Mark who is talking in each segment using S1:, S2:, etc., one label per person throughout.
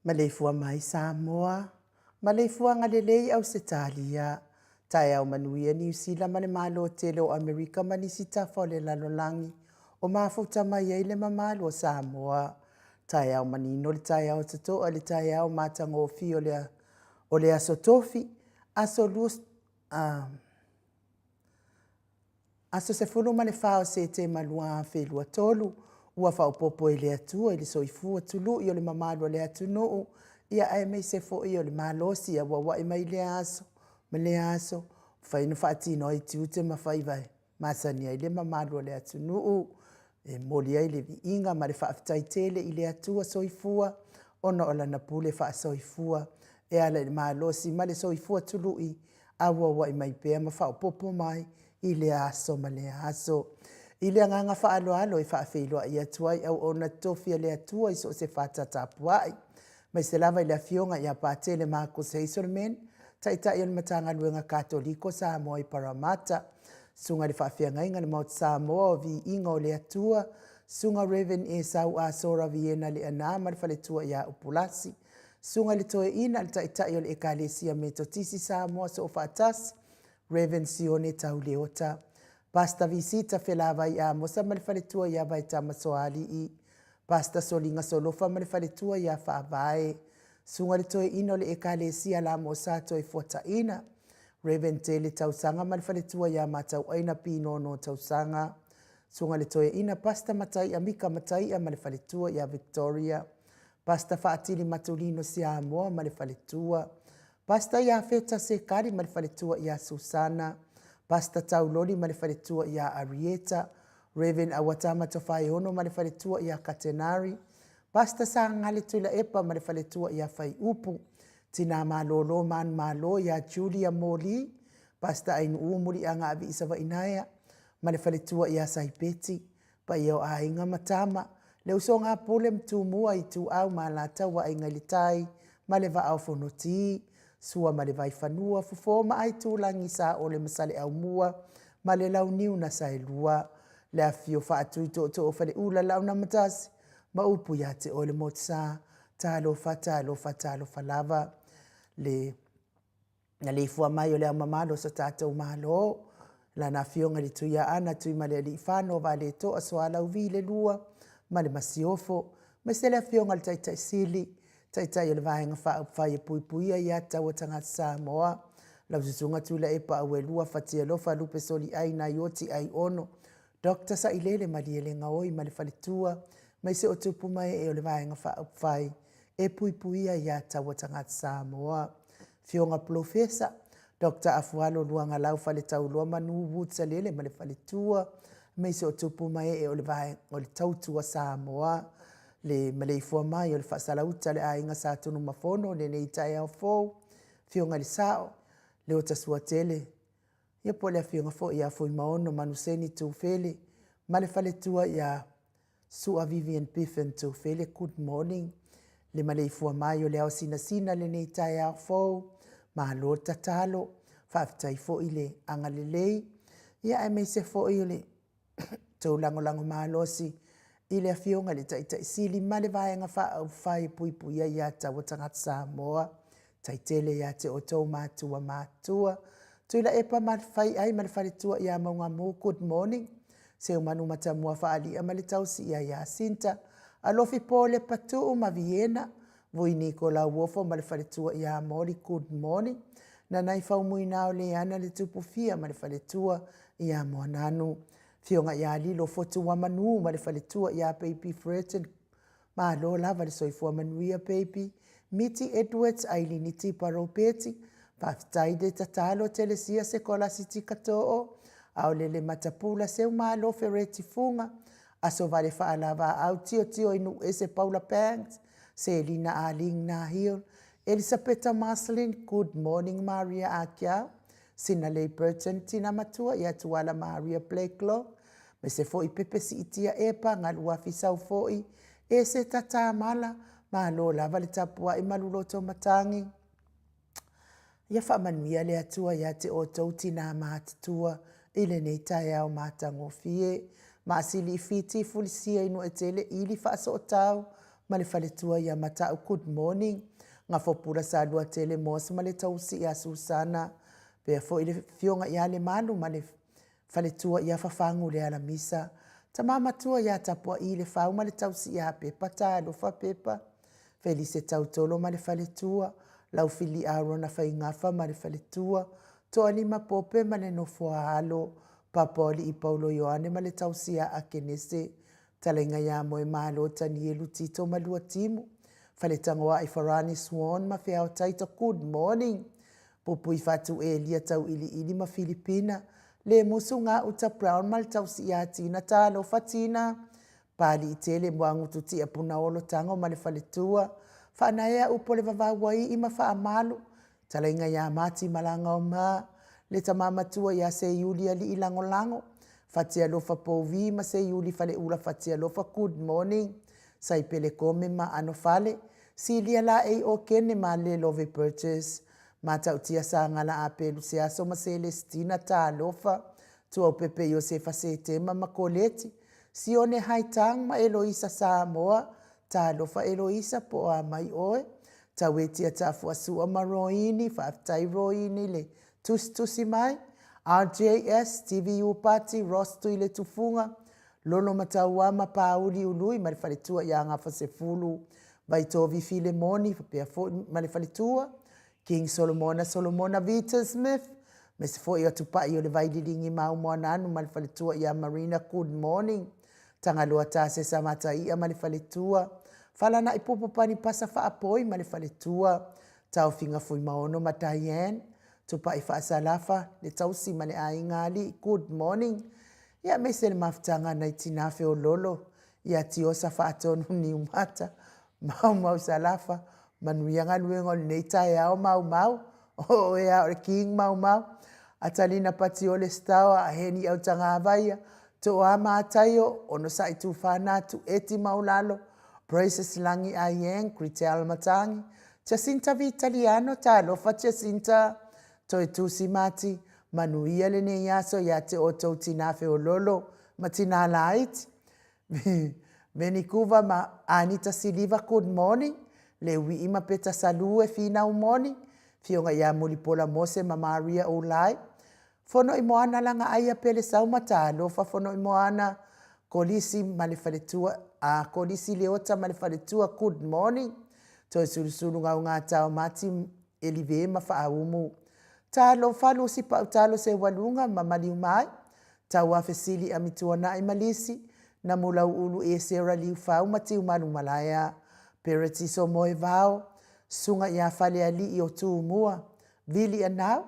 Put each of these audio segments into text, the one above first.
S1: Maleifua mai Samoa, maleifuaga lelei Ausetalia, taeao manuia Niu Sila ma le Malo tele o Amerika ma nisi tafa o le lalolagi o mafuta mai ai le mamalu o Samoa. Taeao manino le taeao totoa i le taeao matagofie o le Aso Tofi, aso 14 o Setema 2023, ua faaopoopo e le Atua i le soifua tului o le mamalu o le atunuu, ia aemaise foi o le malosi e auauai mai lea aso ma lea aso, mafai ona faatino ai tiute ma faiva e masani ai le mamalu o le atunuu. E momoli ai le viiga ma le faafetai tele i le Atua soifua ona o Lana pule faasoifua e ala i le malosi ma le soifua tului auauai mai pea ma faaopoopo mai i lea aso ma lea aso. I le agaga faaaloalo e faafeiloai atu ai i auauna totofi a le Atua i so o se fata tapuai, aemaise lava i le Afioga ia Patele Markus Hazelman, Taitai o le Matagaluega Katoliko Samoa i Paramata, Susuga i le Faafeagaiga i le Maota Samoa o Viiga o le Atua, Susuga Rev. Esau Asora Viena Leaana ma le faletua ia Upulasi, Susuga i le Toeaina le Taitai o le Ekalesia Metotisi Samoa Soofaatasi, Rev. Sione Tau Leota, Pastor Visita Felavai Amosa ma le faletua ia Vaetama Soalii, Pastor Soliga Solofa ma le faletua ia Faavae, Susuga i le Toeaina o le Ekalesia La Mosa Toefuataina, Rev. Tele Tausaga ma le faletua ia Matauaina Pinono Tausaga, Susuga i le Toeaina Pastor Mataia Mika Mataia ma le faletua ia Victoria, Pastor Faatili Matulino Siamoa ma le faletua, Pastor Iafeta Sekali ma le faletua ia Susana, Pastor Tauloli ma le faletua ia Arieta, Rev. Auatama Tofaeono ma le faletua ia Katenari, Pastor Sagale Tuilaepa ma le faletua ia Faiupu, Tina Malolo Manumalo ia Julia Moli, Pastor Ainuu Muliagaavii Savainaea ma le faletua ia Saipeti, paia o aiga ma tama, le usoga a Pule ma Tumua, Ituau ma Alataua, Aiga i le Tai ma le Vaa o Fonoti, Sua ma le Vaifanua, Fofo ma Aitulagi, Saole ma Saleaaumua ma le Launiu na Saelua, le afifio Faatui Tootoo o Faleula, Laaunamatasi ma upu ia te oe le Motusa. Talofa, talofa, talofa lava. Le maleifua mai o le Ao Mamalu o so tatou Malo, Lana Afioga i le Tuiaana Tuimalealiifano Vaaletoa Sualauvi II ma le Masiofo, aemaise le Afioga i le Taitai Sili, Taitai o le Vaega Faaupufai e Puipuia Aia Tatau a Tagata Samoa, lau Susuga Tuilaepa Auelua Fatialofa Lupe Soliai Naioti Aiono, Doctor Sailele Malielegaoi ma le faletua, aemaise o tupu ma ee o le Vaega Faaupufai e Puipuia Aia Tatau a Tagata Samoa. Afioga Polofesa Doctor Afualo Luagalau Faletauloa Manu Woods Alele ma le faletua, aemaise o tupu ma ee o le Vaega o le Tautua Samoa. Le maleifua mai o le Faasalauta a le Aiga Sa Tunumafono i lenei taeao fou, Afioga i le Sao, Leota Suatele, ia po o le Afioga foi ia Fuimaono Manuseni Tufele ma le faletua ia Sua Vivian Biffen Tufele, good morning. Le maleifua mai o le ao sinasina lenei taeao fou, malo tatalo, faafetai foi le agalelei, ia aemaise foi o le tou lagolago malosi i le Afioga i le Taitai Sili ma le Vaega Faaupufai e Puipuia Aia Tatau a Tagata Samoa. Tai tele ia te outou matua matutua. Tuilaepa ma Faiai ma le faletua ia Maugamu, good morning. Seumanu Matamua Faalia ma le tausi ia Iasinta. Alofi Polepa Tuu ma Viena. Vui Niko Lauofo ma le faletua ia Moli, good morning. Nanai Faumuina o Leana le Tupufia ma le faletua ia Moananu. Afioga ia Lilo Fotuamanu ma le faletua ia Baby Freton, malo lava le soifua manuia baby. Miti Edwards Ailini Tipa Ropeti, faafetai le tatalo Telesia Sekolasi Tikatoo, Aolele Matapula Seumalo Fereti Fuga, Aso Vale Faalavaau Tiotio i Nuuese Paula Banks, Selina Arlene Nahil, Elisapeta Marcelin, good morning Maria Akiau, Sinalei Burton, Tina Matua ia Tuala Maria Blakelock, me se foi Pepe Siitia Epa, Galuafi Saufo'i, Eseta Tamala, malo lava le tapuai maluloto matangi. Ia faamanuia le Atua ia te outou tinā matutua i lenei taeao matagofie. Maasili i Fiti, Fulisia i Nuetele, Ili Faasootau, ma le faletua ia Mata'u Good morning Gafopula Saluatele Moss ma le tausi ia Susana pea foi le afioga ia Lemalu ma le faletua ia Fafagu Lealamisa Tama matua ia Tapua'i Lefau ma le tausi ia Pepa Talofa Pepa Felise Tautolo ma le faletua Laufili Arona Faigafa ma le faletua Toalima Pope ma le nofo a alo Papaoalii Paulo Ioane ma le tausi ia Akenese Talaiga ia Moemalo Tanielu Tito ma Luatimu Faletagoai Farani Swan ma Feao Taito Good morning Pupui Fatu Elia Tauiliili ma Filipina Lemusu Gauta Brown ma le tausi ia Tina Talofa Tina Paliitele Muagutu Tia Punaolo Tago ma le faletua Faanaea Upu o le Vavau Aii ma Faamalu Talaiga ia Mati Malagaoma, le tama matua ia Seiuli Alii Lagolago, Fatialofa Pouvi ma Seiuli Faleula Fatialofa Good morning, Saipele Kome ma Anofale, Silia Laei Okene ma Lelove Burgess, Matautia Sagala Apelu Seaso ma Selesitina Talofa, Tuaupepe Iosefa Setema ma Koleti, Sione Haitang ma Eloisa Samoa, Talofa Eloisa po o a mai oe, Tauetia Tafuasua ma Roini, faafetai Roini le tusitusi mai, RJS, TVU Pati, Ross Tuiletufuga, Lolo Mataua ma Pauli Ului ma le faletua ia Gafasefulu, Vaitovi Filemoni faapea foi ma le faletua, King Solomona Solomona Vita Smith, aemaise foi o Tupai o le Vaililigi Maumoananu ma le faletua ia Marina Good morning. Tagaloa Tasesa Mataia ma le faletua, Falana'i Pupu Panipasa Faapoi ma le faletua, Taofiga Fuimaono ma Diane, Tupai Faasalafa, le tausi ma le aiga alii, good morning. Ia aemaise le mafutaga nai tina feololo ia Tiosa Faatonu Niumata, Maumau Salafa, manuia galuega o lenei taeao Maumau, o oe a o le King Maumau, Atalina Patiole Stower, Heni Autagavaia, Toa Mataio, Onosai Tufana Tueti Maulalo, Praises Lagi Aieng, Kritel Matangi, Jacinta Vitaliano, Talofa Jacinta, Toetusi Mati, manuia lenei aso ia te outou tinā feololo ma tinā laiti. Venikuva ma Anita Siliva good morning, Leui'i ma Peta Salue finau moni, Fioga ia Mulipola Mose ma Maria Oulai, Fonoimoana Lagaaia Pele Sauma Talofa Fonoimoana Kolisi ma le faletua a Kolisi Leota ma le faletua good morning, Toesulusulu Gaugata Mati Elive ma Faaumu Talofa Lusi Pau Talo Seualuga ma Maliumai Tauafesili Amituana'i ma Lisi, Namulau'ulu Esera Liufau ma Tiumalu Malaea, Peretiso Moevao, Susuga ia Faleali'i o Tumua, Vili Anau,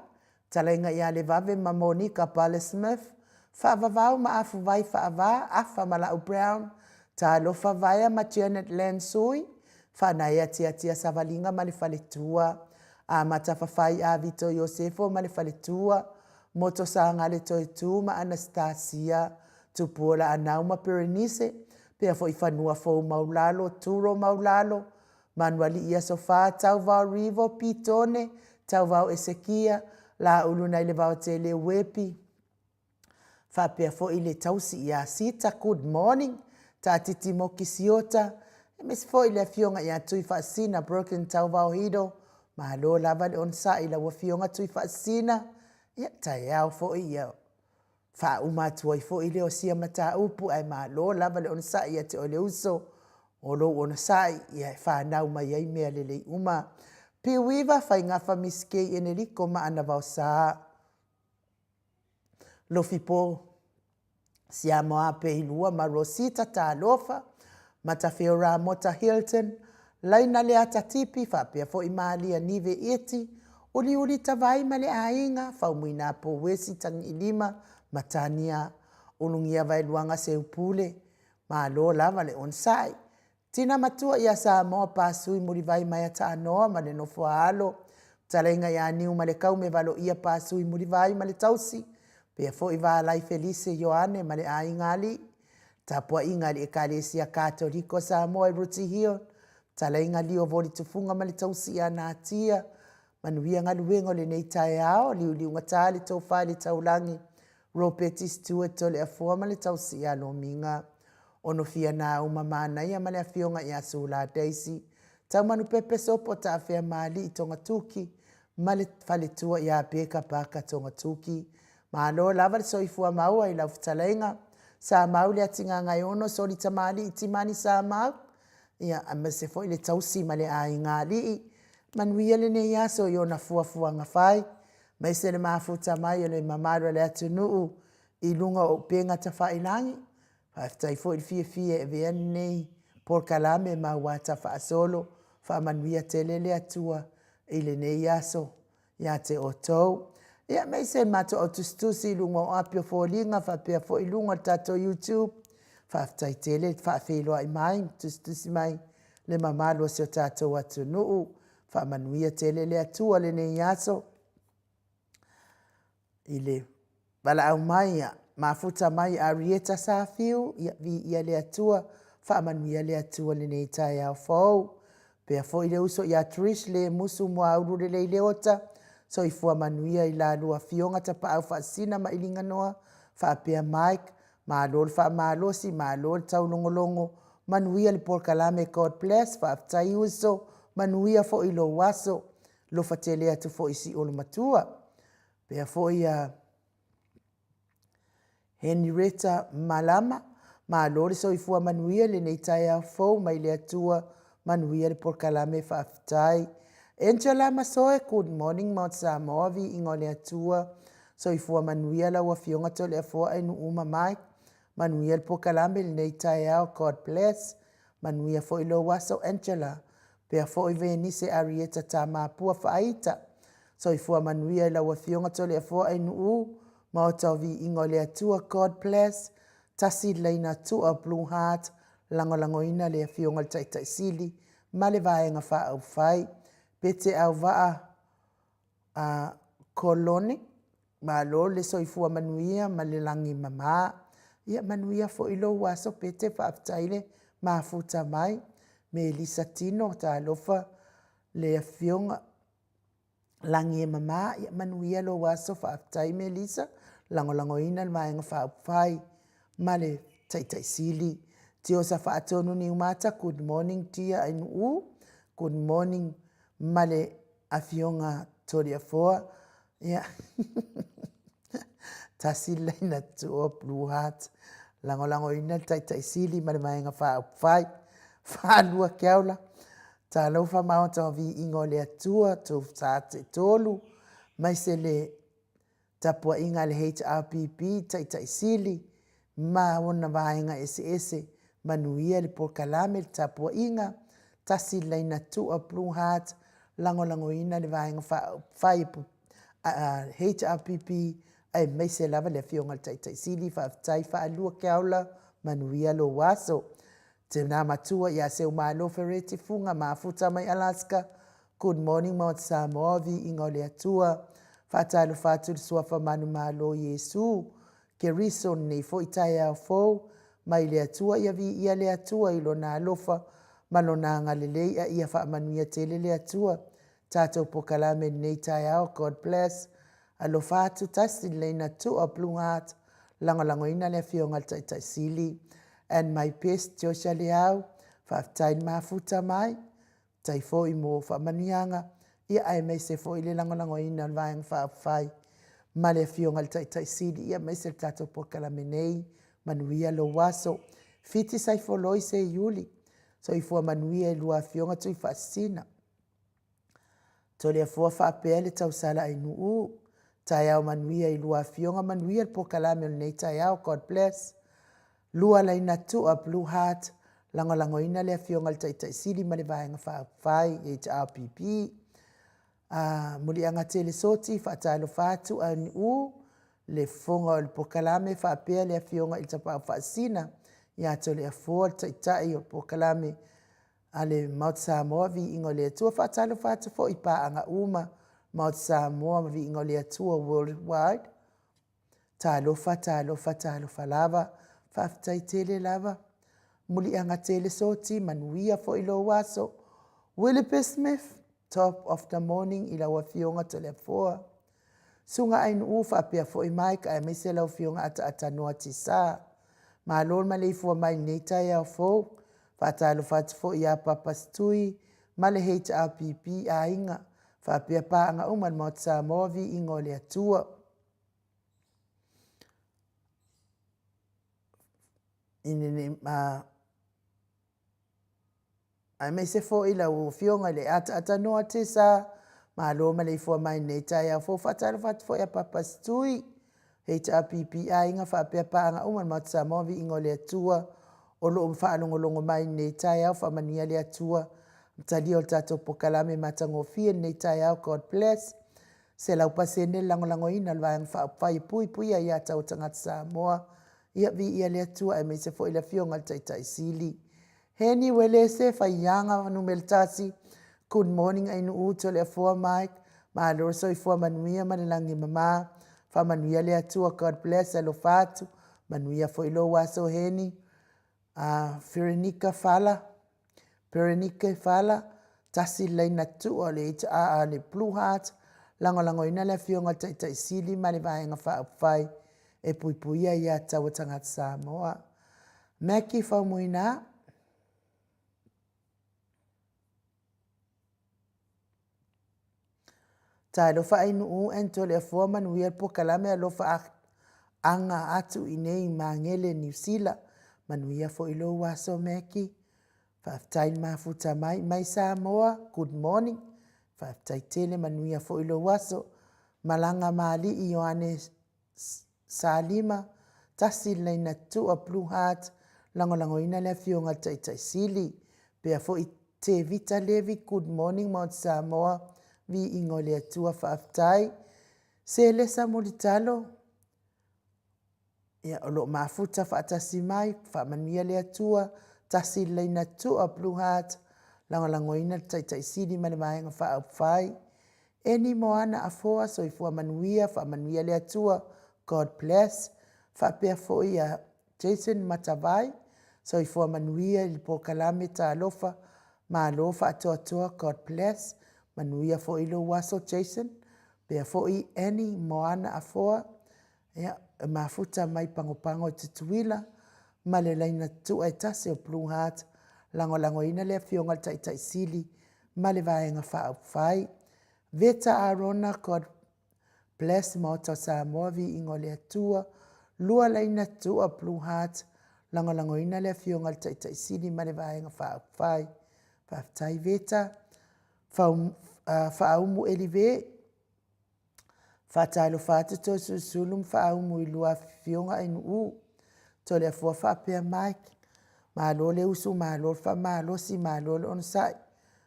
S1: Talaiga ia Levave ma Monika Pale Smith, Faavavau ma Afuvai Faava, Afa ma La'u Brown, Talofa Vaea ma Janet Len Sui, Faanaea Tiatia Savaliga ma le Faletua, Amata Fafai Avito Iosefo ma le Faletua, Moto Sagale Toetū ma Anastasia, Tupuola Anau ma Perenise, pea foi Fanua Fou Maulalo, Turo Maulalo, Manuali'i Aso Fa, Tauvao Rivo, Pitone, Tauvao Esekia, Lāulu nai le Vaotele Uepi, faapea foi le tausi ia Sita Good morning, Taatiti Moki Siota, aemaise foi le afioga ia Tuifaasisina Broken Tauvao Hido, Malo lava le onosai i lau Afioga Tuifaasisina, ia taeao foi ia faauma atu ai foi lea o sia mataupu ae malo lava le onosai ia te oe le uso, o lou onosai ia e fanau mai ai mea lelei uma. Piuiva Faigafa Miss Kay Eneliko ma Ana Vaosa. Lofipo Siamoa Peilua ma Rosita Talofa, Matafeo Ramota Hilton, Laina Leata Tipi faapea foi Malia Nive Eti, Uliuli Tavai ma le aiga, Faumuina Pouesi Tagiilima ma Tania Ulugia Vaeluaga Seupule. Malo lava le onosai. Tina matua ia Samoa Pasui Mulivai Maea Taanoa ma le nofo a alo, Fetalaiga ia Niumalekau me Valoia Pasui Mulivai ma le tausi, pea foi Valai Felise Ioane ma le aiga alii, Tapuaiga a le Ekalesia Katoliko a Samoa i Rooty Hill, Fetalaiga Lio Voli Tufuga ma le tausi ia Natia, Manuia galuega o lenei taeao, Liuliugata le tofa i le taulagi, Ropeti Stewart Toleafoa ma le tausi ia Lomiga. Onofia Nauma Manaia ma le Afioga ia Sula Daisy Taumanupepe Sopo Taafeamaalii Togatuki ma le faletua ia Beka Parker Togatuki. Malo lava le soifua maua i lau fetalaiga Samau Leatigagaeono Soli Tamalii Timani Samau, ia aemaise foi le tausi ma le aiga alii. Manuia lenei aso i ona fuafuaga fai, aemaise le mafuta mai o le mamalu o le atunuu i luga o upega tafailagi. Faafetai foi le fiafia e avea lenei polokalame ma auata faasolo. Faamanuia tele le Atua i lenei aso ia te outou. Ia, aemaise le matou au tusitusi i luga o api o foliga faapea foi luga o le tatou YouTube. Faafetai tele le faafeiloai mai ma tusitusi mai le mamalu o si o tatou atunuu. Faamanuia tele le Atua lenei aso i le valaau mai a mafuta mai Arieta Safiu, ia viia le Atua, faamanuia le Atua i lenei taeao fou. Pea foi le uso ia Trish le musu muaulu lelei Leota, soifua manuia i la lua afioga Tapaau Faasisina ma Iliganoa, faapea Mike, malo le faamalosi, malo le taulogologo, manuia le polokalame God bless, faafetai uso, manuia foi lou aso, lofa tele atu foi i si olomatua. Pea foi ia Henrietta Malama, malo le soifua manuia i lenei taeao fou mai le Atua, manuia le polokalame faafetai. Angela Masoe, good morning Mount Samoa, viiga o le Atua, soifua manuia lau Afioga Toleafoa Ainuu ma Mike, manuia le polokalame i lenei taeao, God bless. Manuia foi lou aso Angela. Pea foi Venise Arieta Tamapua Faaita. Soifua manuia i lau Afioga Toleafoa Ainuu, Maota o Viiga o le Atua, God bless. Tasi le laina tua Blue Heart, lagolagoina le Afioga i le Taitai Sili ma le Vaega Faaupufai. Pete Auvaa a Kolone, malo le soifua manuia ma le lagi mama. Ia manuia foi lou aso Pete, faafetai le mafuta mai. Melisa Tino, talofa le Afioga Lagi e mama, ia manuia lou aso, faafetai Melisa, lagolagoina le Vaega Faaupufai ma le Taitai Sili. Tiosa Faatonu Niumata, good morning dear Ainuu, good morning ma le Afioga Toleafoa, ia tasi le laina tuua Blue Heart, lagolagoina le Taitai Sili ma le Vaega Faaupufai. Faalua Keaula, talofa Maota o Viiga o le Atua, tou sa taitolu, maise le tapuaiga a le HRPP, Taitai Sili ma ona vaega eseese, manuia le polokalame, le tapuaiga, tasi le laina tua Blue Heart, lagolagoina le Vaega Faaupufai a HRPP aemaise lava le Afioga i le Taitai Sili. Faafetai Faalua Keaula, manuia lou aso. Tēnā matua ia Seumalo Fereti Fuga mafuta mai Alaska, Good morning Maota Samoa, viiga o le Atua. Faatalofa atu i le Suafa Manumalo o Iesu, Keriso lenei foi taeao fou, mai le Atua ia viia le Atua i Lona alofa ma Lona agalelei a ia faamanuia tele le Atua tatou pokalame i lenei taeao. God bless. Alofa atu tasi le laina tua Blue Heart, lagolagoina le Afioga i le Taitai Sili. And my best Joshua Leau, faafetai le mafuta mai. Faafetai foi mo faamanuiaga, ia aemaise foi le lagolagoina o le Vaega Faaupufai ma le Afioga i le Taitai Sili, ia aemaise le tatou polokalame nei. Manuia lou aso. Fiti Saifoloi Seiuli, soifua manuia i lua Afioga Tuifaasisina. Toleafoa faapea le tausala Ainuu, taeao manuia i lua Afioga, manuia le polokalame o lenei taeao. God bless. Lua laina tua Blue Heart, lagolagoina le Afioga i le Taitai Sili ma le Vaega Faaupufai, HRPP. A, Muliaga Tele Soti, faatalofa atu Ainuu, le fofoga o le polokalame faapea le Afioga i le Tapaau Faasisina ia Toleafoa, le Taitai o le polokalame a le Maota Samoa, Viiga o le Atua. Faatalofa atu foi i paaga uma, Maota Samoa ma Viiga o le Atua Worldwide. Talofa, talofa, talofa lava. Faafetai tele lava. Muliaga tele soti, manuia foi lou aso. Willoughby Smith, top of the morning i lau Afioga Toleafoa. Suga Ainuu faapea foi Mike aemaise lau Afioga Ataata Noa Tisa. Malo le maleifua mai i lenei taeao fou. Faatalofa atu foi ia Papa Setui ma le HRPP aiga faapea paaga uma a le Maota Samoa, viiga o le Atua. Ina ne i aemaise foi lau Afioga i le Ataatanoa Tesa, malo maleifua mai i lenei taeao fou. Faatalofa atu foi ia Papa Setui, HRPP aiga faapea paaga uma a le Maota Samoa, viiga o le Atua o lo o faalogologo mai i lenei taeao. Faamanuia le Atua i le talia o le tatou polokalame matagofie i lenei taeao. God bless. 100% le lagolagoina o le Vaega Faaupufai e Puipuia Aia Tatau a Tagata Samoa. Ia viia le Atua aemaise foi le Afioga i le Taitai Sili. Heni Uelese Faiaga 1, good morning Ainuu Toleafoa Mike, malo le soifua manuia ma le lagi e mama. Faamanuia le Atua, God bless, alofa atu. Manuia foi lou aso Heni. Ferenika Fala, Perenike Fala, tasi le laina tua o le HRR le Blue Heart, lagolagoina le Afioga i le Taitai Sili ma le Vaega Faaupufai e Puipuia Aia Tatau a Tagata Samoa. Mackie Faumuina. Talofa Ainuu and Toleafoa manuia le polokalame alofa aga atu i nei Magele Niu Sila. Manuia foi lou aso Mackie. Faafetai le mafuta mai. Mai Samoa, good morning. Faafetai tele manuia foi lou aso. Malaga Mali'i Ioane Salima, tasi le laina tua Blue Heart, lagolagoina le Afioga i le Taitai Sili. Pea foi Tevita Levi, good morning Maota Samoa, viiga o le Atua, faafetai. Selesa Mulitalo, ia, o lo o mafuta faatasi mai, faamanuia le Atua, tasi le laina tua Blue Heart, lagolagoina le Taitai Sili ma le Vaega Faaupufai. Eni Moana Afoa, soifua manuia, faamanuia le Atua, God bless. Faapea foi ia Jason Matavai, soifua manuia i le polokalame Talofa, malo faatoatoa, God bless. Manuia foi lou aso Jason. Pea foi Annie Moana Afoa, ia, e mafuta mai Pagopago i Tutuila ma le laina tua e tasi o Blue Heart, lagolagoina le Afioga i le Taitai Sili ma le Vaega Faaupufai. Veta Arona, God bless Maota o Samoa, viiga o le Atua. Lua laina tua Blue Heart, lagolagoina le Afioga i le Taitai Sili ma le Vaega Faaupufai. Faafetai Veta. Faaumu Elive, Faatalofa atu Toesulusulu ma Faaumu i lua afifioga Ainuu, Toleafoa faapea Mike. Malo le usu, malo le faamalosi, malo le onosai,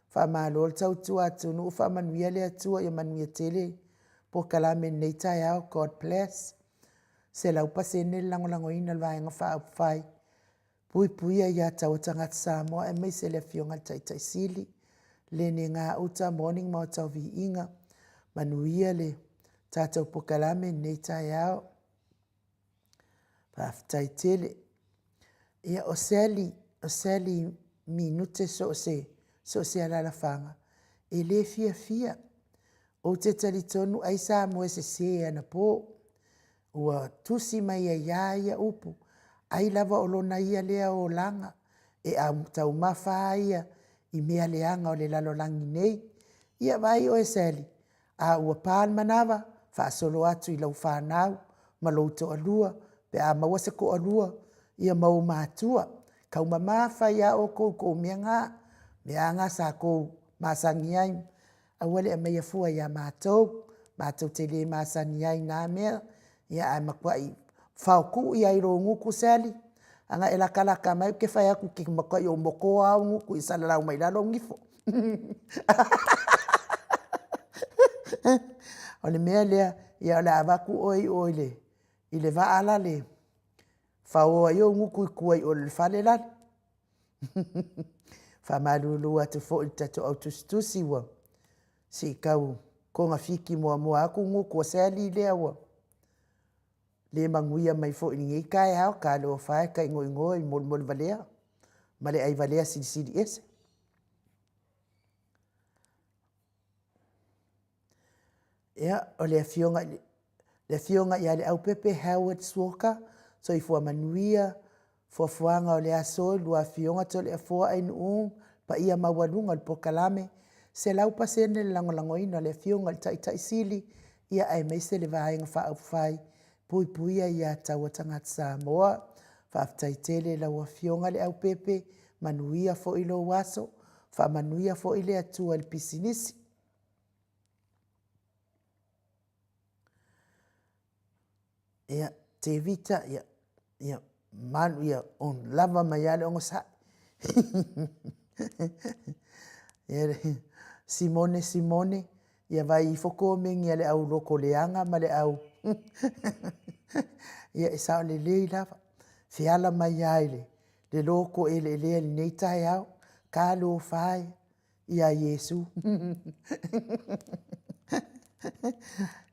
S1: faamalo le tautua atunuu, faamanuia le Atua ia manuia tele polokalame i lenei taeao. God bless. 100% le lagolagoina o le Vaega Faaupufai Puipuia Aia Tatau a Tagata Samoa aemaise le Afioga i le Taitai Sili, Lene Gauta, Morning Maota o Viiga, manuia le tatou polokalame i lenei taeao. Faafetai tele. Ia, o Sally, o Sally Minute so o se, so o se alalafaga, e le fiafia. Ou te talitonu ai sa moe sese anapo. Ua tusi mai ai lava ia upu, ai lava o lona ia lea olaga, e taumafa lava ia i mea leaga o le lalolagi nei. Ia vaai oe Sally, a ua pa le manava, faasolo atu i lau fanau ma lou toalua, pe a maua se toalua, ia ma ou matua. Taumamafa ai lava outou i tou mea na, mea lava na sa tou masani ai, aua le aumaia fua ia matou, matou te le masani ai i na mea, ia ae matuai faotui lava i lou gutu Sally, ana e latalata mai ou te fai atu ou te matuai ou motoa lava ou gutu ia salalau mai lalo ou nifo. O le mea lea, ia o le a avatu oe i o i le vaa lale e fao ai ou gutu i tua i o i le fale lale. Faamalulu atu foi i le tatou au tusitusi ua se i tau togafiti muamua atu gutu o Sally lea ua le manuia mai foi i lenei taeao. Talofa e, taigoigo i molimoli valea ma le aivalea silisili ese. Ia, o le afioga i le afioga ia Leaupepe Howard Suoka, soifua manuia. Fuafuaga o le aso i lua afioga Toleafoa Ainuu, paia maualuga o le polokalame, 100% le lagolagoina o le afioga i le Taitai Sili, ia aemaise le Vaega Faaupufai Puipuia Aia Tatau a Tagata Samoa. Faafetai tele i lau Afioga Leaupepe, manuia foi lou aso, faamanuia foi le Atua i le pisinisi. Ia, Tevita, ia, ia malu ia lava mai lava le onosai. Ia, Simone Simone, ia vaai ifo komeni a le au lotoleaga ma le au... ia e sao lelei lava, feala mai lava i le loto eleelea i lenei taeao. Talofa e ia Iesu.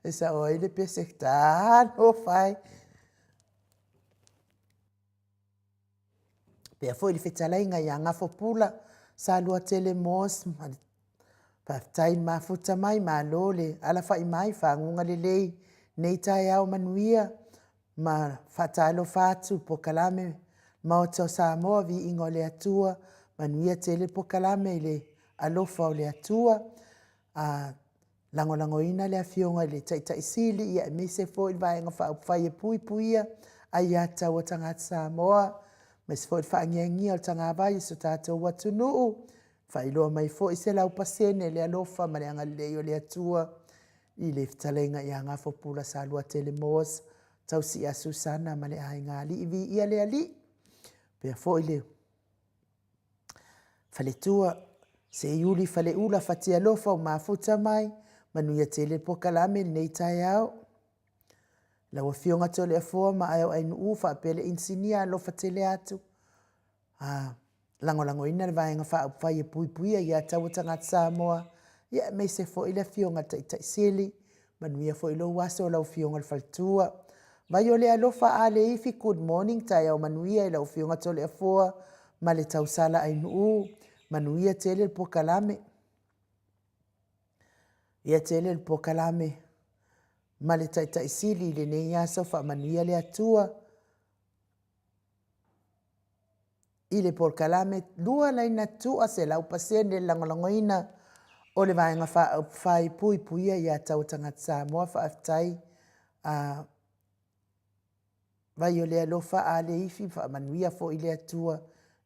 S1: E sao ai le pese, Talofa e. E faapea foi le fetalaiga ia Gafo Pula Saluatele Moss, faafetai le mafuta mai, malo le alafai mai, faguga lelei lenei taeao manuia. Ma faatalofa atu i le polokalame Maota o Samoa, viiga o le Atua, manuia tele le polokalame i le alofa o le Atua. Lagolagoina le Afioga i le Taitai Sili aemaise foi le Vaega Faaupufai e Puipuia Aia Tatau a Tagata Samoa, aemaise foi le faaniania o le tagavai o si o tatou atunuu. Faailoa mai foi 100% le alofa ma le agalelei o le Atua i le fetalaiga ia Gafo Pula Saluatele Moss, tausi ia Susana ma le aigaalii. Viia le Alii. E faapea foi le faletua Seiuli Faleula Fatialofa ua mafuta mai, manuia tele le polokalame i lenei taeao. Lau Afioga Toleafoa Maia Ainuu faapea le Inisinia, alofa tele atu, lagolagoina le Vaega Faaupufai e Puipuia Aia Tatau a Tagata Samoa, ia aemaise foi le Afioga i le Taitai Sili. Manuia foi lou aso lau Afioga i le Faletua. Vai o le alofa a Leifi, good morning, taeao manuia i lau Afioga Toleafoa ma le tausala Ainuu, manuia tele le polokalame. Ia tele le polokalame ma le Taitai Sili i lenei aso, faamanuia le Atua i le polokalame lua laina tua 100% le lagolagoina o le Vaega Faaupufai Puipuia Aia Tatau a Tagata Samoa. Faafetai a vai o le alofa a Leifi, faamanuia foi le Atua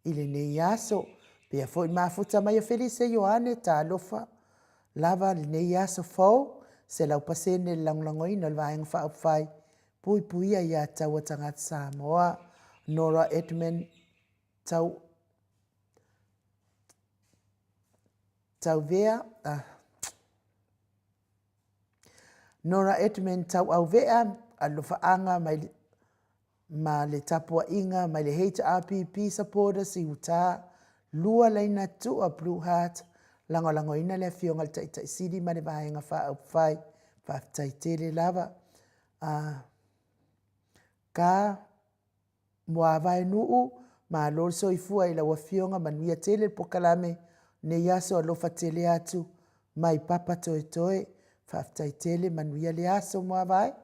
S1: i lenei aso. Pea foi le mafuta mai o Felise Ioane, talofa lava lenei aso fou, 100% le lagolagoina o le Vaega Faaupufai Puipuia Aia Tatau a Tagata Samoa. Nora Edmund Tau Tauvea, Nora Edmund Tauauvea, alofaaga mai ma le tapuaiga mai le HRPP supporters i Utah, lua laina tua Blue Heart, lagolagoina le Afioga i le Taitai Sili ma le Vaega Faaupufai. Faafetai tele lava. Ka Muavaenuu, malo le soifua i lau Afioga, manuia tele le polokalame lenei aso, alofa tele atu mai Papa Toetoe. Faafetai tele, manuia le aso Muavae.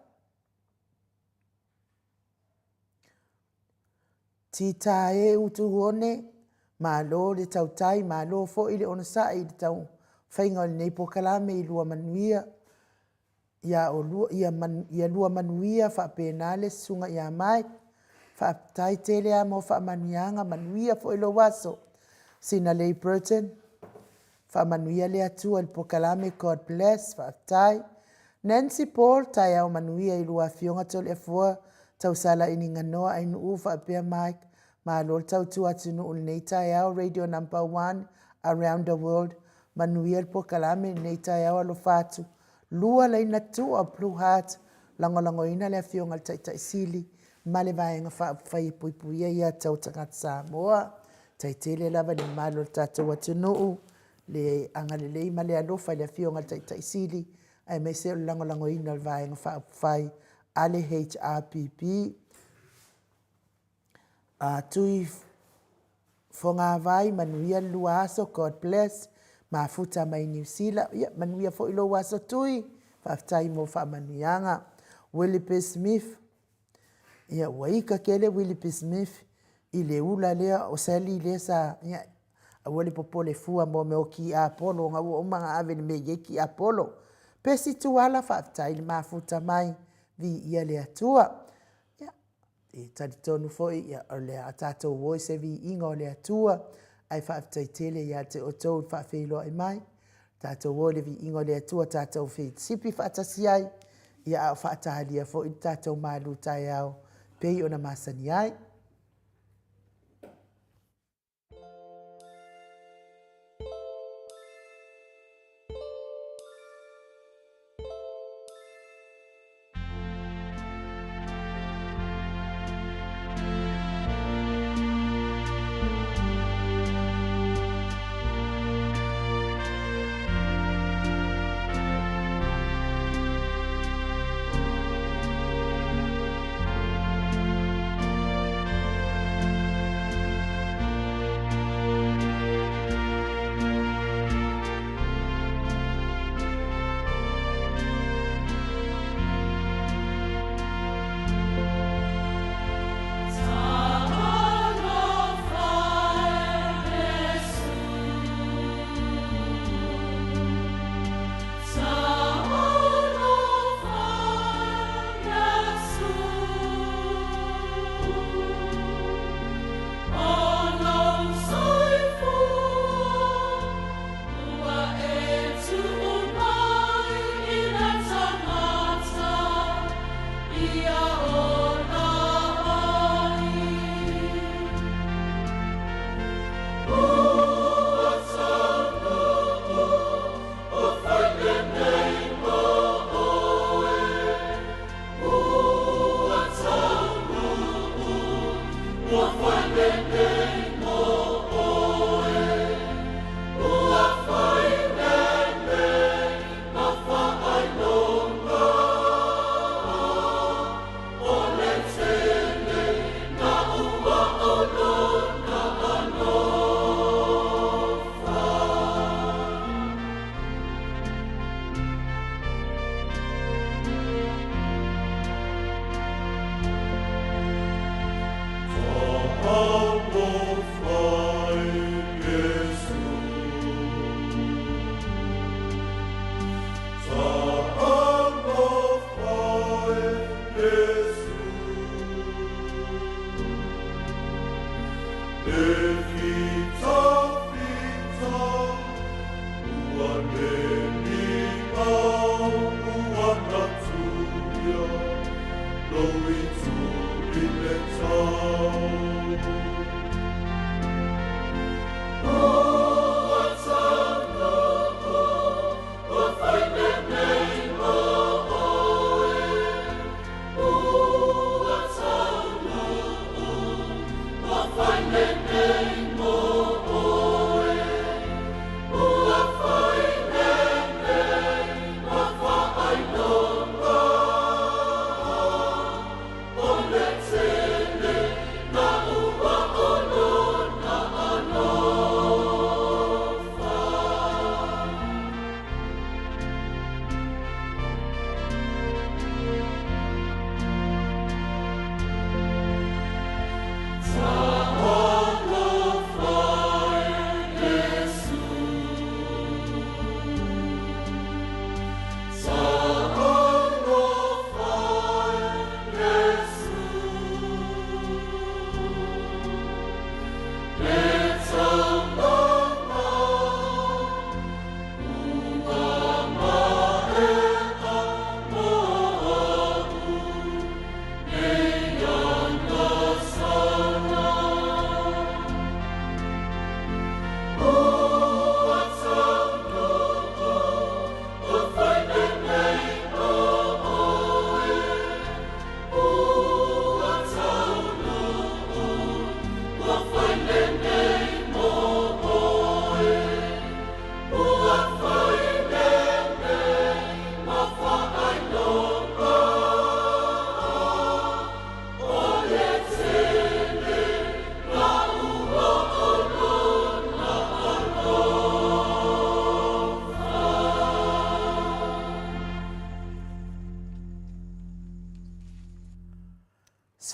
S1: Tita e Utuone, malo le tautai, malo foi le onosai i le taumafaiga o lenei polokalame i lua manuia. Ia olua, ia, manu, ia lua manuia faapena le susuga ia Mike. Faafetai tele lava mo faamanuiaga, manuia foi lou aso. Sinalei Burton, faamanuia le Atua i le polokalame, God bless, faafetai. Nancy Paul, taeao manuia i lua afioga Toleafoa, Tausala Iniganoa, Ainuu faapea Mike, malo le tautua atunuu i lenei taeao, Radio number one around the world, manuia le polokalame i lenei taeao, alofa atu. Lua laina tua, Blue Heart, lagolagoina le Afioga i le Taitai Sili ma le Vaega Faaupufai e Puipuia Aia Tatau a Tagata Samoa. Tai tele lava i le mamalu o le tatou atunuu, le agalelei ma le alofa i le Afioga i le Taitai Sili, aemaise o le lagolagoina o le Vaega Faaupufai a le HRPP. A Tui Fogavai, manuia le lua aso, God bless. Mafuta mai Niu Sila, ia manuia foi lou aso Tui, faafetai mo faamanuiaga. Willie P. Smith, ia ua ika tele Willie P. Smith. i le ula lea o Sally lea sa, ia, aua le popole fua mo mea o ki apolo ona ua uma ona ave i le mea e i ai ki apolo. Pesi Tuala, faafetai le mafuta mai, viia le Atua. Ia, e talitonu foi ia, o le a tatou o i se viiga o le Atua, ae faafetai tele ia te outou le faafeiloai mai. Tatou o i le viiga o le Atua, tatou sipi faatasi ai, ia a o faatalia foi le tatou malu taeao pei ona masani ai.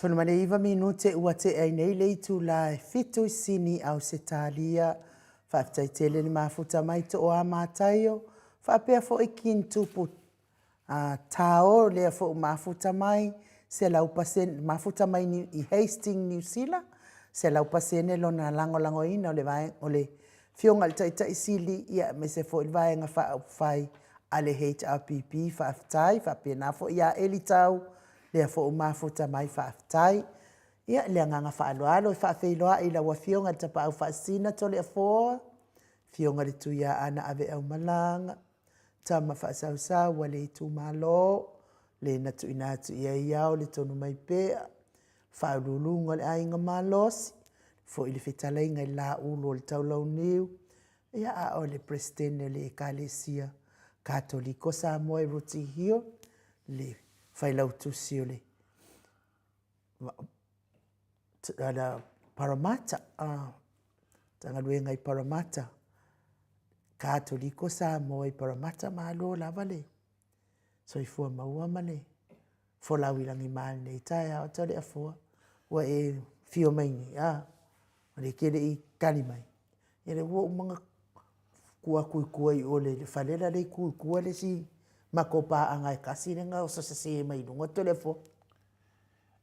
S1: 19 minute ua tea ai nei le itula e fitu i Sini, Ausetalia. Faafetai tele le mafuta mai Tooa Mataio, faapea foi Kin Tupu a Tao lea foi ua mafuta mai, 100% mafuta mai i Hastings, Niu Sila, 100% lona lagolagoina o le vaega o le Afioga i le Taitai Sili, ia aemaise foi le Vaega Faaupufai a le HRPP, faafetai. Faapena foi ia Eli Tau, lea foi ua mafuta mai, faafetai. Ia, le agaga faaaloalo e faafeiloai i lau Afioga i le Tapaau Faasisina Toleafoa, Afioga i le Tuiaana Aveaumalaga, Tama Faasausau a le itumalo, le na tuuina atu i ai ao le tonu mai pea, Faauluuluga o le Aiga Malosi, foi le fetalaiga i le Laulu o le Taulauniu, ia a o le Peresetene o le Ekalesia Katoliko Samoa i Rooty Hill, le Failautusi o le Parramatta, Matagaluega i Parramatta, Katoliko Samoa i Parramatta, malo lava le soifua maua ma le folau i lagima i lenei taeao Toleafoa. Ua e afio mai nei, a, o lea e te le i tali mai, ia lea ua uma ona tuu atu i tua i o i le fale la e tu i tua le isi matou paaga e tasi lea na oso sese mai luga Toleafoa.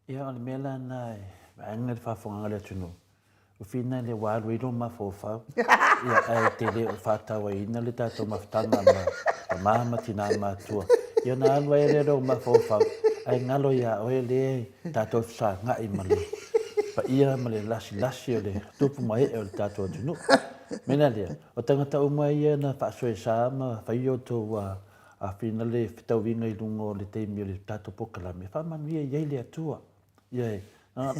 S2: Ia, o le mea la lena e vaega le faafofogaaga a le atunuu, ua fina lea ua alu ai lou mafaufau, ia, ae te le o faatauaina le tatou mafutaga ma tama ma tina matutua. Ia ona alu ai lea o lou mafaufau, ae galo ia oe lea tatou fesagai ma le paia ma le lasilasi o le tupu ma ee o le tatou atunuu. O le mea la lea, o tagata uma ia na faasoesa ma fai o outou afina le fetauiga i luga o le taimi o le tatou polokalame, faamanuia i ai le Atua. Ioe,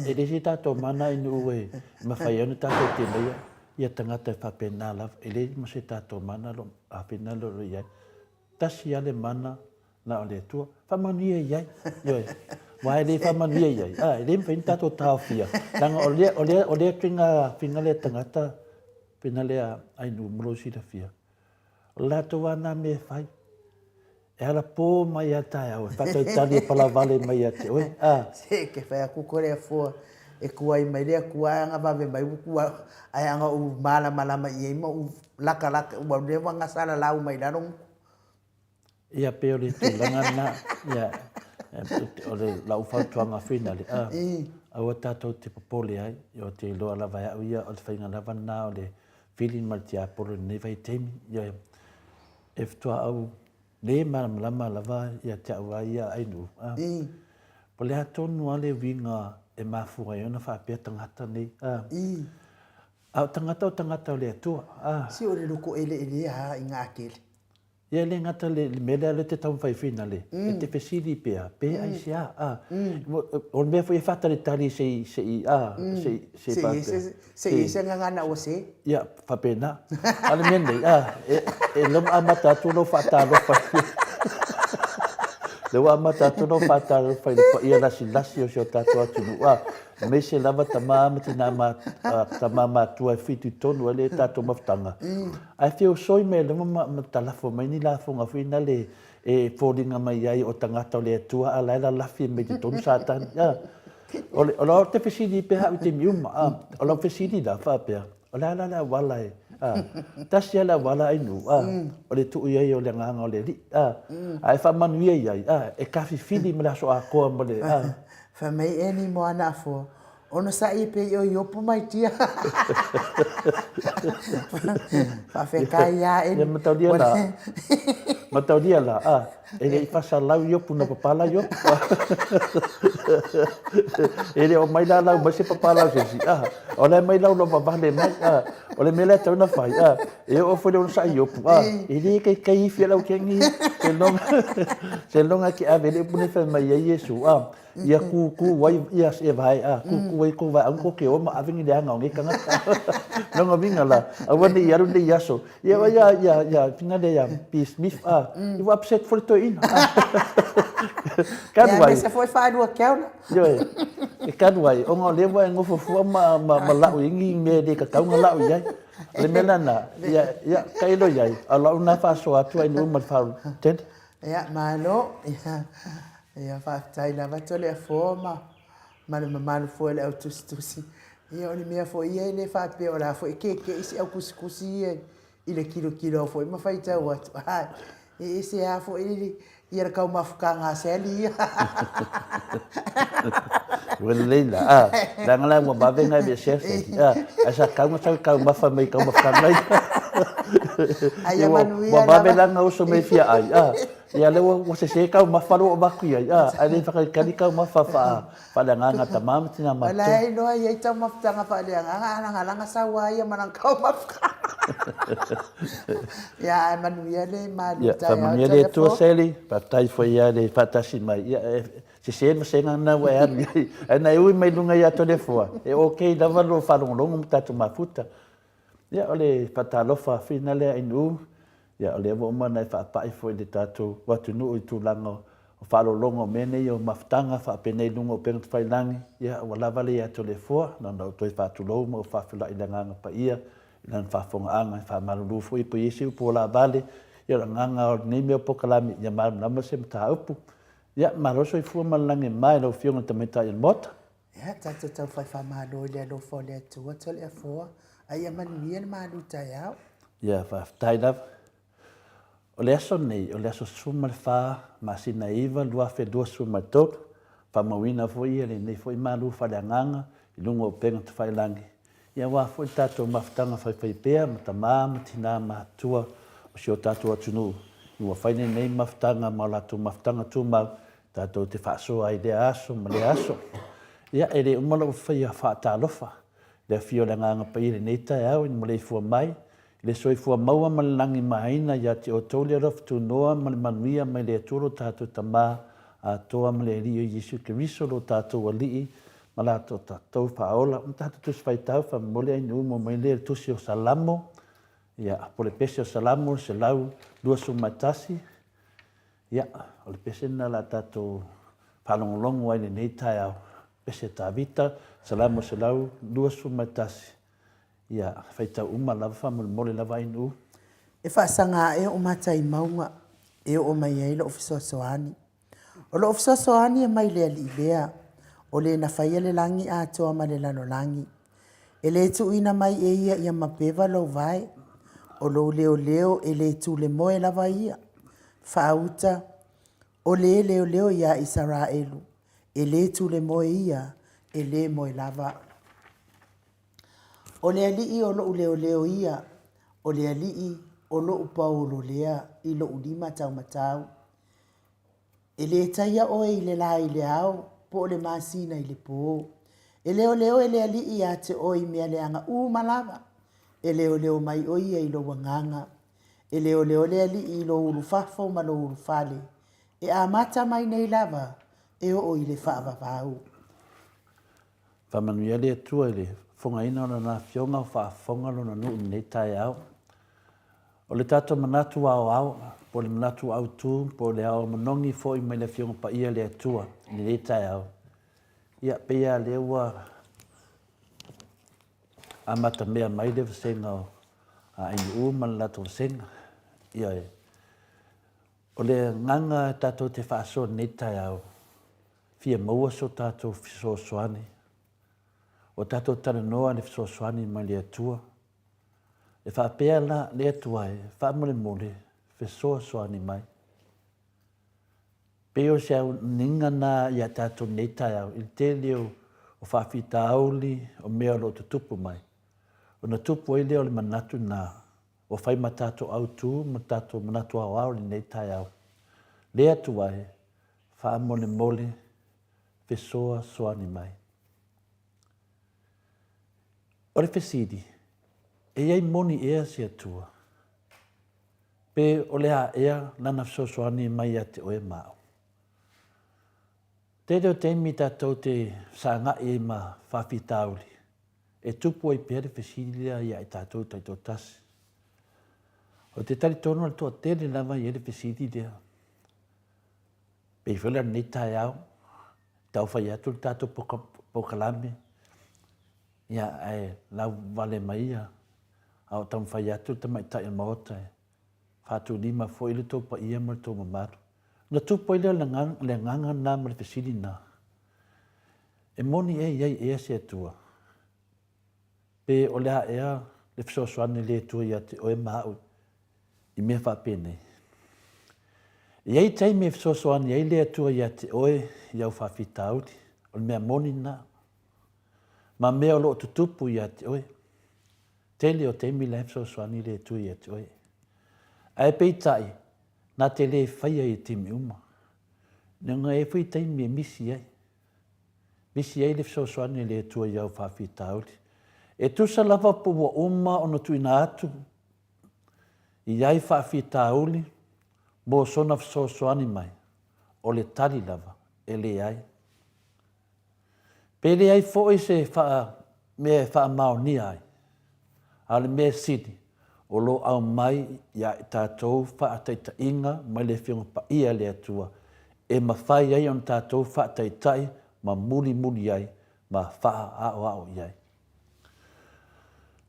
S2: e le se tatou mana i nuu e mafai ai ona tatou teneia ia tagata e faapena lava, e leai ma se tatou mana lo afina lo lo i ai. Tasi lava le mana na o le Atua, faamanuia i ai. Ioe, aua e le faamanuia i ai, a, e le mafai ona tatou taofia, leaga o lea, o lea, o lea faiga, faiga lea tagata, faiga lea ai nuu mo lou silafia. O le latou lava na mea e fai. E alapo mai lava taeao e faatalitali e palavale mai ia te oe. A.
S1: Se ke fai atu ko le afua e tuai mai le Atua ae ana vave mai ua tua ae ana ou malamalama i ai ma ou latalata ua leva ona salalau mai lalo gutu.
S2: Ia pei o le tulaga lena. Ia o le lau fautuaga finale a aua tatou te popole ai. Ou te iloa lava e au ia o le faiga lava lena o le Vili ma le tiapolo i lenei vaitaimi. Ia, e faatoa au le malamalama lava ia te au a ia Ainuu. A, mm. Po le a tonu lava le uiga e mafua ai ona faapea tagata nei. A, mm. A o tagata o tagata o le Atua. A.
S1: Si o le loko eleele a i ngā kele.
S2: Ia e le gata le mea lea lea te taumafai finale, e te fesili pea, pe aisea, a. O le mea foi e faatalitali se i, se i, a, se i, se i faapea.
S1: Se i se gagana ua se.
S2: Ia, faapena. A o le mea nei, a, e, e lea ua amata atu lou faatalofa. Lea ua amata atu lou faatalofa i le paia lasilasi o si o tatou atunuu, a. Aemaise lava tama ma tina ma tama matua e fitoitonu ai le tatou mafutaga. Ae feosoi mai lava ma, ma talafo mai ni lafoga foi nale e foliga mai ai o tagata o le Atua a la e lalafi mai totonu Satani. A, o le, o lau te fesili pea au i taimi uma, a, o lau fesili la faapea, o le a la le auala e, a, tasi lava le auala ai nuu, a, o le tuu i ai o le agaga o le Alii, a, a e faamanuia i ai, a, e tafifili ma le aso atoa ma le, a.
S1: Fai mai Eni mo ana afoa, Onosai e pei o Iopu mai tia. Faafetai ia Eni.
S2: Ia mataulia la. Mataulia la, a, e le i fasalau Iopu na papala Iopu. E le o mai la lau mai se papalau se isi, a, o la e mai lau lava vale mai, a, o le mea lea e tatau ona fai, a, e oo foi le onosai Iopu, a, e le kaikai ifi a lau kengi, se loga, se loga ke ave le upu nei fai mai ai Iesu, a, Ia kūkū ai ia e vae a, kūkū ai kou vaeau ko ke o ma ave ni leaga o nei tagata. Lona uiga la, aua ne i alu nei aso. Ia wa ia ia ia fina le ia P Smith a, i ua upset foi le toeaina. Talu ai.
S1: Ia aemaise foi faalua keaula.
S2: Ioe. E talu ai, ona o lea ua e nofo fua ma ma ma lau i ni mea e le tatau ona lau i ai. O le mea lena, ia ia tailo i ai, a o lau lena faasoa atu ai nuu ma le faaulu tele.
S1: Ia, malo. Ia, faafetai lava Toleafoa ma. ma le mamalu foi o le au tusitusi. Ia o le mea foi ia e le faapea o la foi e keke'i si au kusikusi ia i le kilokilo foi ma faitau atu, ae e ese lava foi ia le taumafutaga a Sally ia.
S2: Ua lelei la, a, leaga la ua vave ona aveesea Sally, a, ae sa tatau ona sau e taumafa mai i taumafataga ia.
S1: Ai ia manuia
S2: Ua vave la ona uso mai e fia ai, a, ia lea ua sese taumafa lea ua avatu i ai, a, ae le faatalitali taumafa faa, faaleagaga a tama ma tina
S1: matutua. O la e iloa e i ai taumafataga faaleagaga, a lagalaga sau lava ia ma lana taumafataga. Ia, ae manuia le malu taeao. Ia,
S2: faamanuia le Atua Sally, faafetai foi ia le faatasi mai. Ia, e sese le vasega lena ua e alu i ai. Ae na e ui mai luga ia Toleafoa, e okay lava lou faalogologo ma tatou mafuta. Ia, o le faatalofa fina lea Ainuu, ia, o lea ua uma ona e faapai foi i le tatou atunuu i tulaga o faaaloaloga o mea nei o mafutaga faapenei i luga o upega tafailagi, ia, ua lava lea ia Toleafoa, na ona ou toe faatulou ma ou faafeiloai i le Agaga Paia i lana faafofogaaga, e faamalulu foi pe i ai se upu ua laavale, ia, o le agaga o lenei mea o polokalame, ia malamalama se mataupu. Ia, malo le soifua ma le lagi e mama i lau Afioga i le Tamaitai o le Maota.
S1: Ia, tatou taufai faamalo i le alofa o le Atua Toleafoa, a ia manuia le malu taeao.
S2: Ia, faafetai lava. O le aso nei, o le aso 14 masina e 9, 2023, faamauina foi ia lenei foi malu faaleagaga i luga o upega tafailagi, ia aua foi le tatou mafutaga faifaipea ma tama ma tina matutua o si o tatou atunuu, ua fai lenei mafutaga ma o latou mafutaga tumau Tatou te faasoa ai i lea aso ma lea aso. Ia, e le uma lou faia faatalofa i le afio o le Agaga Paia i lenei taeao ina maleifua mai i le soifua maua ma le lagi maina ia te outou le alofa tunoa ma le manuia mai le Atua lo tatou Tama atoa ma le Alii o Iesu Keriso lo tatou Alii ma la tatou Faaola. Ma tatou Tusi Faitau faamolemole ainuu mo mai lea le Tusi o Salamo, ia, po o le Pese o Salamo 121. Ia, o le pese lena o le a tatou faalogologo ai i lenei taeao, pese a Tavita, Salamo 121. Ia, faitau uma lava faamolemole lava Ainuu.
S1: E faasaga ae o'u matai mauga e oo mai ai lo'u fesoasoani. O lo'u fesoasoani e mai le Alii lea, o le na faia le lagi atoa ma le lalolagi. E le tuuina mai e ia ia mapeva lou vae, o lou leoleo e le tulemoe lava ia. Faauta, o le leoleo iā Isaraelu, e le tulemoe ia, e le moe lava. O le Alii o lo'u leoleo ia, o le Alii o lo'u paolo lea i lo'u lima taumatau. E le taia oe i le la i le ao, po o le masina i le pō. E leoleo e le Alii iā te oe i mea leaga uma lava. E leoleo mai o ia i lou agaga. E leoleo le Alii i lou ulufafo ma lou ulufale. E amata mai nei lava e oo i le faavavau.
S2: Faamanuia le Atua i le fofogaina o Lana Afioga o faafofoga Lona nuu i lenei taeao. O le tatou manatu aoao, po o le manatu autu, po o le ao manogi foi mai le Afioga Paia le Atua i lenei taeao, ia, pei lava lea ua amatamea mai le vasega o ANU ma le latou vasega. Ioe. O le agaga tatou te faasoa i lenei taeao, fia maua so tatou fesoasoani. Ua tatou talanoa i le fesoasoani mai le Atua. E faapea la le Atua e, faamolemole, fesoasoani mai. Pei o se auniga na ia tatou i lenei taeao i le tele o faafitauli o mea o lo o tutupu mai, ona tupu ai lea o le manatu na ua fai ma tatou autu ma tatou manatu aoao i lenei taeao. Le Atua e, faamolemole, fesoasoani mai. O le fesili, e i ai moni ea se Atua? Pe o le a ea lana fesoasoani mai ia te oe ma au? Tele o taimi tatou te fesagai ai ma faafitauli, e tupu ai pea le fesili lea ia i tatou taitoatasi. Ou te talitonu o le toatele lava e i ai le fesili lea. Pei foi la lenei taeao, tau fai atu le tatou polokalame, ia ae lauvale mai ia, a o taumafai atu le tamaitai o le Maota e faatulima foi le tou paia ma le tou mamalu. Ona tupu ai lea o le agaga lena ma le fesili lena. E moni ea i ai ea se Atua? Pe o le a ea le fesoasoani a le Atua ia te oe ma au i mea faapenei? E i ai taimi e fesoasoani ai le Atua ia te oe i au faafitauli, o le mea moni lena, ma mea o lo o tutupu ia te oe. Tele o taimi la e fesoasoani le Atua ia te oe. Ae peitai, na te le faia i taimi uma. Leaga e i ai foi taimi e misi ai. Misi ai le fesoasoani a le Atua i au faafitauli. E tusa lava po ua uma ona tuuina atu i ai faafitauli mo sona fesoasoani mai, o le tali lava, e leai. Pe leai foi se mea e faamaonia ai, a o le mea sili, o lo o aumai ia i tatou faataitaiga mai le Afioga Paia a le Atua, e mafai ai ona tatou faataitai ma mulimuli ai ma faaaoao i ai.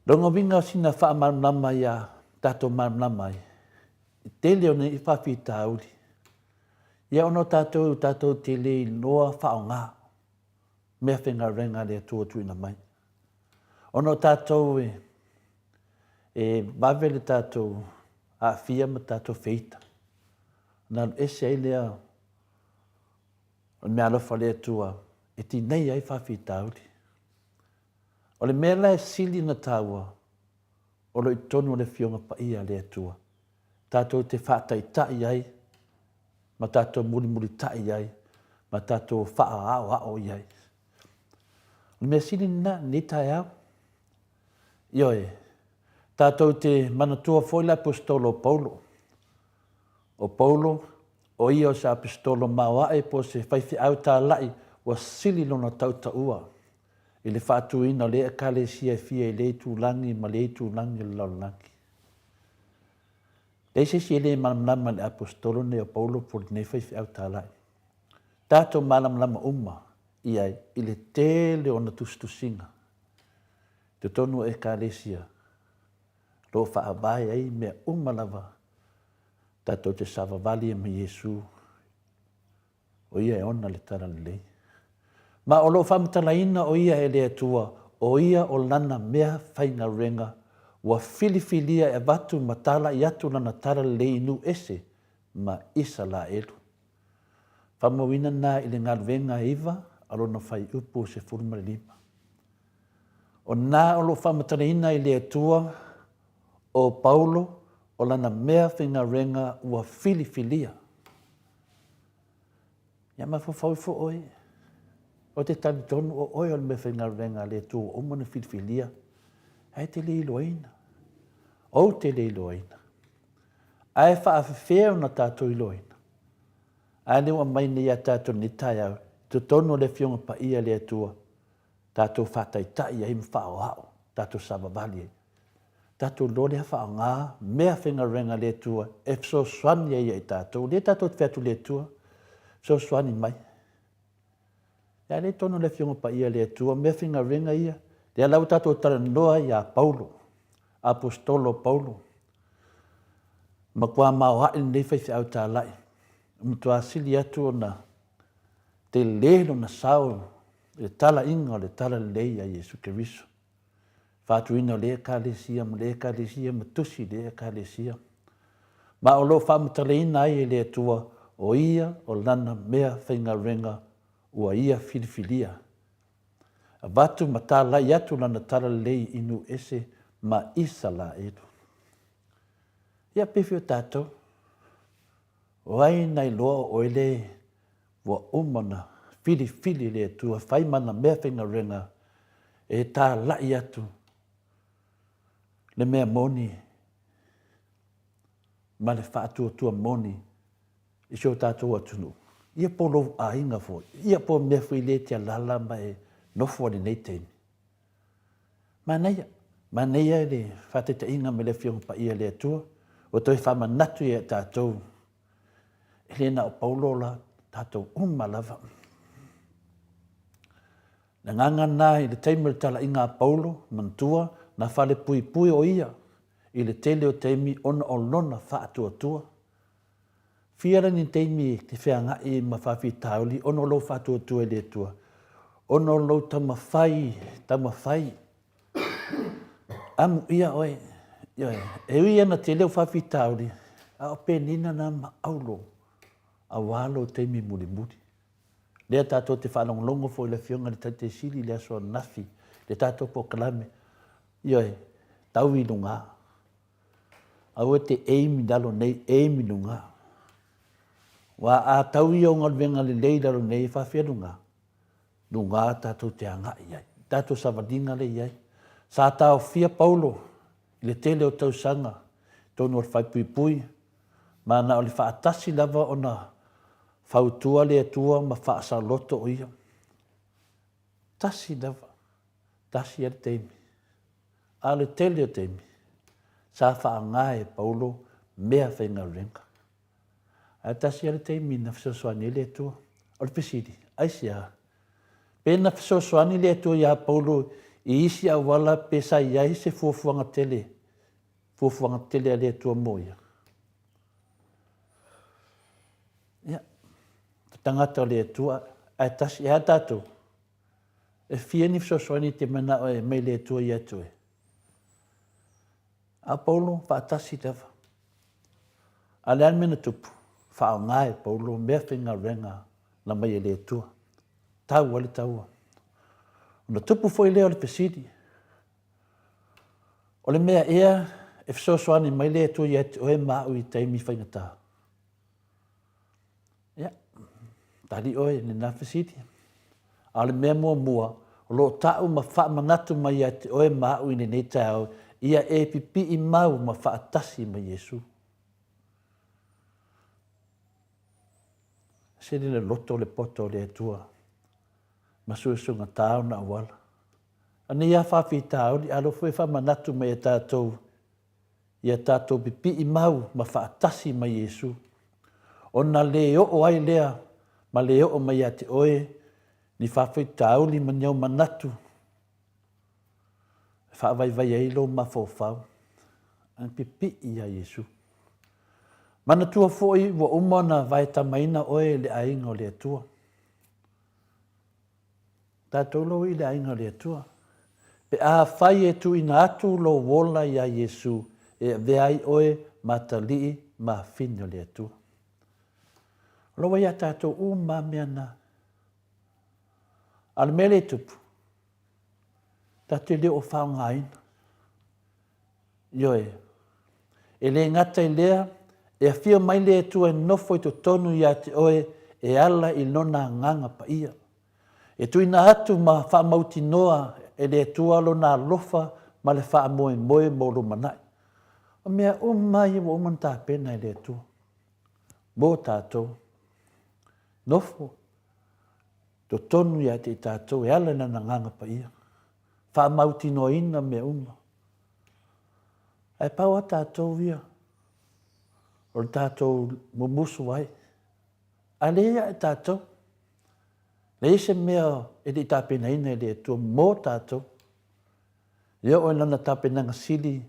S2: Lona uiga o sina faamalamalama ia tatou malamalama ai, i tele o nei faafitauli, ia ona o tatou, tatou te le iloa faaaoga mea faigaluega a le Atua ua tuuina mai. Ona o tatou e, e vave le tatou aafia ma tatou feita, ona alu ese ai lea o le meaalofa a le Atua e tineia ai faafitauli. O le mea la e sili ona taua, o lo o i totonu o le Afioga Paia a le Atua, tatou te faataitai ai ma tatou mulimulitai ai ma tatou faaaoao i ai. O le mea sili lena i lenei taeao. Ioe, tatou te manatua foi le Aposetolo o Paulo. O Paulo, o ia o se Aposetolo maoae po o se faifeau talai ua sili lona tautaua i le faatuina o lea Ekalesia e fia i lea itulagi ma lea itulagi o le lalolagi. Leai se isi e le malamalama i le Aposetolo lenei o Paulo po o lenei faifeau talai. Tatou malamalama uma i ai i le tele o ona tusitusiga i totonu o Ekalesia o lo o faavae ai mea uma lava tatou te savavali ai ma Iesu O ia e ona le talalelei. Ma o lo o faamatalaina o ia e le Atua, o ia o lana mea faigaluega, ua filifilia e avatu ma talai atu lana talalelei i nuu ese ma Isalaelu. Faamauina na i le galuega e iva a lona fuaiupu 15. O na o lo o faamatalaina i le Atua o Paulo o lana mea faigaluega ua filifilia. Ia mafaufau ifo oe, ou te talitonu o oe o le meafaigaluega a le Atua ua uma ona filifilia, ae te le iloaina. Ou te le iloaina. Ae faafefea ona tatou iloaina? A lea ua aumai nei ia tatou i lenei taeao, i totonu o le Afioga Paia a le Atua, tatou faataitai ai ma faaoao, tatou savavali ai. Tatou iloa lea faaaoga mea faigaluega a le Atua e fesoasoani ai ia i tatou. O lea tatou te fai atu i le Atua, fesoasoani mai. Ia lea i totonu o le Afioga Paia a le Atua, mea faigaluega ia, lea la ua tatou talanoa ia Paulo, Aposetolo Paulo, matua maoae lenei faifeau talai, matua sili atu ona tele lona sao i le talaiga o le talalelei ia Iesu Keriso. Faatuina o lea Ekalesia ma lea Ekalesia ma tusi i lea Ekalesia. Ma o lo o faamatalaina ai e le Atua o ia o lana mea faigaluega ua ia filifilia. Avatu ma talai atu lana talalelei i nuu ese ma Isalaelu. Ia pefea o tatou? O ai na iloa o oe le ua uma ona filifili e le Atua e fai ma ana mea faigaluega e talai atu le mea moni ma le faatuatua moni i si o tatou atunuu, ia po o lou aiga foi, ia po o mea foi lea e te alaala ma e nofo ai i lenei taimi. Manaia, manaia le faataitaiga ma le Afioga Paia a le Atua, ua toe faamanatu ia i tatou, e le na o Paulo la, tatou uma lava. Le agaga lena i le taimi o le talaiga a Paulo, manatua, na falepuipui o ia i le tele o taimi ona o lona faatuatua. Fia la ni taimi e te feagai ma faafitauli ona o lou faatuatua i le Atua? Ona o lou taumafai, taumafai, amuia oe. Ioe, e ui ana tele ou faafitauli, a o penina na ma auro aua lou taimi mulimuli. Lea tatou te faalogologo foi i le Afioga i le Taitaisili i le aso ananafi, le tatou polokalame, ioe, tau i luga. Aua e te aim i lalo nei, aim i luga. Aua a tau ia o galuega lelei i lalo nei, e faafefea luga? Luga tatou te agai i ai. Tatou savaliga lea i ai. Sa taofia Paulo i le tele o tausaga i totonu o le faepuipui, ma na o le faatasi lava ona fautua le Atua ma faasaloto o ia. Tasi lava, tasi lava le taimi. A o le tele o taimi, sa faaaoga e Paulo mea faigaluega. Ae tasi lava le taimi na fesoasoani ai le Atua. O le fesili, aisea? Pe na fesoasoani le Atua iā Paulo i isi auala pe sa i ai se fuafuaga tele, fuafuaga tele a le Atua mo ia? Ia, te tagata o le Atua, ae tasi, e a tatou? E fia ni fesoasoani e te manao e mai le Atua ia te oe? A Paulo, faatasi lava. A o le a le mea na tupu? Faaaoga e Paulo mea faigaluega na mai e le Atua. Tau ai le taua. Ona tupu foi lea o le fesili, o le mea ea e fesoasoani mai le Atua ia te oe ma au i taimi faigata? Ia, tali oe i lena fesili. A o le mea muamua, o lo o ta'u ma faamanatu mai ia te oe ma a'u i lenei taeao, ia e pipi'i mau ma faatasi ma Iesu. Sili le loto le poto o le Atua ma suesuega ona auala. A nei a faafitauli, a lo foi faamanatu mai e tatou ia tatou pipii mau ma faatasi ma Iesu, ona le oo ai lea ma le oo mai ia te oe ni faafitauli ma ni au manatu e faavaivai ai lou mafaufau, ae pipii iā Iesu. Manatua foi ua uma ona vaetamaina oe e le aiga o le Atua. Tatou lou i le aiga o le Atua. Pe afai e tuuina atu lou ola iā Iesu e avea ai oe ma atalii ma afine o le Atua. O lo ua iā tatou uma a mea na. A o le mea lea e tupu, tatou te le o faaaogaina. Ioe. E le gata i lea, e afio mai le Atua e nofo i totonu ia te oe e ala i Lona Agaga Paia. E tuuina atu ma faamautinoa e le Atua Lona alofa ma le faamoemoe mo lumanai. O mea uma ia ua uma ona tapena e le Atua mo tatou. Nofo totonu ia te i tatou e ala i Lana Agaga Paia. Faamautinoaina mea uma. Ae pau a tatou ia, o le tatou mumusu ai. A leai ae tatou, leai se mea e le i tapenaina e le Atua mo tatou. Ia oo i lana tapenaga sili,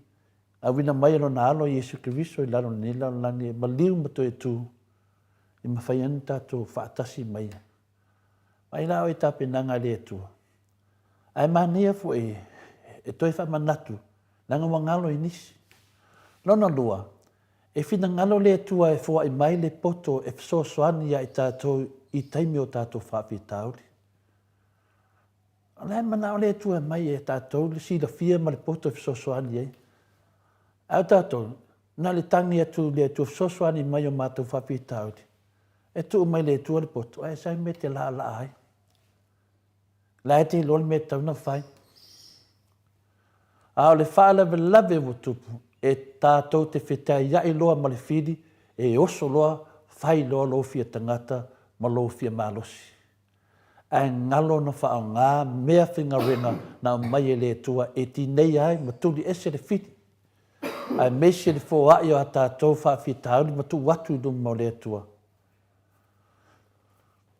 S2: auina mai e lona alo Iesu Keriso i lalo o lenei lalolagi e maliu ma toe tu, e mafai ai ona tatou faatasi mai. Mai la oe i tapenaga a le Atua. Ae manaia foi e toe faamanatu, leaga ua galo i nisi. Lona lua, e finagalo le Atua e foai mai le poto e fesoasoani ia i tatou i taimi o tatou faafitauli. O la e manao le Atua e aumai ia tatou le silafia ma le poto e fesoasoani ai. Ae o tatou, na o le tagi atu i le Atua fesoasoani mai i o matou faafitauli, e tuu mai le Atua le poto, ae sa mea e te laalaa ai. La e te iloa le mea e tatau ona fai. A o le faalavelave ua tupu, e tatou te fetaiai loa ma le fili, e oso loa, fai loa lou fia tagata ma lou fia malosi. Ae galo ona faaaoga mea faigaluega na aumai e le Atua e tineia ai ma tuli ese le fili, aemaise le foai o a tatou faafitauli ma tuu atu i luma o le Atua.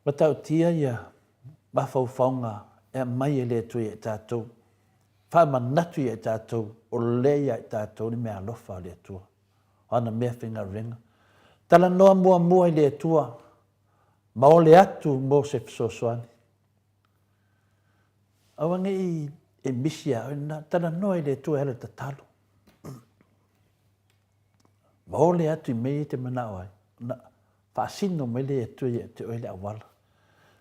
S2: Matautia ia mafaufauga e aumai e le Atua ia i tatou, faamanatu ia i tatou, o lea ia i tatou le meaalofa a le Atua, o ana meafaigaluega. Talanoa muamua i le Atua, ma ole atu mo se fesoasoani. Aua ne i e misi ia oe lena, talanoa i le Atua e ala i le tatalo. Ma ole atu i mea ia e te manao ai, ona faasino mai lea e Atua ia te oe le auala.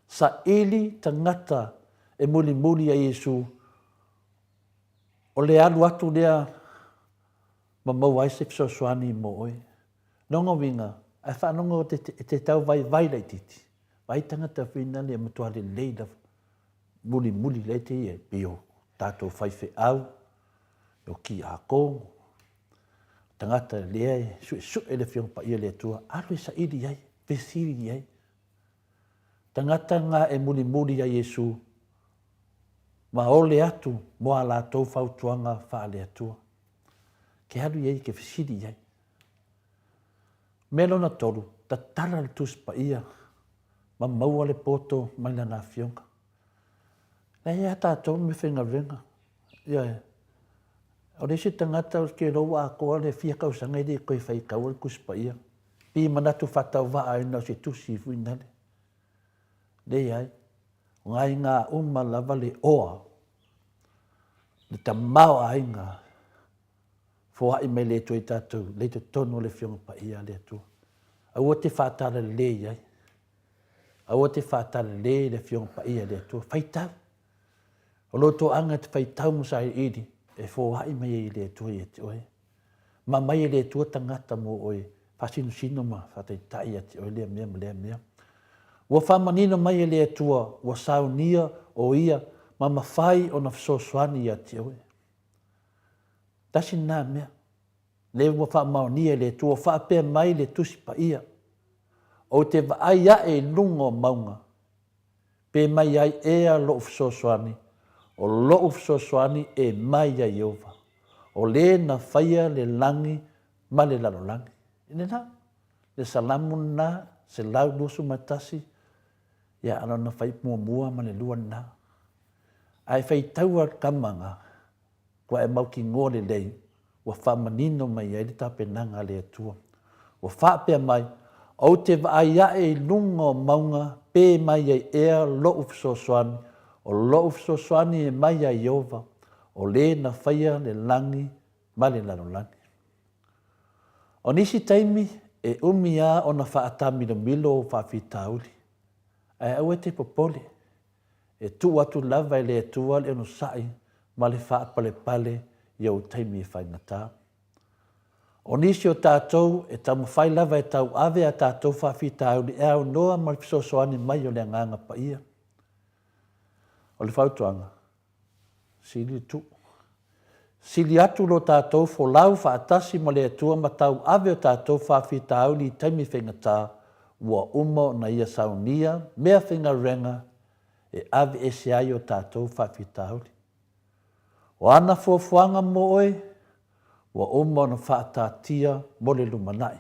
S2: Saili tagata e mulimuli ia Iesu, o le alu atu lea ma maua ai se fesoasoani mo oe. Lona uiga, ae faalogo e te tau vaivai laitiiti, vaai tagata foi na e matua lelei lava, mulimuli la e te i ai, pei o tatou faifeau, o kiakono, tagata lea e suesue le Afioga Paia a le Atua, alu e saili i ai, fesili i ai. Tagata na e mulimuli ia Iesu, ma ole atu mo a latou fautuaga faale-Atua. Ke alu i ai, ke fesili i ai. Mea lona tolu, tatala le Tusi Paia ma maua le poto mai Lana Afioga. Leai a tatou mea faigaluega. Ioe. O le isi tagata ou te iloa ua atoa le fia tausaga e le i toe faitaua le Tusi Paia. Pei e manatu faatauvaa ai na o se tusi foi nale. Leai. O ngaiga uma lava le oa, le tamaoaiga foai mai le Atua i tatou lei totonu o le Afioga Paia a le Atua. Aua te faatalalelei i ai. Aua te faatalalelei i le Afioga Paia a le Atua. Faitau. O lo toaga e te faitau ma sailiili e foai mai ai e le Atua ia te oe. Ma aumai e le Atua tagata mo oe, faasinosino ma faataitai ia te oe lea mea ma lea mea. Ua faamanino mai e le Atua ua saunia o ia ma mafai ona fesoasoani ia te oe. Tasi lena mea. Lea ua faamaonia e le Atua, ua faapea mai le Tusi Paia, Ou te vaai ae i luga o mauga, pe mai ai ea lou fesoasoani, o lou fesoasoani e mai ia Ieova, o le na faia le lagi ma le lalolagi. I lena, le Salamo lena, 121, ia, a lona fai muamua ma le lua lena. Ae faitaua le tama na, Ua e mautinoa lelei, ua faamanino mai ai le tapenaga a le Atua. Ua faapea mai, Ou te vaai ae i luga o mauga pe mai ai ea lou fesoasoani, o lou fesoasoani e mai ia Ieova, o le na faia le lagi ma le lalolagi. O nisi taimi, e umi lava ona faatamilomilo ou faafitauli, ae aua e te popole, E tuu atu lava e le Atua le onosai ma le faapalepale i ou taimi e faigata. O nisi o tatou e taumafai lava e tauave a tatou faafitauli e aunoa ma le fesoasoani mai o le Agaga Paia. O le fautuaga, sili le tuu. Sili atu lo tatou folau faatasi ma le Atua ma tauave o tatou faafitauli i taimi faigata ua uma ona Ia saunia mea faigaluega e ave ese ai o tatou faafitauli. O ana fuafuaga mo oe ua uma ona faataatia mo le lumanai.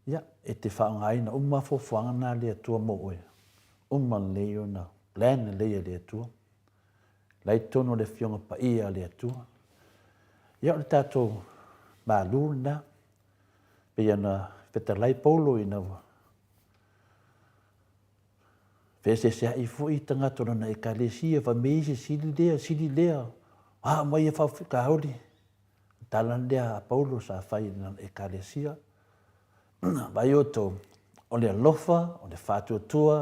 S2: Ia, e te faaaogaina uma fuafuaga na a le Atua mo oe. Uma lelei ona plan lelei e le Atua. La i totonu o le Afioga Paia a le Atua. Ia, o le tatou malu lena. Pei ona fetalai Paulo ina ua feeseesea'i foi tagata o lana Ekalesia, fai mai se sili lea, sili lea, a aumai ia faafitauli. Tala lea a Paulo sa fai i lana Ekalesia, Vaai outou, o le alofa, o le faatuatua,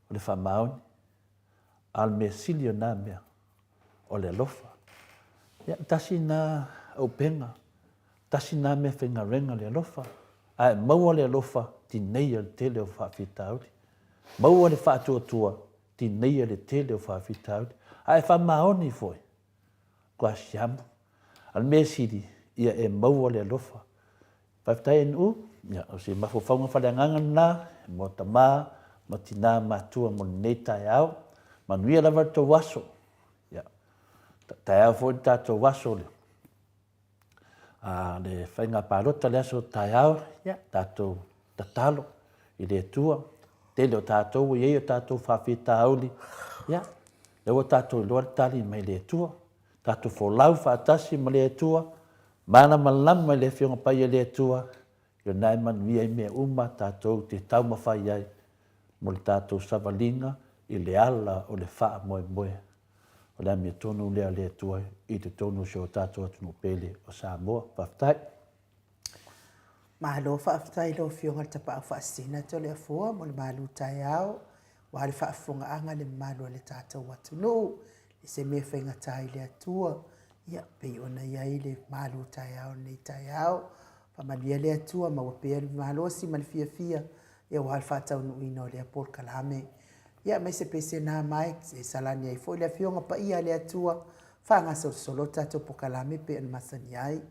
S2: o le faamaoni, a o le mea sili o na mea, o le alofa. Ia, tasi na auupega, tasi na mea faigaluega le alofa, ae maua le alofa, tineia le tele o faafitauli. Maua le faatuatua, tineia le tele o faafitauli. Ae faamaoni foi, kua siamu. A o le mea sili, ia e maua le alofa. Faafetai NU, ia, o se mafaufauga faaleagaga lena mo tama ma tina matua mo lenei taeao. Manuia lava le tou aso. Ia, taeao foi le tatou aso le, a, le faiga palota le aso taeao, ia, tatou tatalo i le Atua. Tele o tatou ua i ai o tatou faafitauli, ia, lea ua tatou iloa le tali mai le Atua. Tatou folau faatasi ma le Atua, malamalama i le Afioga Paia i le Atua, ia na e manuia ai mea uma tatou te taumafai ai mo le tatou savaliga. i le ala o le faamoemoe o le amiotonu lea a le Atua i totonu o si o tatou atunuu pele o Samoa. Faafetai.
S1: Malo faafetai i lau Afioga i le Tapaau Faasisina Toleafoa mo le malu taeao aua le faafofogaaga a le mamalu o le tatou atunuu i se mea faigata i le Atua, ia pei ona i ai le malu taeao i lenei taeao. Faamanuia le Atua, maua pea le malosi ma le fiafia aua le faataunuuina o lea polokalame. Ia aemaise pea se na mai e salani ai foi le Afioga Paia a le Atua, faagasolosolo le tatou polokalame pei ona masani ai.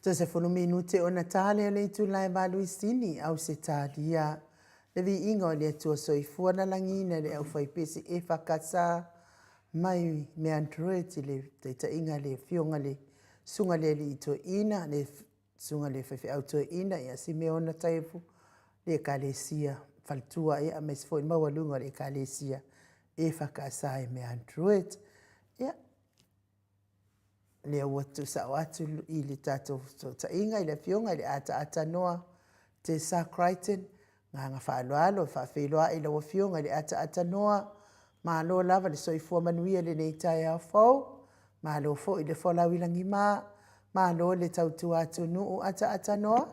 S1: 10 minute ona ta lea o le itula e Valuisini, Ausetalia. Le viiga o le Atua Soifua na lagiina e le aufaipese EFKS mai Meandroid i le taitaiga a le Afioga le Susuga le Alii Toeaina, le Susuga le Faifeau Toeaina ia Simeona Taiafu, le Ekalesia Faletua ia aemaise foi le maualuga o le Ekalesia EFKS i Meandroid. Ia, lea ua tuusao atu i le tatou fesootaiga i le Afioga i le Ataata Noa Tessa Crichton. Agaga faaaloalo e faafeiloai i lau Afioga i le Ataata Noa. Malo lava le soifua manuia i lenei taeao fou. Malo foi i le folau i lagima. Malo le tautua atunuu Ataata Noa.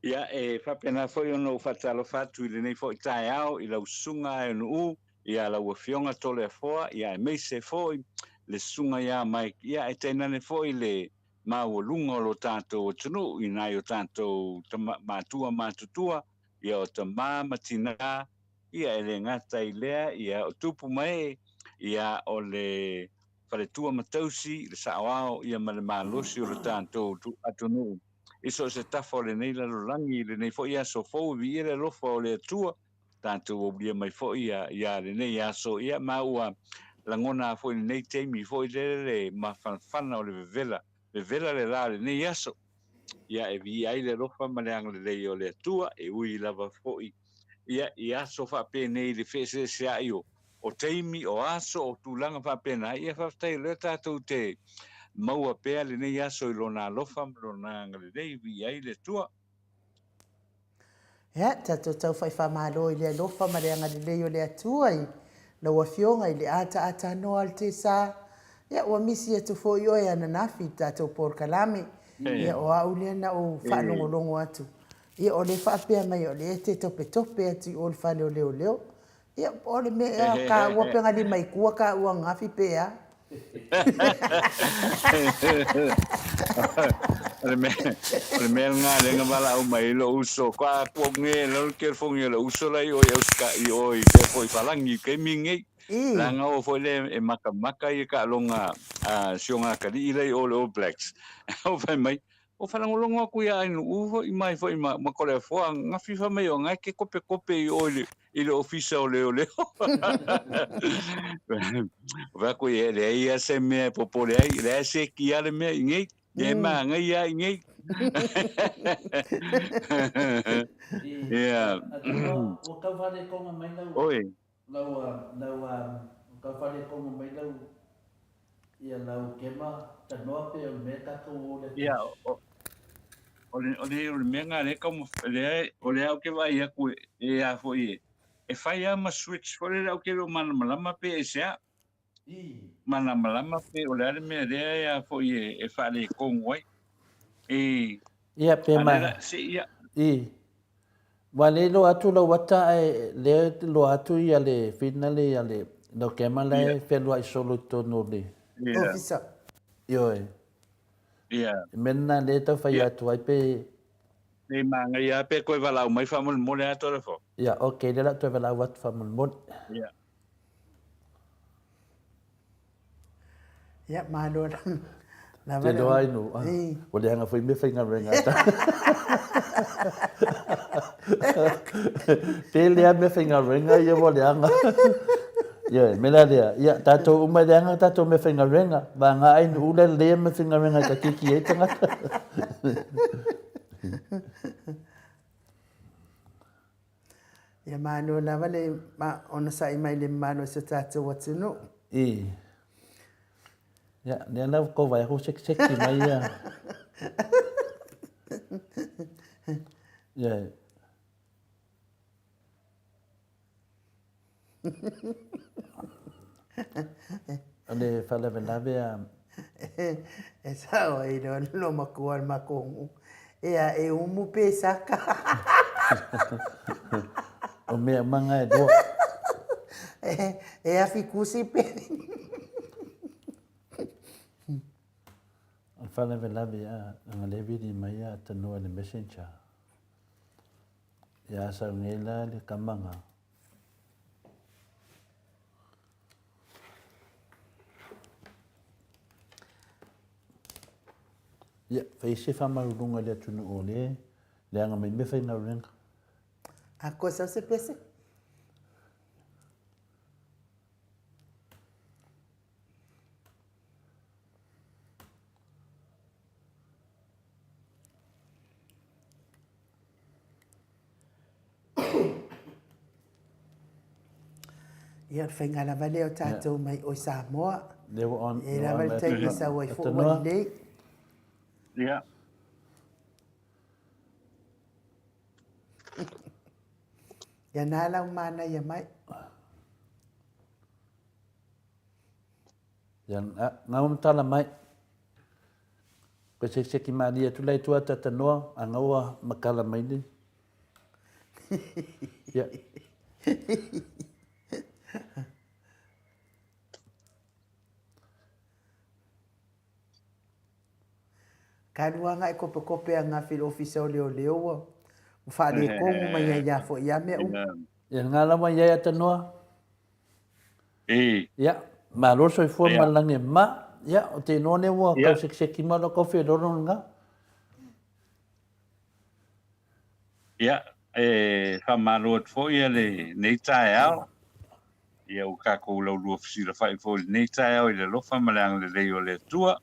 S3: Ia, e faapena foi ona ou faatalofa atu i lenei foi taeao i lau susuga Aenu'u, ia lau Afioga Toleafoa, ia aemaise foi le susuga ia Mike, ia ae tainane foi le maualuga o lo tatou atunuu i nai o tatou matua matutua, ia o tama ma tina, ia e le gata i lea, ia o tupu ma ee, ia o le faletua ma tausi, le saoao, ia ma le malosi o lo tatou atunuu i so o se tafa o lenei lalolagi i lenei foi aso fou. E viia le alofa o le Atua, tatou aulia mai foi ia lenei aso, ia ma ua lagona foi i lenei taimi foi lele le mafanafana o le vevela, vevela le la o lenei aso. Ia e viia ai le alofa ma le agalelei o le Atua, e ui lava foi ia i aso faapenei le feeseeseai o o taimi, o aso, o tulaga faapena, ia faafetai o lea tatou te maua pea lenei aso i Lona alofa ma Lona agalelei, viia ai le Atua.
S1: Ia, tatou tau faimalo i le alofa ma le agalelei o le Atua i lau Afioga i le Ataata Noa Altesa. Ia, ua misi atu foi oe ananafi i le tatou polokalame. Ia, o au lea na ou faalogologo atu. Ia, o le faapea mai o lea e te topetope atu i o le fale o leoleo. Ia, o le mea ea ka ua pegalima i tua ka ua gafi pe a.
S3: O le mea, o le mea lena lea na valaau mai ai lou uso, ka kua nge la le telefoni a lou uso la i o i Ausika, i o i pea foi i Palagi i taimi lenei. Leaga o foi lea e matamata ia taaloga a si o gatalii la i o le All Blacks. O fai mai, O faalogologo atu ia Ainuu foi mai foi ma ma Toleafoa gafi fai mai o na e te topetope i o i le ofisa o leoleo. O fai atu ia e leai lava se mea e popole ai, leai e seki lava le mea i nei, e manaia lava i nei. Ia.
S2: Ua tau faaletonu mai lau
S3: Oi.
S2: lau lau ua tau faaletonu mai lau ia lau kema tanoa pe o le mea tatou o le
S3: Ia, o, o le, o le, o le mea lena lea e taumafai, lea, o lea ou te vaai atu e, e a foi e, e fai lava ma switch foi lele, ou te le o malamalama pe aisea. Malamalama pe o le a le mea lea e a foi e, e faaletonu ai. E,
S2: Ia, pe
S3: a
S2: ma...
S3: lea la, se ia.
S2: I. Ua le iloa atu lau ata ae lea e iloa atu ia le finale ia le lau kema la e fealuai solo i totonu o le.
S1: Ofisa.
S2: Ioe.
S3: Ia.
S2: Mea lena lea e tau fai atu ai pe.
S3: Pe manaia lava pe toe valaau mai faamolemole lava Toleafoa.
S2: Ia, ok, lea o le a toe valaau atu faamolemole.
S3: Ia.
S1: Ia, malo lava.
S2: Te loa ai nu, ua leaga foi mea faigaluega a tatou. Pe lea mea faigaluega ia ua leaga. Ioe, mea la lea, ia tatou uma e leaga tatou mea faigaluega, vagana ai nuu la lelei mea faigaluega e takiki ai tagata.
S1: Ia malo lava le onosai mai le mamalu o si o tatou atunuu.
S2: I. Ia, lea la ua tou vaai atu sekiseki mai ia. Ia. O le faalavelave a...
S1: E sao ai le loo matua o le matou nuu. Ea e umu pe saka.
S2: O mea uma na e lua.
S1: E afi kusi pe.
S2: O le faalavelave a leaga o lea e vili mai a tanoa i le messenger. Ia sau nei la le kamaga. Ia, fai se faamaluluga i le atunuu o lea e leaga mai meafaigaluega.
S1: A koe sau se pese. Ia, o le faiga lava lea o tatou mai o i Samoa. E lava le taimi e sau ai foi ua lelei.
S3: Ia.
S1: Ia na lau manaia mai.
S2: Ia, ngau matala mai. Koe sekiseki malie atu lai tua tatanoa a ngaua makala mai nei. Ia.
S1: Ka lua agai kopekope a ngā fili ofisa o leoleo ua faaletonu mai ai ia foi ia mea uma.
S2: Ia ngā lawa i ai atanoa.
S3: E.
S2: Ia, malo le soifua ma le lagi e ma. Ia, o te inoa lea ua tau sekiseki mai lau kofi e lolo lena.
S3: Ia, e faamalo atu foi ia lenei taeao. Ia ua tatou laulua fesilafai foi i lenei taeao i le alofa ma le agalelei o le Atua.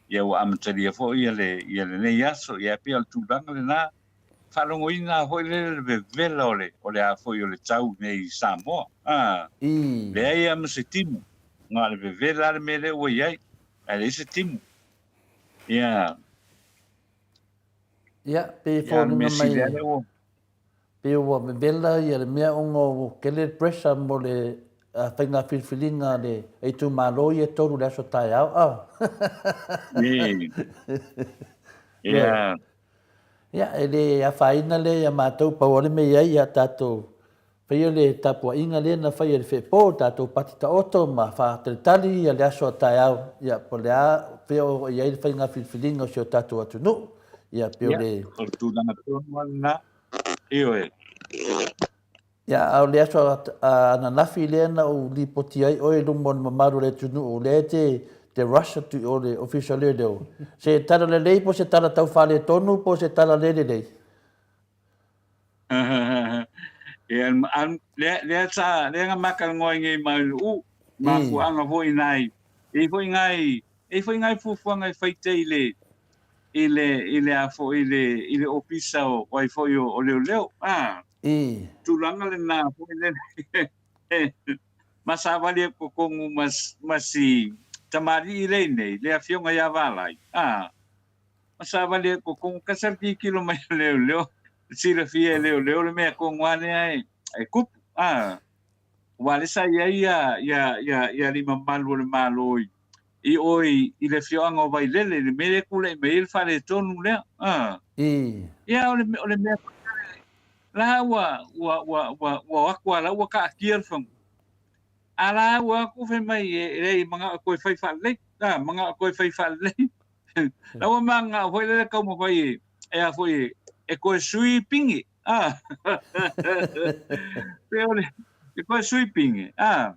S3: Ia ua amatalia foi ia le ia lenei aso. Ia e pei o le tulaga lena, faalogoina foi lele le vevela o le o le a foi o le tau nei i Samoa. A, leai lava ma se timu. Na o le vevela lava le mea lea ua i ai, ae leai se timu. Ia.
S2: Ia, pei e foliga mai, pei ua vevela ia le mea ona ua tele le pressure mo le faiga filifiliga a le itumalo ia e tolu i le aso taeao. A.
S3: Ia.
S2: Ia, e le afaina lea ia matou, pau lava le mea e i ai, ia tatou faia le tapuaiga lea na fai e le Feepo, tatou pati taoto ma faatalitali ia le aso a taeao, ia po o le a fea o i ai le faiga filifiliga o si o tatou atunuu. Ia, pei o le...
S3: Ia, o le tulaga tonu lava lena. Ioe.
S2: Ia, a o le aso ananafi lea na ou lipoti ai oe i luma o le mamalu o le atunuu, lea e te, te rush atu i o le Ofisa o Leoleo. Se tala lelei po o se tala tau faaletonu po o se tala le lelei?
S3: Ia, lea, lea sa, lea na ma talanoa ai nei ma Nu'u, mafuaaga foi nai, e i foi nai, e i foi nai fuafuaga e fai te i le, i le, i le a foi, i le, i le ofisa o, o ai foi o, o leoleo. A, tulaga lena foi lele. Ma savali e totonu ma, ma si tamalii lea nei, le afioga ia Valai. A, ma savali e totonu, ka sa tilotilo mai a leoleo, silafia e leoleo le mea tonu lava lea e, e tupu. A, aua lea sa i ai ia, ia, ia, ia alii mamalu o le Malo i, i o i, i le afioaga o Vailele, i le mea lea e tulai mai ai le faaletonu lea. A. Ia, o le, o le mea la ua, ua, ua, ua, ua o atu lava la ua taatia le fanua. A la ua atu fai mai e leai e manao e toe fai faalelei. A, manao e toe fai faalelei. La ua manao foi lele taumafai e, e a foi e, e toe sui pinge. A. Pe o le, e toe sui pinge. A.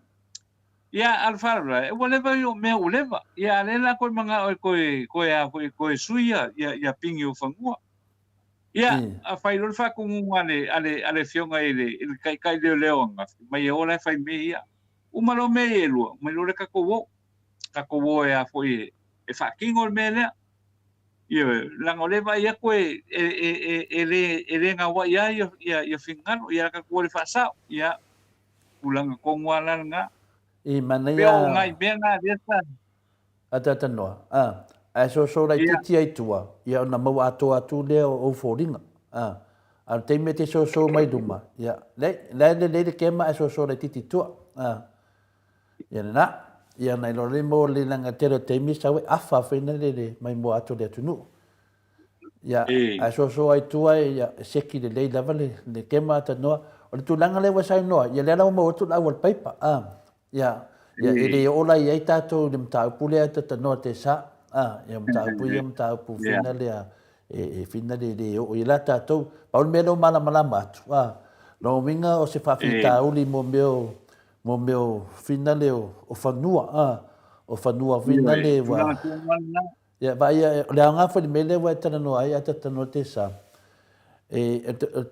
S3: Ia, a o le faalavelave, ua leva ia o mea ua leva. Ia, a o lea la toe manao e toe, toe a foi e toe sui ia, ia, ia pinge o fanua. Ia, a fai loa le faatonuga a le, a le, a le afioga i le, i le taitai leoleo ananafi, mai e o la e fai mea ia. Uma loa mea ia e lua, mai loa lea tatou o. Tatou o e a foi e, e faatino le mea lea. Ioe, leaga o lea e vaai atu e, e, e, e, e le, e le gauai lava ia, ia, ia finagalo, ia tatou o e faasao. Ia, tulaga tonu lava la lena.
S2: I manaia.
S3: Pei o nai mea na lea sa.
S2: Ataatanoa, a, ae soso laitiiti ai tua, ia ona maua atoa atu lea o ou foliga. A, a o le taimi e te soso mai luma, ia, leai, la e lelei le kema ae soso laitiiti i tua. A, ia lena. Ia ona iloa lea maua lelei leaga tele o taimi sau e afa foi na lele mai mua atu o le atunuu. Ia, ae soso ai tua ia e seki lelei lava le, le kema atanoa. O le tulaga lea ua saunoa, ia lea la ua maua atu le au a le paipa. A, ia, ia e le oo la i ai tatou i le mataupu lea e tatanoa te sa. A, ia mataupu ia mataupu whina lea, e, e whina le le oo i la tatou. Pau le mea lea ua malamalama atu. A, lona uiga o se faafitauli mo mea o, mo mea o whina le o, o fanua. A, o fanua whina le ua... Ia, vaaia, o le aoga foi i le mea lea ua e talanoa ai a talanoa Tesa, e,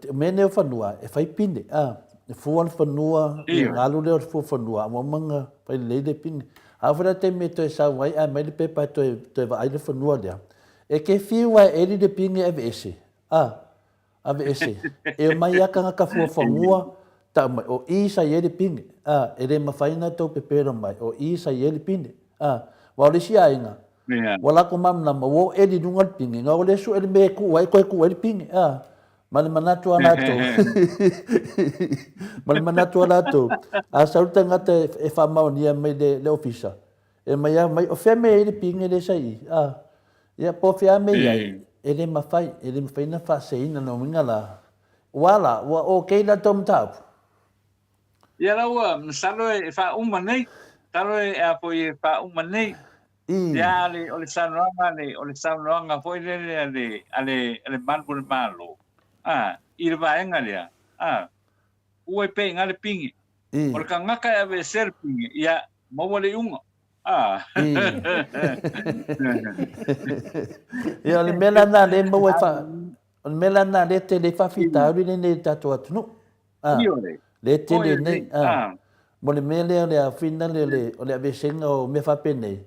S2: o mea nei o fanua, e fai pine, a, e fua le fanua, ia ona alu lea o le fua fanua, a ua uma ona fai lelei le pine. A oo foi la i le taimi e toe sau ai ae aumai le pepa e toe, toe vaai le fanua lea, e te fiu lava e eli le pine e aveese, a, Aveese. E omai lava tagata fuafanua tau mai, o i sa i ai le pine. A, e le mafai ona tou pepelo mai, o i sa i ai le pine. A, aua o le isi aiga, ua latou malamalama, ua oo eli i luga le pine, na ua le sue le mea e tuu ai, toe tuu ai le pine. A, ma le manatu a latou, ma le manatu a latou, a sau le tagata e faamaonia mai le, le ofisa, e mai lava mai, o fea mea e i ai le pine lea sa i i? A, Ia, po o fea mea i ai, e le mafai, e le mafai ona faaseseina lona uiga la, ua a la, ua okay la le tou mataupu?
S3: Ia la ua, masalo e faauma nei, masalo e a foi e faauma nei. Ia, a le, o le saunoaga a le, o le saunoaga foi lele a le, a le, a le malu o le Malo, a, i le vaega lea, a, ua e peiga le pine. O le tagata e aveesea le pine, ia, maua le iuga. Ah.
S2: Ia, o le mea la lena lea e maua ai fa... O le mea la lena lea e tele ai faafitauli lenei i le tatou atunuu. Ah, lea e tele nei. Ah. Mo le mea lea o le afina lea o le aveesega o mea faapenei,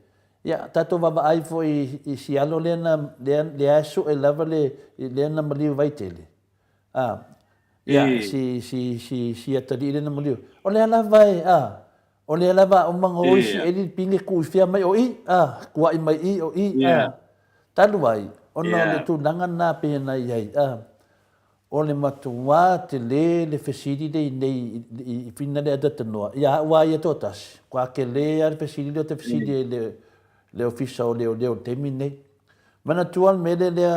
S2: ia, tatou vaavaai foi i si alo lea na, lea, lea e sue lava le, lea na maliu i Vaitele. Ah, ia, si, si, si, si atalii lea na maliu. O lea lava e, ah, O lea lava a uma ona o isi eli le pine tuu i fea mai o i, a, kuaʻi mai i, o i, a. Talu ai, ona o le tulaga lena pei ona i ai, a, o le matuā tele le fesili le i nei i whina le atatanoa, ia au a ia toatasi, kua tele a le fesili lea ou te fesili ai i le Ofisa o Leoleo i le taimi lenei. Manatua le mea lea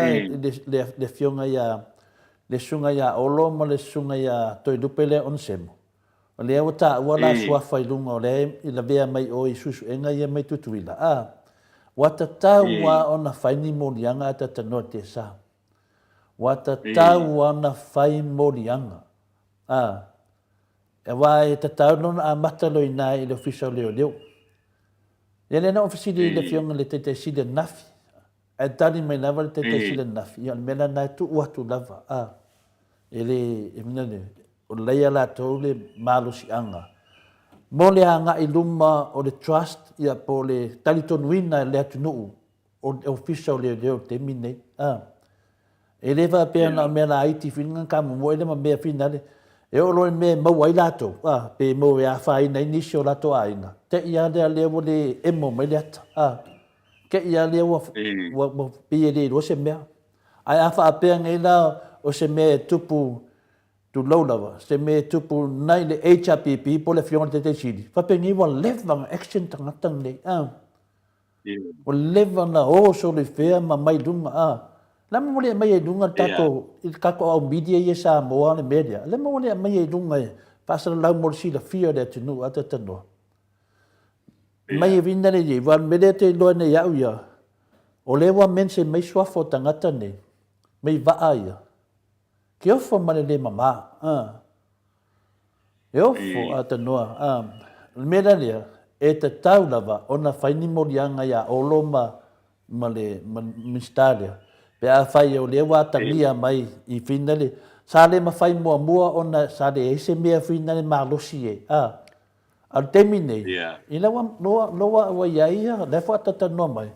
S2: le Afioga ia, le Susuga ia Olo ma le Susuga ia Toelupe lea Onesemo, O lea ua taua la suafa i luga o lea e lavea mai oe i suesuega ia mai Tutuila, a, ua tatau a ona fai ni moliaga a tatanoa te sa. Ua tatau a ona fai moliaga, a, aua e tatau lona amata loa i ina i le Ofisa o Leoleo. Ia lea na ou fesili i le Afioga i le Taitaisili ananafi, Ae tali mai lava le Taitaisili ananafi, ia o le mea la lena e tuu atu lava, a, e le, e mea le, o la ia latou le malosiaga mo le agai i luma o le trust, ia po o le talitonuina e le atunuu o le Ofisa o Leoleo i le taimi lenei, a. E le faapea na o mea laiti whina ka momoe lea ma mea whina le, e oo loa i mea e maua ai latou, a, pe maua e afaina ai nisi o latou aiga, te i a lea lea ua le emo mai le ata, a. Te i a lea ua, ua, ua pei e le iloa se mea. Ae a faapea nei la o se mea e tupu, tulou lava, se mea e tupu nai le HRPP po o le Afioga i le Taitai Sili, faapea nei ua leva ona action tagata nei, a. Ua leva ona o solo i fea ma mai luga, a. Le a mea ua le aumaia i luga le tatou, i le tatou au media ia i Samoa le mea lea? Le a mea ua le aumaia i luga e faasalalau mo le silafia o le atunuu a talanoa? Mai e vina le iei, aua o le mea lea e te iloa nei au ia, o lea ua mention mai suafa o tagata nei, mai vaa ia, ke ofo ma le le mama, a. E ofo a tanoa, a. O le mea la lea, e tatau lava ona fai ni moliaga iā Olo ma, ma le, ma le Minisita lea, pe afai o lea ua atagia mai i whina le, sa le mafai muamua ona sa leai se mea whina le malosi e, a. A o le taimi nei, ina ua, loa, loa ua i ai ia, lea foi a talanoa mai,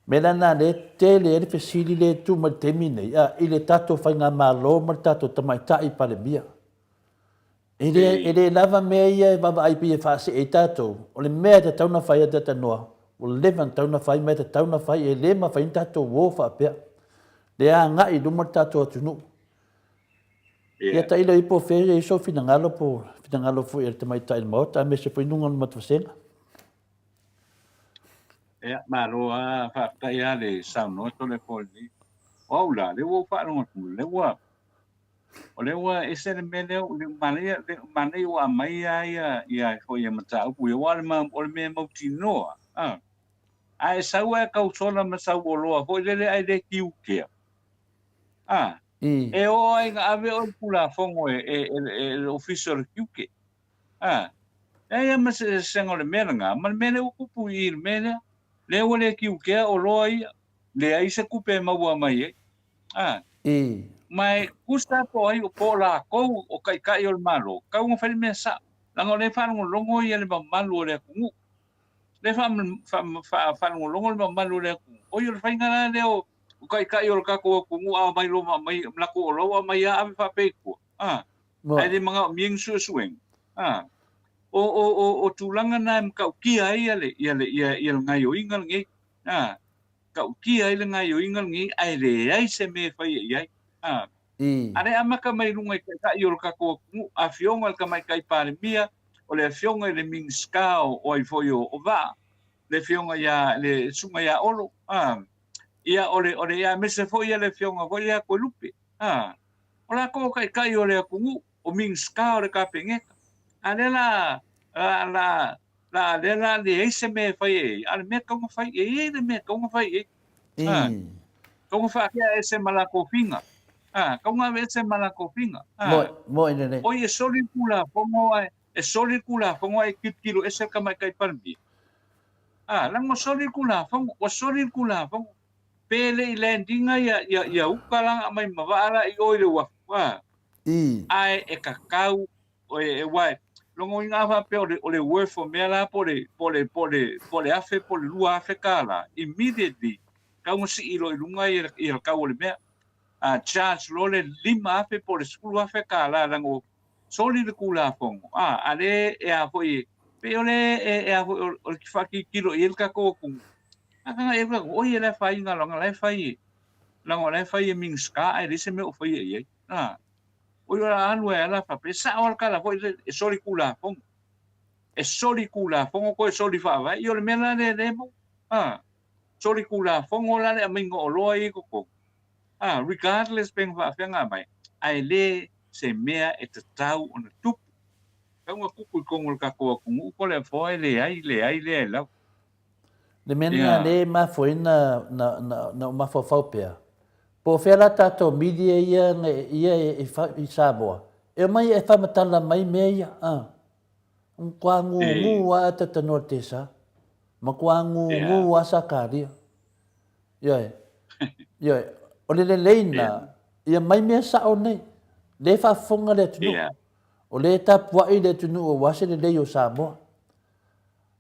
S2: mea la lena lea e tele ai le fesili lea e tu mai i le taimi nei, a, i le tatou faigamalo ma le tatou tamaitai Palemia. E le, e le lava mea ia e vaavaai pei e faasee ai tatou, o le mea e tatau ona fai a talanoa, ua leva ona tatau ona fai ma e tatau ona fai, e le mafai ona tatou o faapea. Lea agai i luma le tatou atunuu. Ia tailo ai po o fea e i ai sou finagalo po o finagalo foi o le tamaitai o le Maota aemaise foi luga o le Matovasega.
S3: Ia, malo lava, faafetai lava le saunoa Toleafoa. O au la, lea ua ou faalogo atu, lea ua, o lea ua ese le mea lea, le manaia, le manaia ua aumai lava ia, ia foi ia mataupu ia, aua o le, o le mea mautinoa, a, a e sau lava e tausola ma sau oloa foi lele ae le tiutea, a, E oo ai ina ave oe i le Tulafono e, e, e, e le Ofisa o le Tiute. A, leai lava ma se eseesega o le mea lena ma le mea lea ua tupu i i le mea lea. Lea ua le tiutea oloa ia, leai se tupe e maua mai ai. A.
S2: I.
S3: Ma e tusa po o ai po o lakou o taitai o le Malo, tau ona fai le mea sao, leaga o lea e faalogologo ia le mamalu o le atunuu. O lea e faalogologo le mamalu o le atunuu, oi o le faiga la lea o taitai o le tatou atunuu a omai loa ma aumai latou oloa ua aumai lava ave faapea i tua, a, ae le manaomia ni suesuega, a. O, o, o, o tulaga na e matautia ai ia le, ia le, ia, ia le gaioiga lenei, a, tautia ai le gaioiga lenei ae leai se mea e faia i ai, a.
S2: I.
S3: A lea e amata mai luga i taitai o le tatou atunuu, afioga i le Tamaitai Palemia, o le afioga i le Minisita o, o ai foi o, o vaa, le afioga ia, le susuga ia Olo, a, ia o le, o le, aemaise foi ia le afioga foi ia Toelupe, a, o latou o taitai o le atunuu, o Minisita o le Kapeneta, a lea la, la, la, la, lea la leai se mea e fai i ai, a o le mea e tatau ona fai, e i ai le mea e tatau ona fai i ai. A, tatau ona faatea ese ma latou figa. A, tatau ona aveese ma latou figa. A,
S2: Moe, moe lelei.
S3: oi e soli le Tulafono ae, e soli le Tulafono ae tilotilo ese le Tamaitai Palemia. A, leaga ua soli le Tulafono, ua soli le Tulafono. Pe le i land ina ia, ia, ia uka la na aumai ma vaa la i o i le uafu, a, ae e tatau, e, aua e, lona uiga a faapea o le, o le worth o mea la po o le, po o le, po o le, po o le $1,000 po o le $2,000, immediately tatau ona sii loa i luga ia, ia le tau o le mea. A charge loa le $5,000 po o le $10,000 leaga ua soli le Tulafono, a, a lea e a foi e, pei o le e, e a foi o le faatilotilo i ai le tatou atunuu. A taga e oi e le afaina leaga la e fai e, leaga o la e fai e Minisita ae leai se mea o faia i ai. A, oi o le a alu ai lava la faapea, e sao lava le tala foi lele, e soli Tulafono. E soli Tulafono toe soli Faavae. Ia o le mea la lea lea e maua. A, soli Tulafono la le aumaiga o oloa ia i totonu. A, regardless pe na faafefea ona aumai, ae le se mea e tatau ona tupu. Tatau ona tupu i totonu o le tatou atunuu Toleafoa e leai, leai, leai lava.
S2: Le mea lena lea e mafua ai na, na, na, na ou mafaufau pea, po o fea la tatou media ia na, ia e, e, i Samoa, e omai e faamatala mai mea ia, a. Matua gūgū a Atatanoa le Tesa, matua gūgū a Sakaria. Ioe, ioe, o le lelei na, ia mai mea sao nei, lea e faafofoga le atunuu, o lea e tapuai le atunuu aua se lelei o Samoa.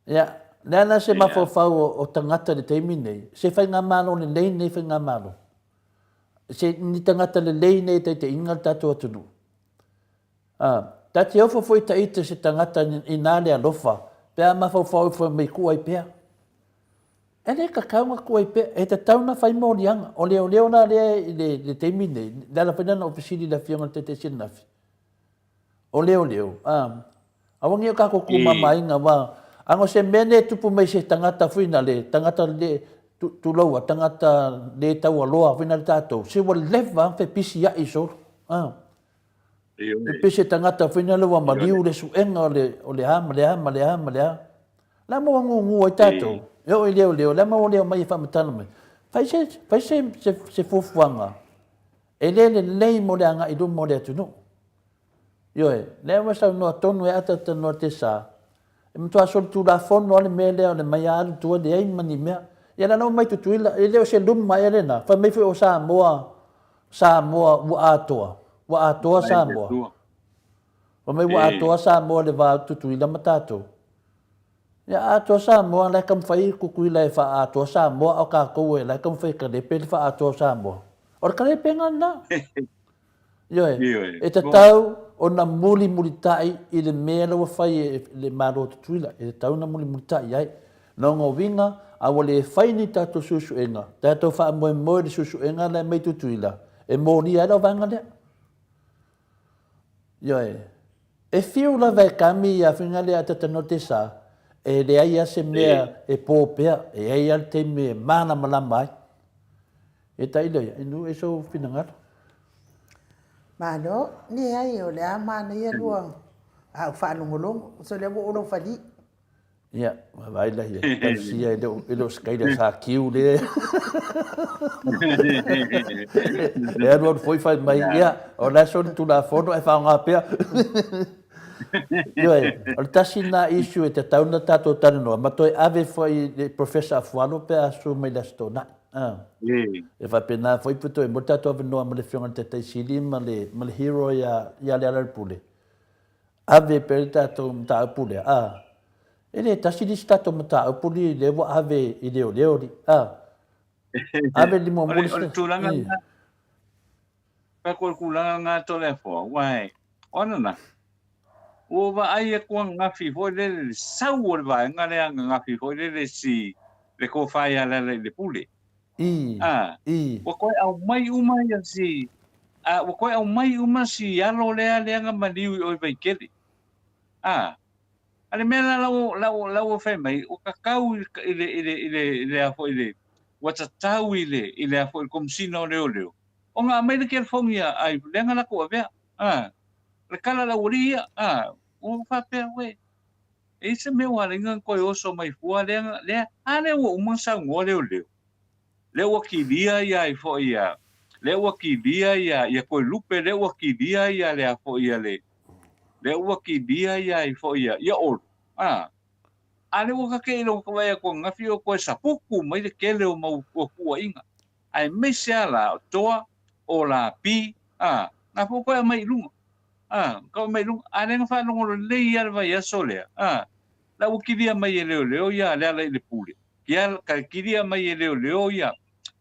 S2: Ia, le a la se mafaufau o tagata i le taimi nei, se faigamalo lelei lenei faigamalo? Se ni tagata lelei nei e taitaiina le tatou atunuu? A, ta te ofo foi ta ita se tagata inā le alofa, pe a mafaufau ifo mai kuu ai pea. E le tatau na kuu ai pea, e tatau na fai moliaga. O leoleo la lea i le, le taimi nei, le ala foi lea na ou fesili i le Afioga i le Taitai Sinafi. O leoleo, a, Aua nei o tatou kumamaina aua ano se mea nei e tupu mai se tagata foi na le tagata le tuloua tagata le taualoa foi na le tatou se ua leva ona fepisi ai solo a pe se tagata foi na le ua maliu le suega o le o le a ma le a ma le a ma le a la ma ua gugu ai tatou e oo i leoleo la ma ua leo mai e faamatala mai fai se fai se se fuafuaga e le lelei mo le agai i luma o le atunuu. Ioe, lea ua saunoa tonu e ataatanoa te sa, e matua solitulafono lava le mea lea o le mai a alu tua leai ma ni mea. Ia la ua mai Tutuila, e le o se luma ea lena, fai mai foi o Samoa, Samoa ua atoa, ua atoa Samoa. Fai mai ua atoa Samoa i le va o Tutuila ma tatou. Ia atoa Samoa, la e taumafai Tutuila e faaatoa Samoa, a o tatou e la e taumafai e kalepe le faaatoa o Samoa. O le kalepega lena. Ioe, e tatau ona mulimulitai i le mea la ua fai e le Malo o Tutuila, e tatau ona mulimulitai ai. Lona uiga, a ua le fai ni tatou suesuega, tatou faamoemoe i le suesuega la e mai Tutuila, e molia ai lau vaega lea. Ioe, e fiu lava e kami ia faiga lea a Tatanote sa, e leai lava se mea e po pea, e i ai lava le taimi e malamalama ai. E tai lea, e nuu e sou finagalo.
S1: Malo, leai o le a manaia lua a ou faalogologo, so lea ua oo lou falii.
S2: Ia, vaai la ia, tausia e le o se kaila sa kiu lea. E alu alu foi fai mai, ia, o la e soli Tulafono ae faaaoga pea. Ioe, o le tasi lena issue e tatau ona tatou talanoa ma toe ave foi i le Professor Afualo pe a susu mai i le Aso Toonai. E faapena foi pe toe maua le tatou avanoa ma le Afioga i le Taitai Sili ma le, ma le hero ia, ia Lealailepule, ave pea le tatou mataupu lea, a. E le tasi le isi tatou mataupu lea ua ave i leoleo, a. Ave le muamua
S3: le... O le tulaga lena, Kako le tulaga lena Toleafoa, aua o ananafi, ua ou vaai atu ananafi foi lele i le sau o le vaega lea ananafi foi lele si le tofa ia Lealailepule. A, ua toe aumai uma ia si, a, ua toe aumai uma si alo lea lea na maliu i o i Vaitele. A, a le mea la lau, lau, lau fai mai, ua tatau i le, i le, i le, i le, a foi i le, ua tatau i le, i le a foi i le Komesina o Leoleo, ona aumai le telefoni a ai lea na latou avea a le tala a le aualii ia a ua ou faapea uē e i ai se mea ua ala ai ona toe oso mai fua lea lea a lea ua uma ona saunoa leoleo lea ua kilia ia ai foi ia lea ua kilia ia ia Toelupe lea ua kilia ia le a foi ia le lea ua kilia ia ai foi ia ia Olo a a lea ua ta te i lau vaai atu ananafi o toe saputu mai le tele o mau tuuaiga aemaise lava la o Toa, o Lapi, a, na foi toe aumai i luga, a, toe aumai i luga, a lea na faalogo lelei lava le vaiaso lea, a, la ua kilia mai e leoleo ia Lealailepule, kia, ka kilia mai e leoleo ia,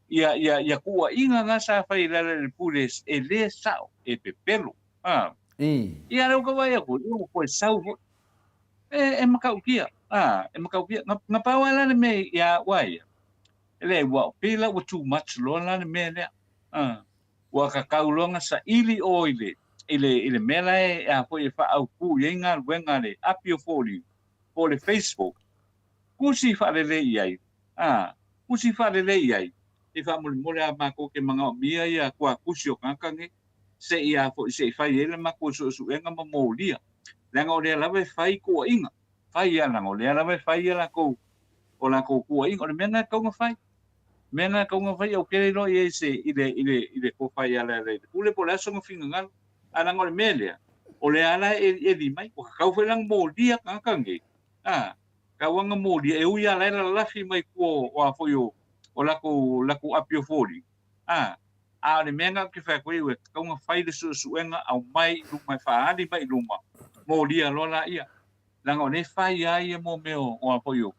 S3: ia, ia, ia tuuaiga na sa fai e Lealailepule e le sao, e pepelo, a. Ia lea ua tau vaai atu, ia ua toe sau foi. E, e matautia, a, e matautia. Na, na pau lava la le mea ia au a ia, E leai, ua pei la ua too much loa la le mea lea. A, ua tatau loa ona saili oe i le, i le, i le mea la e, a foi e faaautu i ai galuega a le api o foliga, po o le Facebook, tusi faalelei i ai, a, tusi faalelei i ai, i faamolemole a matou te manaomia ia tuatusi o tagata nei, se i a foi, se i fai ai le matou suesuega ma molia, leaga o lea lava e fai tuuaiga. Fai ia leaga o lea lava e fai ia latou o latou tuuaiga. O le mea lena e tatau ona fai. O le mea lena e tatau ona fai, ou te le iloa i ai se i le i le i le tofa ia Lealailepule po o le a sona finagalo. Ae leaga o le mea lea, o lea lava la e elieli mai, ua tatau foi la ona molia tagata nei, a, tatau lava ona molia, e ui lava la e lalafi mai tua o a foi o o latou latou api o foliga, a, a o le mea lena ou te fai atu ai, ua tatau ona fai le suesuega, aumai i luma e faaali mai i luma, molia loa laia. Leaga o lea e fai lava ia mo mea o a foi o,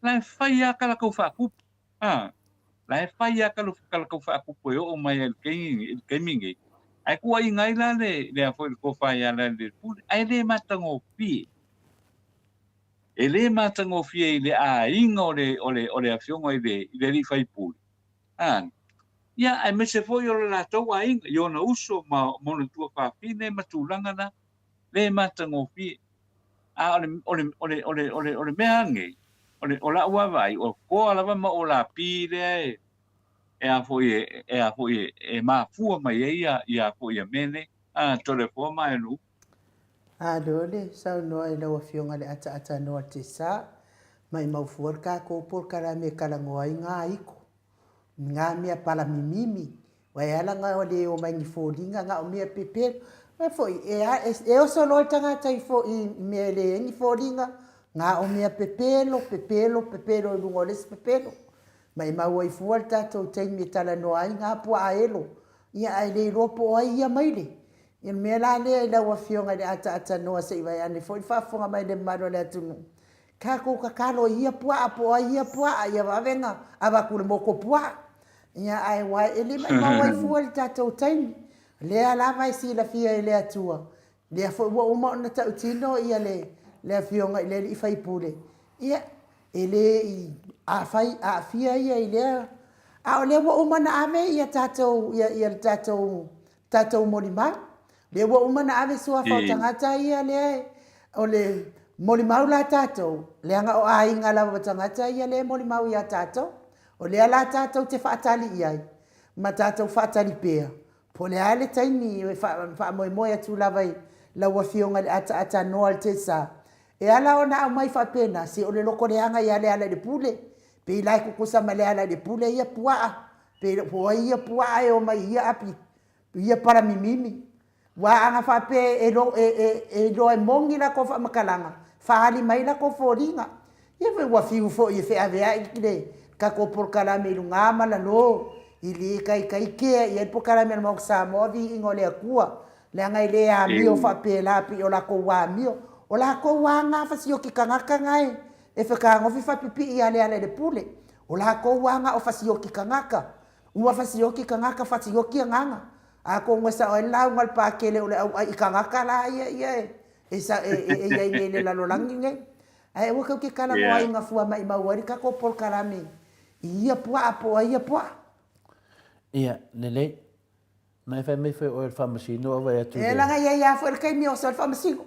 S3: la e fai lava ka latou faatupu, a, la e fai lava ka latou faatupu e oo mai ai i le taimi nei. Ae tuuaiina ai la le, le a foi le tofa ia Lealailepule, ae le matagofie. E le matagofie i le aiga o le, o le, o le afioga i le, i le alii faipule, a, ia, aemaise foi o le latou aiga, i ona uso ma, ma ona tuafafine ma tulaga na, le matagofie. A o le, o le, o le, o le, o le, o le mea nei, o le, o la'u vaavaai, o toa lava ma o lapī lea e, e a foi e, e a foi e, e mafua mai ai ia, ia foi ia mea nei. A, Toleafoa ma Aenu.
S1: Malo le saunoa i lau Afioga le Ataatanoa Tesa, maimau fua le tatou polokalame e talanoa ai ngā iko, ngā mea palamimimi, Ua e ala nga le o mai ni foliga nga o mea pepelo. Ua foi, e, a, e, e oso loa le tagata i, fo, i mea e le ai ni foliga, nga o mea pepelo, pepelo, pepelo i luga o le isi pepelo. Ma e maua ai fua le tatou taimi e talanoa ai nga puaa elo, ia ae le iloa po o ai ia maile. Ia le mea la lea i lau Afioga i le ataatanoa se i vae ane foi le faafofoga mai le mamalu o le atunuu, tatou tatalo i ia puaa po o ai ia puaa ia vave na avatu le moko puaa. Ia ae ua e le maimau ai fua le tatou taimi. Lea lava e silafia e le Atua, lea foi ua uma ona tautino ia le le Afioga i le Alii Faipule, ia e le i afai aafia ia i lea, a o lea ua uma ona ave ia tatou ia ia le tatou tatou molimau. Lea ua uma ona ave suafa o tagata ia lea o le molimau la tatou, leaga o aiga lava o tagata ia lea e molimau ia tatou. O lea la tatou te faatali i ai, ma tatou faatali pea, po o le a le taimi e faamoemoe atu lava i lau Afioga i le ataatanoa o le Tesa, e ala ona aumai faapena, se o le loko leaga ia Lealailepule, pei la e tutusa ma Lealailepule ia puaa, pe po o ai ia puaa e omai i ia api, ia palamimimi. Ua aga faapea e e iloa e moni lakou faamatalaga, faaali mai lakou foliga. Ia foi ua fiu foi e feaveai le tatou polokalame i luga ma lalo, i le taitai kea i ai le polokalame a le Maota Samoa viiga o le Atua, leaga e le amio faapela pei o lakou amio. O lakou a na fasioti tagata na e fetagofi faapipii ia Lealailepule. O lakou a na o fasioti tagata. Ua fasioti tagata, fasioti agaga. Atonu e sao ai le lauga a le Patele o le auai i tagata la ia ia e e i ai nei i le lalolagi nei. Ae aua tou te talanoa ai ina fua maimau ai le tatou polokalame i ia puaa po o ai ia puaa.
S2: Ia, lelei. Na e fai mai foi oe o le faamasino a vaai atu i le.
S1: E leaga e i ai lava foi le taimi e oso ai le faamasino.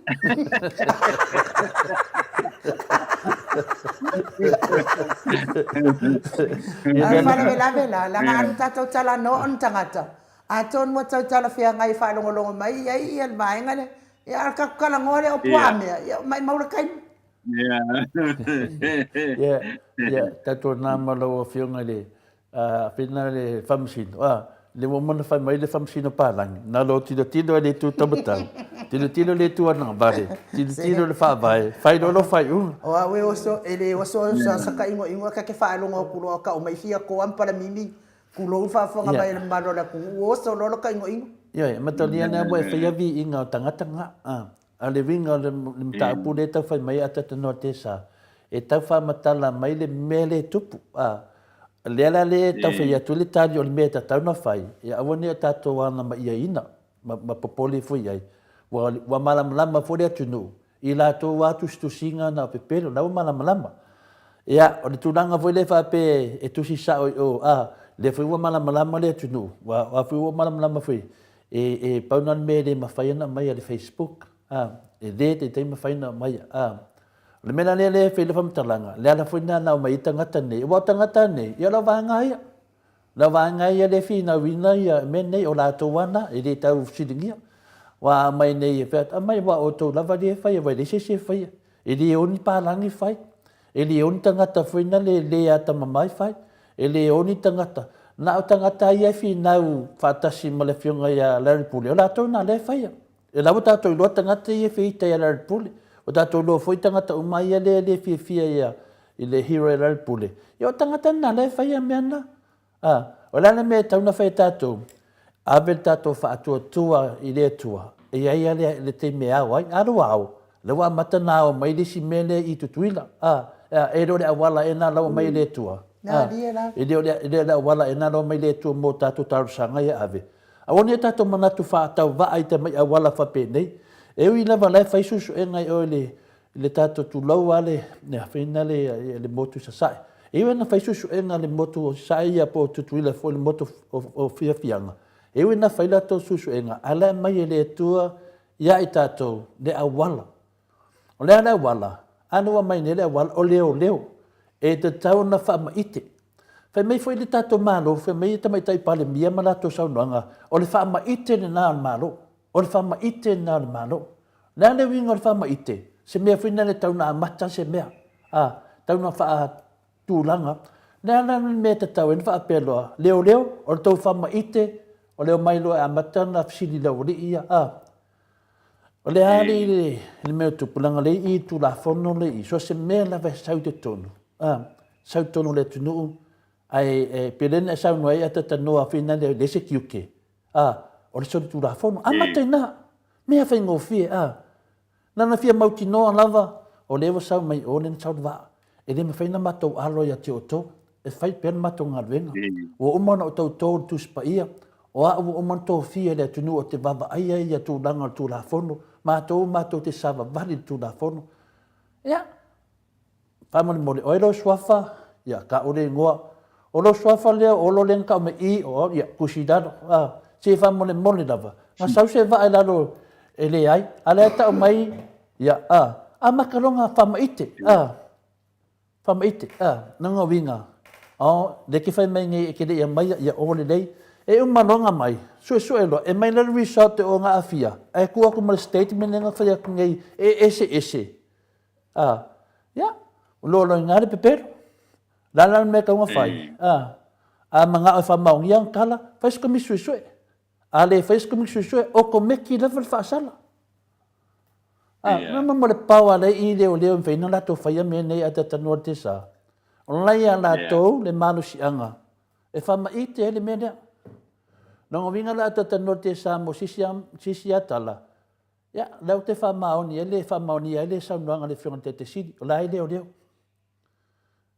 S1: A o le faalavelave la, leaga alu tatou talanoa o ni tagata, atonu ua tau talafeagai e faalogologo mai i ai le vaega lea. Ia a o le tatou talanoa lea o puaa mea, ia maimau le taimi.
S2: Ia, ia, tatou na ma lau Afioga i le Pena le Faamasino, a, le ua uma ona fai mai le Faamasino Palangi, na lou tilotilo i le itu taumatau, tilotilo i le itu anavale, tilotilo i le faavae, fai loa lou faaiuga.
S1: O au e oso, e le oso sa ta inoino ta te faalogo atu loa tau mai Fiatoa ma Palamimi, tulou le faafofoga mai a le mamalu o le atunuu, ua oso loa lota inoino.
S2: Ioe, matalia lea ua e faia viiga o tagata na, a, a le uiga o le mataupu lea e tau fai mai a Tatanoa Tesa, e tau faamatala mai le mea lea e tupu, a, lea la lea e tau fai atu ai le tali o le mea e tatau ona fai, ia aua ne i o tatou anamaiaina ma, ma popole foi i ai, ua, ua malamalama foi le atunuu i latou lava tusitusiga na o pepelo, la ua malamalama. Ia, o le tulaga foi lea faapea e tusi sao i o, a, lea foi ua malamalama le atunuu, ua, a foi ua malamalama foi, e, e pau na o le mea e le mafai ona aumaia i le Facebook, a, e le taitai mafai ona aumaia, a. O le mea la lea lea e fai le faamatalaga, le ala foi lena na aumai ai tagata nei, aua o tagata nei, ia o lau vaega ia. Lau vaega ia lea e finauina ia mea nei, o latou lava na, e le tau fesiligia. Ua aumai nei e fai atu, aumai aua o outou lava lea e fai, aua e leai se isi e faia. E le o ni palagi fai, e le o ni tagata foi na le le atamamai fai, e le o ni tagata, na o tagata ia e finau faatasi ma le afioga ia Larry Pule, o latou na lea e faia. E la ua tatou iloa tagata ia e fia ita ia Larry Pule. Ua tatou iloa foi tagata uma ia lea e le fiafia ia i le hero ia Larry Pule. Ia o tagata na lea e faia mea na. A, o le a le mea e tatau ona fai e tatou? Ave le tatou faatuatua i le Atua, e i ai lava le taimi e ao ai. A lua ao, lea ua amata ona ao mai le isi mea lea i Tutuila. A, e le o le auala ea lena la ua aumai e le Atua. A, e le o le auala ea lena la ua aumai e le Atua mo tatou talosaga ia ave. Aua ne i o tatou manatu faatauvaa i tamai auala faapenei. E ui lava o la e fai suesuega i o i le, i le tatou tulou lava le, le afeina le, le motu i Sasae. E ui lava ina fai suesuega a le motu o Sasae ia po o Tutuila foi le motu o, o Fiafiaga, e ui ina fai latou suesuega, ae la e aumai e le Atua ia i tatou le auala. O le a le auala? A lea ua aumai nei le auala, o leoleo. E tatau ona faamaite. Fai mai foi le tatou Malo, fai mai Tamaitai Palemia ma latou saunoaga, o le faamaite lena o le Malo. O le faamaite lena o le Malo. O le a le uiga o le faamaite? Se mea foi lena e tau na amata se mea. A, tau na faatulaga. O le a la le mea e tatau ai ona faapea loa? Leoleo, o le tou faamaite, o le omai loa e amata ona fesili i le aualii ia. A, O le a le le mea o tupu, leaga lea i Tulafono lea i, so o se mea lava e sau i totonu, a, sau i totonu o le atunuu, ae e pei o lea na e saunoa ai a ta talanoa foi lea e leai se tiute, a, o le solitulafono. Amata i ina, mea faigofie, a. Na ona fia mautinoa lava, o lea ua sau mai o lea na sau le vaa. E le mafai ona matou alo ia te outou, e fai pea le matou galuega. Ua uma ona outou to le Tusi Paia, o au ua uma ona tofia e le atunuu ou te vaavaaia ia tulaga o le Tulafono, matou matou te savavali i le Tulafono. Ia, faamolemole, o ai lou suafa? Ia, tau le igoa. O lou suafa lea o Olo lea na tau mai i, o au, ia, tusi i lalo. A, se faamolemole lava. Na sau se vaa i lalo e leai, a lea e tau mai, ia, a, amata loa ona faamaite, a, faamaite, a, lona uiga, o, lea e te fai mai nei e te le i aumaia, ia o lelei. E uma loa ona aumai, suesue loa, e mai la le result e o ona aafia, ae tuu atu ma le statement lea na fai atu nei e eseese, a, ia, loaloina lava le pepelo. O le a la le mea e tatau ona fai? A, a manao e faamaonia ana tala, fai se komisi suesue. A le fai se Komiti Suesue, okomeki lava le faasala. A, yeah. ma mo le pao a le i leoleo e mafai ona latou faia mea nei a tatanoa le tesa. O la ia latou yeah. le malosiaga e faamaite ai le mea lea. Lona uiga la a tatanoa le tesa mo sisi a, sisi a tala, ia, lea ou te faamaoni ai le faamaonia ai le saunoaga a le Afioga i le Taitaifono, o la e leoleo.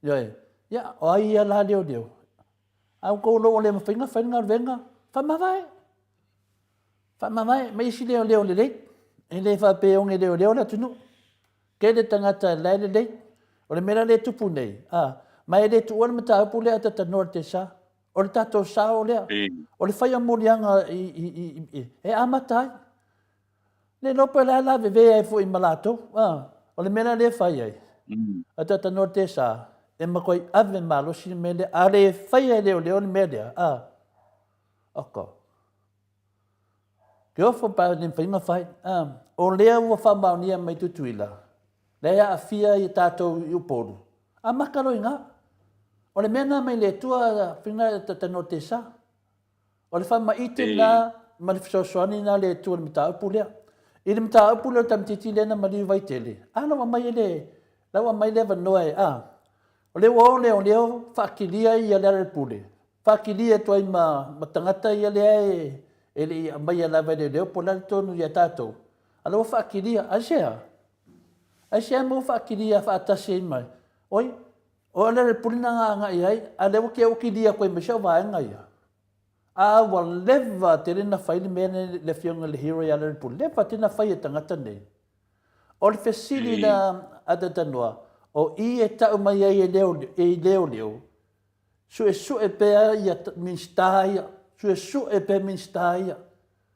S2: Ioe, ia, o ai ia la leoleo? A outou ua le mafai ona fai le galuega, faamavae. Faamavae ma isi leoleo lelei. E le faapea e oge leoleo le atunuu. Tele tagata la e lelei. O le mea la lea e tupu nei, a, ma e le tuua le mataupu lea a tatanoa le tesa. O le tatou sao lea. O le fai o moliaga i, i, i, i, e amata ai. Le iloa pe o le a lavevea ai foi ma latou. A, o le mea la lea e fai ai, a tatanoa le tesa, e matuai ave malosi le mea lea. A le faia e leoleo le mea lea, a, oka. Ke ofo pa le mafai ona fai. A, o lea ua faamaonia mai Tutuila, lea e aafia i tatou i Upolu, amata loa i ina. O le mea lena mai le Atua, fina tatanoa le tesa. O le faamaite lena ma le fesoasoani lena a le Atua i le mataupu lea. I le mataupu lea o le tamaitiiti lea na maliu Vaitele, a la ua aumai e le, la ua aumai le avanoa e, a, o lea ua o leoleo faakilia ia Lealailepule, faakilia atu ai ma, ma tagata ia lea e, e le i aumaia lava e leoleo po o le a le tonu ia tatou, a la ua faakilia. Aisea? Aisea mea ua faakilia faatasi ai ma, oi, O Lealailepule na agai ai, a lea ua te ua kilia atu ai ma isi au vaega ia. A ua leva tele na fai le mea nei le afioga i le hero ia Lealailepule, leva tele na fai e tagata nei. O le fesili la a Tatanoa, o i e tau mai ai e leoleo, suesue pea ia Minisita ia, suesue pea Minisita ia.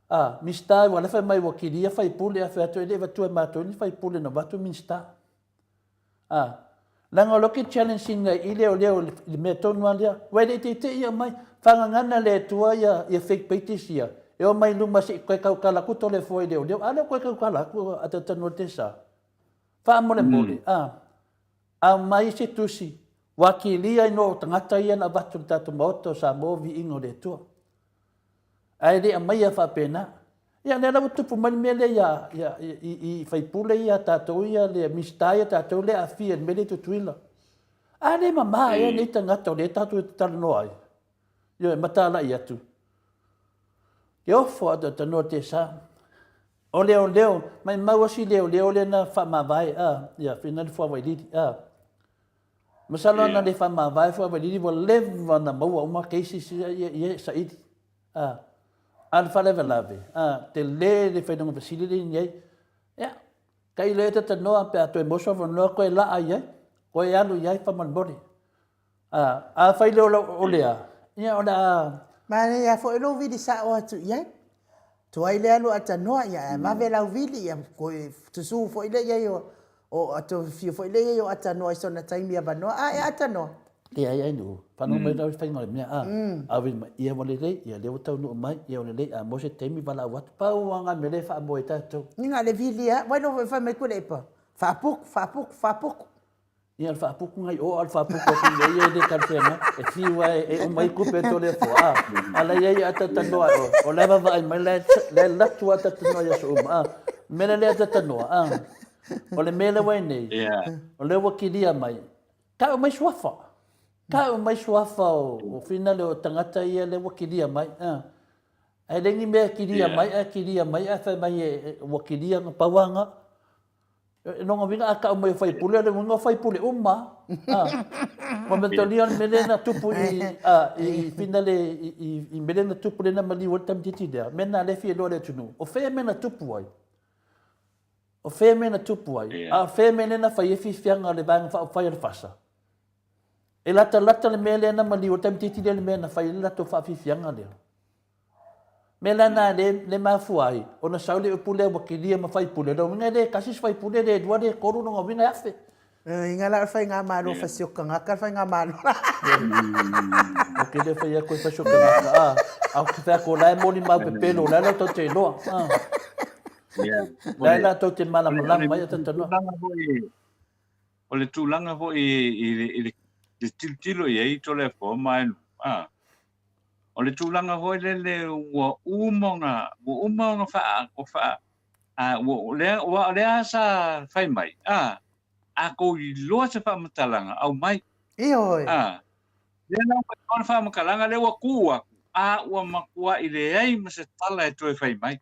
S2: A, Minisita ua lefa mai ua kilia faipule, a fai atu e le i avatua e matou ni faipule na avatu Minisita. A, leaga o lea ou te challenge ina i leoleo i le mea tonu lava lea. Ua e le i teitei ia mai, faagagana le Atua ia, ia fake pages ia, e omai i luma se i toe tautala atu Toleafoa i leoleo. A lea ua toe tautala atu a Tatanua Tesa. Faamolemole, a, aumai se tusi, ua kilia ai noa o tagata ia na avatu i le tatou Maota o Samoa viiga o le Atua. Ae le aumaia faapena. Ia lea la ua tupu mai le mea lea ia, ia, i, i faipule ia tatou ia, le Minisita ia tatou lea aafia i le mea lea i Tutuila. A le mama ea nei tagata o lea tatou te talanoa ai. Ioe, matalai atu. Ke ofo a tanoa te sa. O leoleo, maimau asi leoleo lea na faamavae, a, ia, whina le fuawailili, a. Masalo ana le faamavae fuawailili ua leva na maua uma cases ia, ia, ia saili. A, a le faalavelave, a, tele le failoga fesili lea i ai. Ia, tailo e tatanoa pe a toe moso avanoa koe laa i ai, koe alu i ai faamolemole. A, afai lea o lea, ia o le a...
S1: Manaia foi lou vili sao atu i ai. Tuai le alu atanoa, ia ae vave lau vili, ia koe susu foi lea i ai o, o afio foi lea i ai o atanoa i sona taimi avanoa. A e atanoa.
S2: Leai ai nuu. Whanau mai rau i whainga o le mea, a, ave mai, ia ua lelei, ia lea ua taunuu mai, ia ua lelei, a mo se taimi valaau atu, pau a ngā mea lea e whaamoe tātou.
S1: Ni ngā le vili a, wai lo whai mai koe le epa, whaapuku, whaapuku, whaapuku.
S2: Ia le faapuku ngai o a le faapuku atu nei ia e le talafeagai e fiu a e uma ai kupe tole fo a a la ia ia atatanoa o o la vaavaai mai la la latu atatanoa ia so uma a me le atatanoa a o le mea le wai nei o le ua kilia mai tau mai suafa tau mai suafa o o fina le o tagata ia le ua kilia mai a Ae le ni mea kilia mai ae kilia mai ae fai mai e ua kilia na pauanga Lona uiga a tau mai o faipule, o le uiga o faipule uma. Ua mea tolia o le mele na tupu i, a, i finale, i, i, i mele na tupu lena maliu ai le tamaitiiti lea, mea na lea fia iloa le atunuu. O fea mea na tupu ai? O fea mea na tupu ai? A o fea mea lea na fai ai fiafiaga a le Vaega Faaupufai a le FASA? E latalata le mea lea na maliu ai le tamaitiiti lea i le mea na fai ai le latou faafiafiaga lea. Mea la na le, le mafua ai ona sau le upu lea ua kilia ma faipule, lona uiga e le tasi se faipule, le lua, le tolu, lona uiga e afe.
S1: Lona uiga la o le faigamalo fasiokagaka le faigamalo.
S2: Ou te le fai atu e fasiokagaka, a, a ou te fai atu o la e molimau pepelo, o la e latou te iloa, a. La e latou te malamalama ai a talanoa.
S3: O le tulaga foi i le tilotilo i ai Toleafoa ma Aenuu, a. O le tulaga foi lele ua uma ona ua uma ona faa ua faa a ua o lea aua o lea sa fai mai a a tou iloa se faamatalaga aumai.
S1: Ioe.
S3: A lea la ua iloa le faamatalaga lea ua tu atu a ua matuai leai ma se tala e toe fai mai.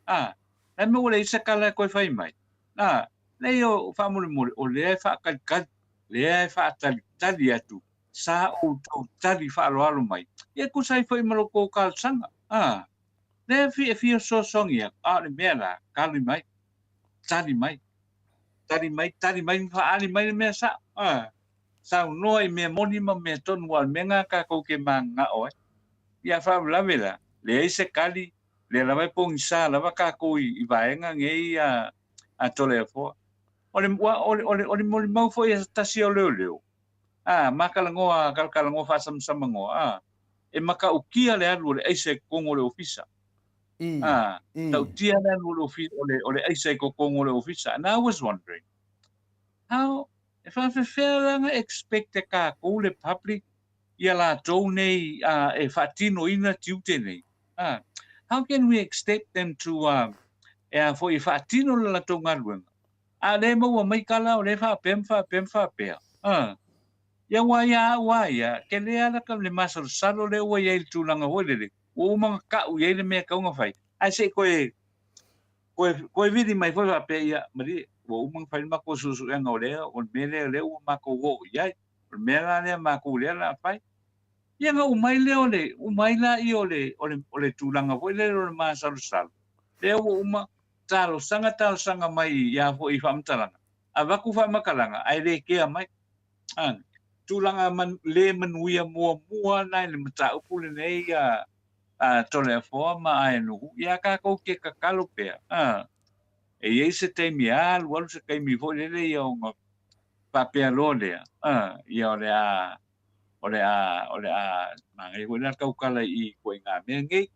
S3: A le a mea ua leai se tala e toe fai mai? A leai o faamolemole o lea e faatalitali lea e faatalitali atu sa outou tali faaaloalo mai, ia e tusa ai foi ma lo outou talosaga. A, lea e fia fesoasoani atu, a o le mea la, tali mai, tali mai, tali mai, tali mai ma faaali mai le mea sao. A, saunoa i mea moni ma mea tonu, aua o le mea lena tatou te mananao ai. Ia, a faalavelave la, leai se tali, lea lava e pogisa lava tatou i vaega nei a Toleafoa. O le, o le, o le, o le molimau foi a se tasi o leoleo, a, ma talanoa, talatalanoa faasamasamanoa, a, e matautia le alu o le aisa i totonu o le ofisa. A, tautia le alu o le, ofi, o le, o le aisa i totonu o le ofisa. And I was wondering, how, e faafefea la na expect e tatou le public ia latou nei uh, e faatinoina tiute nei? Uh, how can we expect them to uh, e a foi e faatino le latou galuega? A lea e maua mai tala o lea e faapea ma faapea ma faapea. A. Ia aua ia au a ia, tele lava la le masalosalo lea ua i ai i le tulaga foi lele, ua uma ona tau i ai le mea e tatau ona fai, ae se i toe, toe, toe vili mai foi faapea, ia, malie, ua uma ona fai le matou suesuega o lea, o le mea lea o lea ua matou oo i ai, o le mea la lea matou lea o le a fai. Ia ona uma ai lea o le, uma ai lea o le, o le, o le tulaga foi lele o le masalosalo, lea ua uma, talosaga talosaga mai ia foi i faamatalaga, avatu faamatalaga ae le kea mai. A, tulaga man, le manuia muamua na i le mataupu lenei a, a Toleafoa ma Aenuhu, ia tatou te tatalo pea. A, e i ai se taimi alu alu se taimi foi lele ia ona faapea loa lea, a, ia o le a o le a, o le a manaia foi la le tautala i ituaiga mea nei.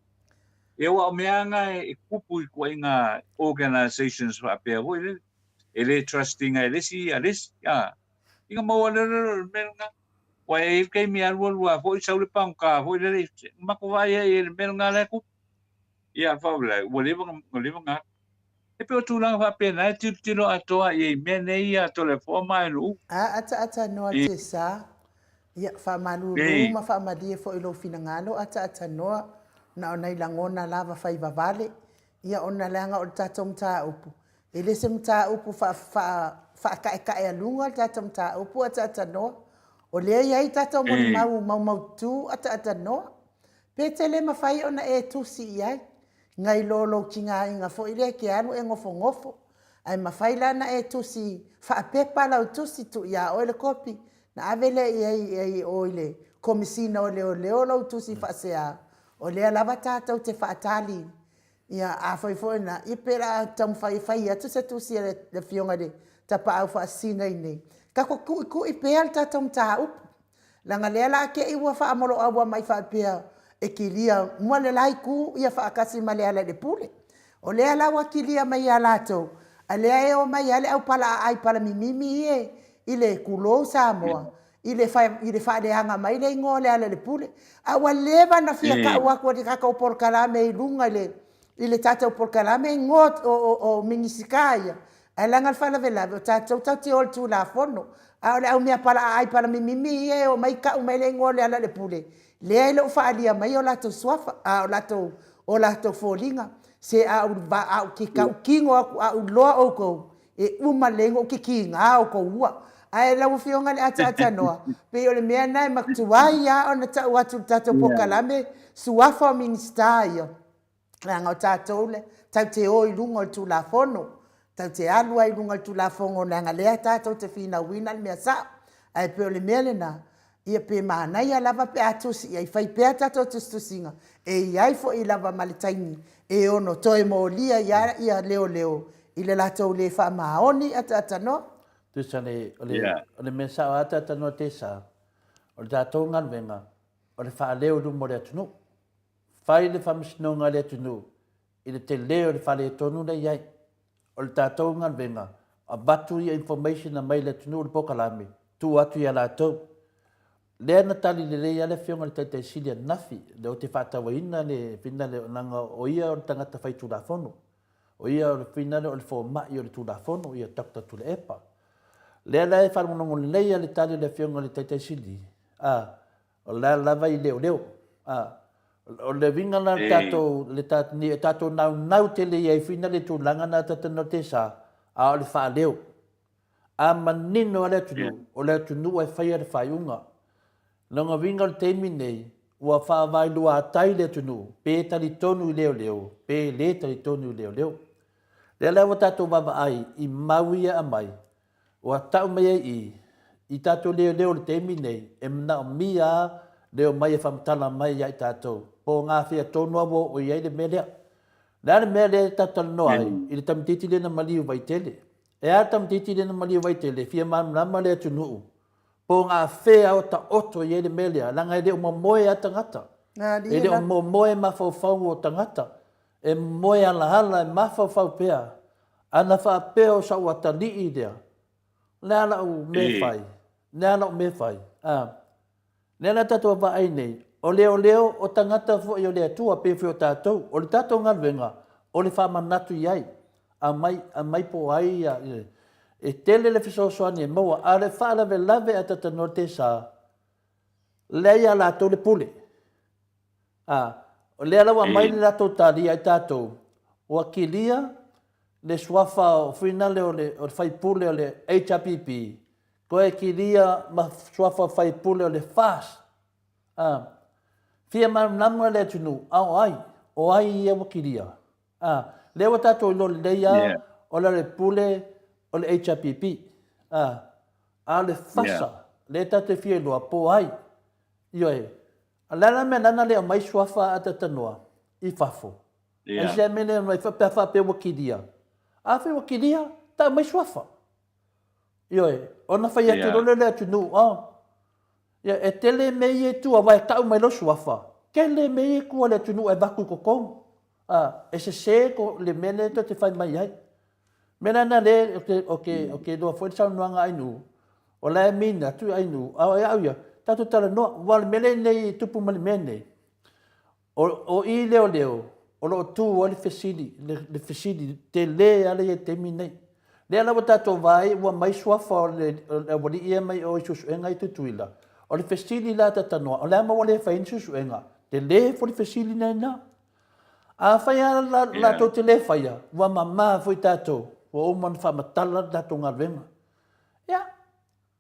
S3: Ia aua o mea lava na e tupu i ituaiga organizations faapea foi lele, e le trust ina e le isi a le isi, a. Ina maua lea o le mea lena. Aua e i ai le taimi e alualu lava foi sau le pagota foi lele, matou vaai ai i le mea lena la e tupu. Ia faapea, ua leva ona E pei o tulaga faapena e tilotilo atoa i ai i mea nei a Toleafoa ma Aelu'u.
S1: A ataatanoa Tesa, ia faamalulu ma faamalie foi lou finagalo ataatanoa na o nai lagona lava fai vavale, ia ona leaga o le tatou mataupu, e le se mataupu faataetaealuga le tatou mataupu ataatanoa, o lea e i ai tatou molimau maumaututu ataatanoa, pe te le mafai ona e tusi i ai. Nai lo lou tigaina foi lea e te alu e nofonofo. Ae mafai la na e tusi faapepa lau tusi, tuu ia oe le kopi, na ave lea i ai i o i le Komesina o Leoleo lou tusi faasea, o lea lava tatou te faatali. Ia, afai foi na, ia pe la taumafai e fai atu se tusi a le Afioga i le Tapaau Faasisina i inei, tatou tuitui pea le tatou mataupu. Leaga lea la te i ua faamoloaua mai faapea e kilia uma le la itu ia faatasi ma Lealailepule. O lea la ua kilia mai ia latou, a lea e omai lava le au palaaai palamimimi ia i le tulou Samoa i le i le faaleaga mai le igoa o Lealailepule. A ua leva ona fia tau atu e le tatou polokalame i luga i le i le tatou polokalame igoa o Minisita ia, ae leaga le faalavelave o tatou tatou te o i le Tulafono, a o le au mea palaaai palamimimi ia e omai tau mai le igoa o Lealailepule, lea e le o faaalia mai o latou suafa, a o latou o latou foliga. Se a ou a ou tautino atu, a ou iloa outou, e uma lelei ona ou kikiina outou ua. Ae lau Afioga i le Ataatanoa, pei o le mea lena e matuai lava ona tau atu i le tatou polokalame, suafa o Minisita ia, leaga o tatou lea tatou te o i luga o le Tulafono, tatou te alu ai i luga o le Tulafono leaga lea tatou te finauina le mea sao. Ae pei o le mea lena, ia pe manaia lava pe a tusi i ai, fai pea tatou tusitusiga, e i ai foi lava ma le taimi e ono toe molia ai ia leoleo i le latou le faamaoni ataatanoa.
S2: Tusa o le mea sao lava ataatanoa Tesa, o le tatou galuega o le faaleo i luma o le atunuu. Fai le faamasinoga a le atunuu i le tele o le faaletonu lea e i ai. O le tatou galuega, avatu ia information mai le atunuu i le polokalame, tuu atu ia latou. Lea na tali lelei lava le Afioga i le Taitai Sili ananafi, lea ou te faatauaina le finale leaga o ia o le tagata faitulafono. O ia o le finale o le fomai o le Tulafono, ia Doctor Tuilaepa. Lea la e faalogologo lelei lava i le tali a le Afioga i le Taitai Sili, a, o la lava i leoleo. A, o le uiga la o le tatou, le ta, tatou naunau tele i ai finale i tulaga na ta te sa, a o le faaleo. A manino lava le atunuu, o le atunuu e faia le faaiuga. Lona uiga o le taimi lenei, ua faavaeluatai le atunuu, pe talitonu i leoleo, pe le talitonu i leoleo. Lea la ua tatou vaavaai i mau ia e aumai, ua tau mai ai i i, i tatou leoleo i le taimi lenei, e manaomia lava le omai e faamatala mai ia i tatou, po o gafea tonu lava ua oo i ai le mea lea. O le a le mea lea e tatou talanoa ai i le tamaitiiti lea na maliu i Vaitele? E a le tamaitiiti lea na maliu i Vaitele e fia malamalama le atunuu po o gafea o taoto i ai le mea lea, leaga e le o momoe lava tagata. E le o momoe mafaufau o tagata. E momoe alaala, e mafaufau pea. Ana faapea o sau atalii lea, o le a lau mea e fai? O le a lau mea e fai? A. Lea la tatou vaai nei, o leoleo o tagata foi o le Atua pei foi o tatou. O le tatou galuega, o le faamanatu i ai, aumai, aumai po o ai ia, e tele le fesoasoani e maua, a o le faalavelave a talanoa le tesa, lea ia latou le pule. A, o lea la ua aumai le latou tali ia i tatou, ua kilia le suafa o finale o le faipule o le HRPP, Toe kilia ma suafa faipule o le FAST. A. Fia malamalama le atunuu, a o ai? O ai ia ua kilia? A. Lea ua tatou iloa lelei a, yeah. o le pule o le HRPP. A. A o le FASA, yeah. lea tatou te fia iloa, po o ai? Ioe. A le a la mea lana le aumai suafa a tatanoa i fafo? Yeah. Aisea mea le aumai pe a faapea ua kilia? Afai ua kilia, tau mai suafa. Ioe, ona fai atu loa lea o le atunuu, oh, ia, e tele mea ia e tua, aua e tau mai lou suafa, tele mea ia e tua i le atunuu e avatu i totonu. A, e sese ko, le mea lea tou te fai mai ai. Mea la lena lea ou te, ou te, ou te iloa foi le saunoaga a Ainuu, o la e mean atu Ainuu, a o au ia, tatou talanoa, aua o le mea lenei e tupu ma le mea lenei, O, o i leoleo, o lo o tu ai le fesili, le, le fesili tele lava lea i le taimi nei. Lea la ua tatou vaai ua mai suafa o le, o le aualii ia mai o i suesuega i Tutuila. O le fesili la tatanoa, o le a ma ua le fai ai ni suesuega? Tele foi le fesili na ina. Afai lava la, yeah. latou te le faia, ua mama foi tatou, ua uma ona faamatala le tatou galuega. Ia,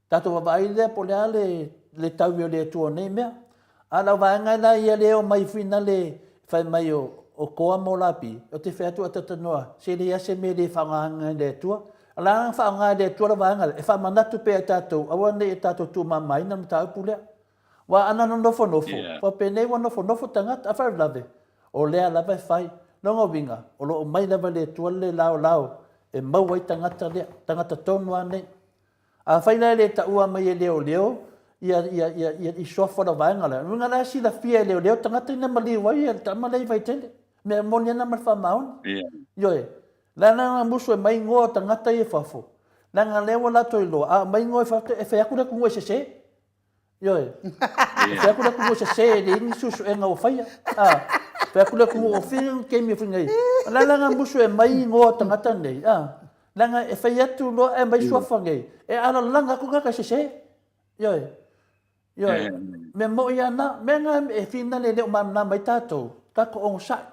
S2: Tatou vaavaai lea po o le a le, le taui o le Atua o nei mea. A o lau vaega la ia lea e omai finale fai mai o, o Koa ma o Lapi, ou te fai atu a talanoa, se leai lava se mea e le faaaogaina e le Atua. O le a na faaaoga e le Atua le vaega lea? E faamanatu pea e tatou, aua ne i tatou tuumamaina le mataupu lea. Aua ana nofonofo, yeah. faapenei ua nofonofo tagata, a faalavelave, o lea lava e fai. Lona uiga, o lo o mai lava e le Atua le laolao e maua ai tagata lea, tagata tonu lava nei. Afai la e le taua mai e leoleo ia, ia, ia, ia, i suafa o le vaega lea, uiga la e silafia e leoleo tagata ina maliu ai le tama lea i Vaitele. Mea moni ana ma le faamaoni. Yeah. Ioe. La na musu e mai ngoa o tagata ia i fafo. Leaga lea ua latou iloa, a aumai ngoa i fafo, e fai atu le atunuu e sese. Ioe. E fai atu le atunuu e sese e leai ni suesuega ua faia. A, fai atu le atunuu o fia ni taimi o fai nei. O le a la ngā musu e mai ingoa o tagata nei, a. Leaga e fai atu loa e aumai suafa nei, e alalaga atu tagata e sese. Ioe. Ioe. Mea moi lava na. Mea na e finale e le o malamalama ai tatou, tatou onosai.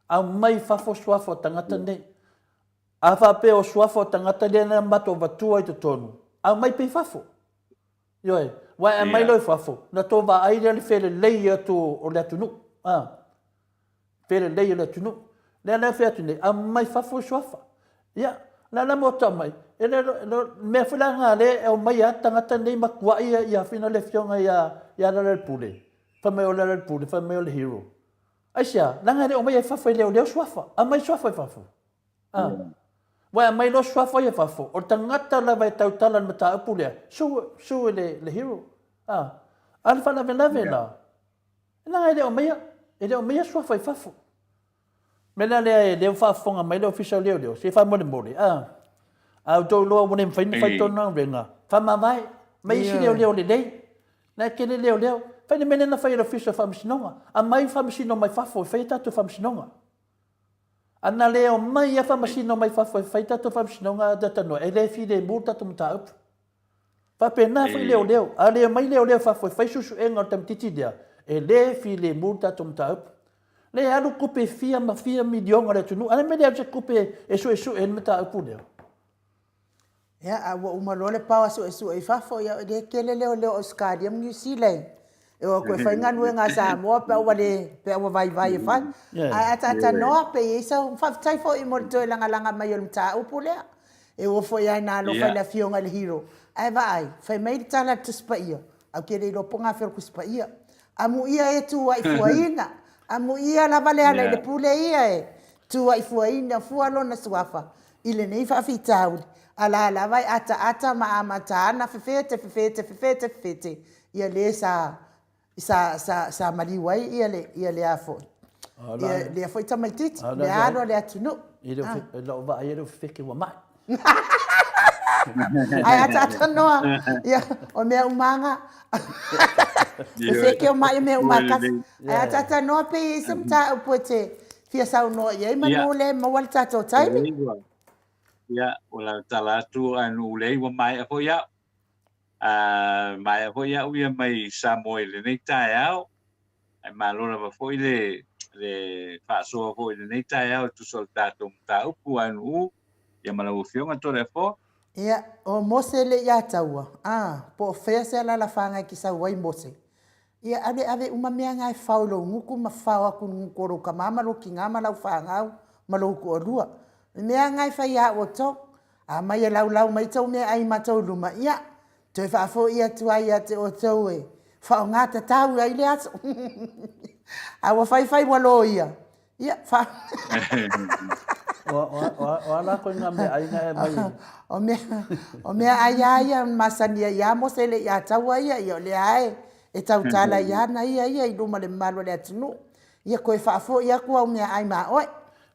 S2: Aumai i fafo suafa o tagata nei. A faapea o suafa o tagata lea na matou avatua i totonu, aumai pea i fafo. Ioe, ua e aumai loa i fafo, na tou vaai lea le felelei atu o le atunuu. A, felelei o le atunuu. Lea la e fai atu nei, aumai fafo i suafa. Ia, la la mo tau mai, e le, le mea foi la ngā le e aumai a tagata nei matuai ia, ia fina le afioga ia, ia Lealailepule. Fai mai o Lealailepule, fai mai o le hero. Aisea, leaga e le o mai ai fafo e leoleo suafa. Aumai suafa i fafo. A. Ua e aumai loa suafa ia fafo, o le tagata lava e tautala i le mataupu lea, sue, sue le, le hero. A. A o le faalavelave la, leaga e le o aumaia, e le o aumaia suafa i fafo. Mea la lea e lea ua faafofoga mai le Ofisa o Leoleo, se faamolemole, a. A outou iloa ua le mafai ona fai tonu galuega, faamavae, mai isi leoleo lelei. Na e tele leoleo. Fai le mea lea na fai e le Ofisa o Faamasinoga. Aumai faamasino mai fafo e fai a tatou faamasinoga. A na le omai lava faamasino mai fafo e fai tatou faamasinoga a talanoa, e le filemu le tatou mataupu. Faapena foi leoleo. A le omai leoleo fafo e fai suesuega o le tamaitiiti lea, e le filemu le tatou mataupu. Lea e alu tupe fia ma fia miliona a le atunuu. A o le mea lea e alu se tupe e suesue ai le mataupu lea?
S1: Ia, a ua uma loa le paoa suesue i fafo, ia e le tele leoleo o Ausetalia ma Niu Sila e e o atu e fai galuega a Samoa pe a ua le, pe a ua vaivai e fai. Ae a ta talanoa pe i ai sau, faafetai foi mo le toe lagalaga mai o le mataupu lea. E ua foi lava ina alofa i le Afioga i le Hero, ae vaai, fai mai le tala a le Tusi Paia, Ou te le iloa po o gafea o le Tusi Paia. Amuia e tuuaifuaina, amuia lava le ala i le pule ia e tuuaifuaina fua lona suafa i lenei faafitauli, a la lava e ataata ma amata ana fefete, fefete, fefete, fefete, ia le sa, sa, sa, sa maliu ai ia le, ia le a foi, ia lea foi tamaitiiti, le alo a le atunuu.
S2: I lau vaai e le o fefete ua mai.
S1: Ae ataata noa, ia, o mea uma lava na. Fefete o mai o mea uma lava e tasi. Ae ataata noa pe i ai se mataupu e te fia saunoa i ai manu lea e maua le tatou taimi.
S3: Ia, o lau tala atu ae nuu lea ua maea foi au. A maea foi au ia mai Samoa i lenei taeao. Ae malo lava foi le le faasoa foi i lenei taeao e tusa o le tatou mataupu ae nuu ia ma lau Afioga Toleafoa.
S1: Ia, o Mose le i ataua, a, po o fea se alalafaga e te sau ai Mose? Ia ave ave uma mea na e fao i lou gutu ma fao atu i le gutu o lou tama ma lou tina ma lau fanau ma lou toalua. O mea na e fai ia outou. A mai e laulau mai tou meaai i matou luma, ia, toe faafoi atu ai ia te outou e faaaoga tatau ai le aso. A ua faifai ua loia, Ia, fa...
S2: O a lākou i ngā mea ai na e mai?
S1: O mea, o mea ai a ia masani ai a Mose le i ataua ia, ia o lea a e tautala i ana ia ia i luma le mamalu o le atunuu. Ia koe faafoi atu au mea ai ma oe.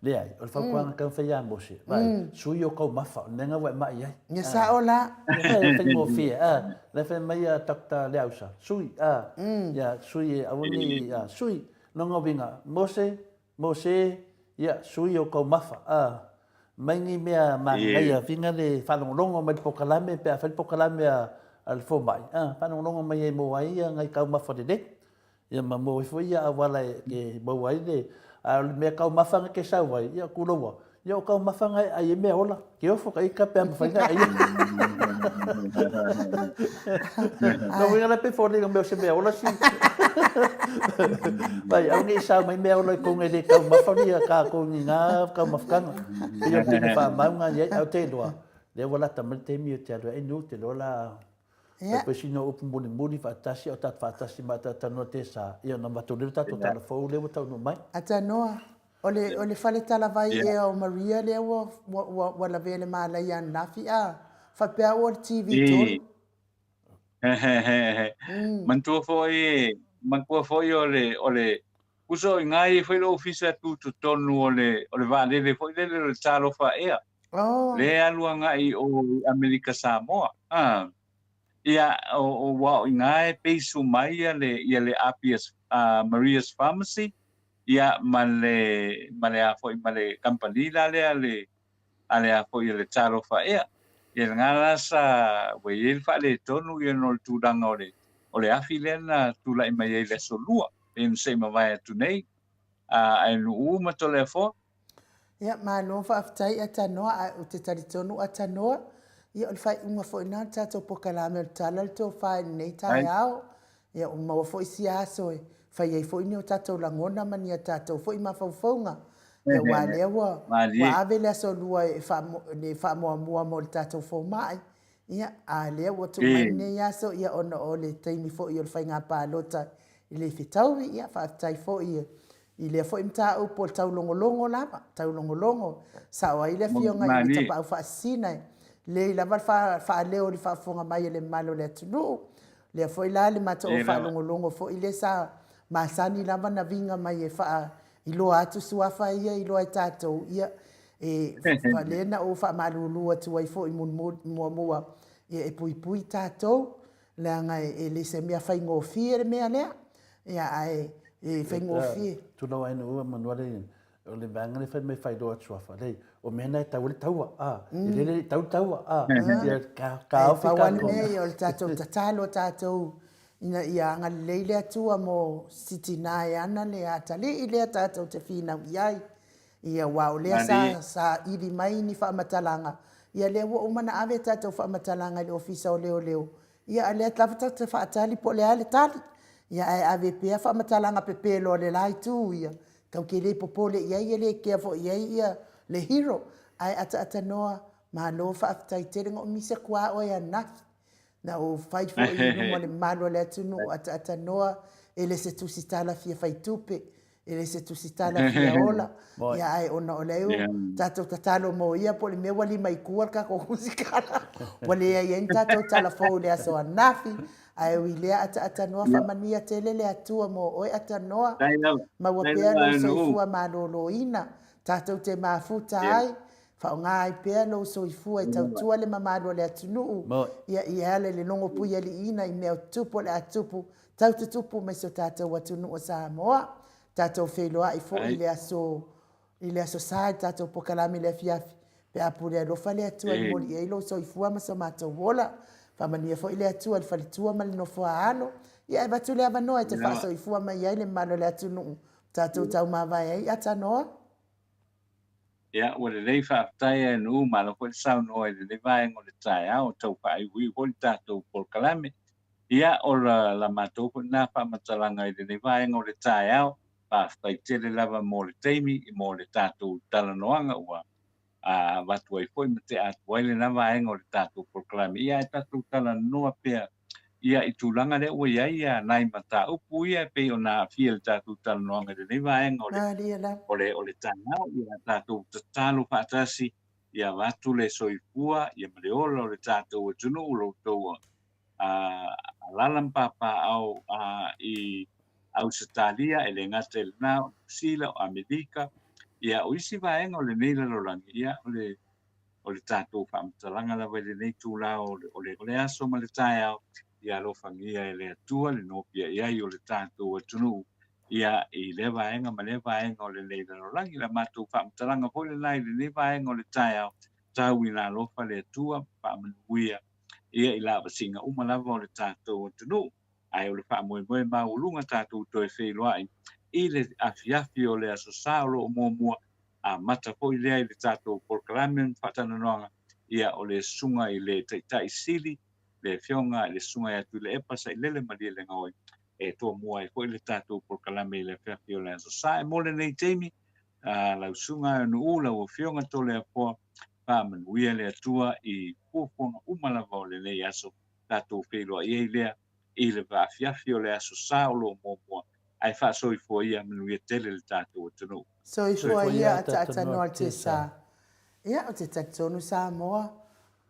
S2: Leai, o le fautuaga tau fai ia Mose, vaai, sui o taumafa, o le mea lena ua e mai ai.
S1: Ia sao la.
S2: Ia fai, faigofie, a, la e fai mai a Doctor Leausa, sui, a, ia, sui e aua ne i, a, sui, Lona uiga, Mose, Mose, ia, sui o taumafa, a, mai ni mea manaia, whina le faalogologo mai le pokalame, pe a fai le pokalame a, a le fomai, a, faalogologo mai ai mo ai ia ngai taumafa lelei. Ia ma mo ai foi ia auala e, e maua ai le, a o le mea taumafa na ke sau ai, ia kuloua, Ia o taumafa na e ai e mea ola. Ke ofo ka ika pe a mawhai na ai. No winga la pe fōringa mea o se mea ola si. Vai, au nei sau mai mea ola i konga i le taumafa ni a kākou ni ngā taumafakanga. Pei o tene whaamaunga ni ai, au te loa. Lea ua lata mai le taimi o te alu ai nu te loa la Ia. Pei sina upu mulimuli faatasi o tatou faatasi ma talanoa te sa. Ia ona matou lea tatou tala fou lea ua taunuu mai.
S1: A tanoa, o le, o le fale talavai ea o Maria lea ua, ua, ua, ua lavea le malaia ananafi, a? Faapea ua o le TV tolu.
S3: Manatua foi, manatua foi o le, o le, uso i ngā i foi le ofisa tu totonu o le, o le vaalele foi lele o le Talofa Air.
S1: Oh.
S3: Le alu agai o Amerika Samoa. Ah. Ia, o, o wa o inā e peisu mai ia le, ia le Apia's, uh, Maria's Pharmacy, ia ma le, ma le a foi, ma le company la lea le, a le a foi le Talofa Air. Ia ngā la sa, ua i ai le faaletonu ia no le tulaga o le, o le afi lea na tulai mai ai le aso lua, pei ona se i mavae atu nei, a ae nuu ma Toleafoa.
S1: Ia, malo faafetai Atanoa, ae ou te talitonu Atanoa, ia o le faaiuga foi lena o le tatou pokalame o le Tala o le Tofa i lenei taeao. Ia, ua maua foi sia aso e fai ai foi ni o tatou lagona ma ni a tatou foi mafaufauga. Ia, aua lea ua, ua ave le aso lua e le faamuamua mo le tatou fomai. Ia, a lea ua tuu mai lenei aso, ia ona o le taimi foi o le faiga palota i le fetaui, ia, faafetai foi I lea foi mataupu o le taulogologo lava, taulogologo, sao ai le Afioga i le Tapaau Faasisina, e lelei lava le faaleo i le faafofoga mai a le mamalu o le atunuu. Lea foi la le matou faalogologo foi lea sa masani lava na viga mai e faailoa atu suafa ia iloa e tatou, ia, e, lea na ou faamalulu atu ai foi muamua, ia e puipui tatou. Leaga e le se mea faigofie le mea lea. Ia, ae e faigofie.
S2: Tulou ai nuu manu ale o le vaega lea fai mai failoa atu afa lei o mea na e tau ai le taua a e le le tau le taua a ia ka ka ofi
S1: ka ko. Pau lava le mea o le tatou tatalo tatou ina ia agalelei le Atua mo si tina e ana le atalii lea tatou te finau i ai. Ia, aua o lea sa saili mai ni faamatalaga, ia lea ua uma ona ave tatou faamatalaga i le Ofisa o Leoleo, ia a o lea lava tatou te faatali po o le a le tali. Ia ae ave pea faamatalaga pepelo a le la itu ia, tatou te le popole i ai, e le kea foi i ai ia le hero, ae ataatanoa, malo faafetai tele. Na ou misi atu lava oe ananafi. Na ou fai foi i luma o le mamalu o le atunuu, ataatanoa, e le se tusitala fia fai tupe, e le se tusitala fia ola, ia ae ona o lea ua tatou tatalo mo ia po o le mea ua lima i tua le tatou tusitala, ua leai ai ni tatou tala fou i le aso ananafi, ae ui i lea ataatanoa, faamanuia tele le Atua mo oe atanoa, maua pea lou soifua maloloina, tatou te mafuta ai, Faaaoga ai pea lou soifua e tautua le mamalu o le atunuu, ia e ala i le logo puialiiina i mea o tutupu o le a tutupu, tau tutupu mai si o tatou atunuu o Samoa. Tatou feiloai foi i le aso i le Aso Sa i le tatou polokalame i le afiafi, pe a pule alofa le Atua e momoli i ai lou soifua ma so matou ola. Faamanuia foi le Atua i le faletua ma le nofoa-a-alo. Ia e avatu le avanoa e te faasoifua mai ai le mamalu o le atunuu, tatou taumavae ai Atanoa.
S3: Ia, ua lelei faafetai e Nu'u, malo foi le saunoa i lenei vaega o le taeao, tau faaiuiu foi le tatou polokalame. Ia, o la, la matou foi lena faamatalaga i lenei vaega o le taeao, faafetai tele lava mo le taimi, mo le tatou talanoaga ua avatu ai foi ma tea atu ai lena vaega o le tatou polokalame. Ia, ae tatou talanoa pea ia i tulaga lea ua i ai ia nai mataupu ia e pei ona aafia i le tatou talanoaga i lenei vaega o le, o le, o le taeao, ia tatou tatalo faatasi ia avatu le soifua ia ma le ola o le tatou atunuu lo outou alala ma papaaao i Ausetalia, e le gata i lena, o Niu Sila, o Amerika, ia o isi vaega o lenei lalolagi, ia o le o le tatou faamatalaga lava i lenei itula o le, o le, o le aso ma le taeao, ia alofagia e le Atua le nopiai ai o le tatou atunuu, ia i lea vaega ma lea vaega o lenei lalolagi. La matou faamatalaga foi lena i lenei vaega o le taeao, tau ina alofa le Atua, faamanuia ia i lavasiga uma lava o le tatou atunuu. Ae o le faamoemoe maualuga tatou toe feiloai i le afiafi o le Aso Sa o lo o muamua, amata foi lea i le tatou polokalame ma faatalanoaga, ia o le Susuga i le Taitai Sili, le Afioga i le Susuga ia Tuilaepa Sailele Malielegaoi, e toamua ai foi le tatou polokalame i le afiafi o le Aso Sa. E mo lenei taimi, lau Susuga Nu'u, lau Afioga Toleafoa, faamanuia le Atua i fuafuaga uma lava o lenei aso, tatou feiloai ai lea i le vaafiafi o le Aso Sa o lo o muamua, ae faasoifua ia manuia tele le tatou atunuu.
S1: Soifua ia ataatanoa le Tesa. Ia, ou te talitonu Samoa,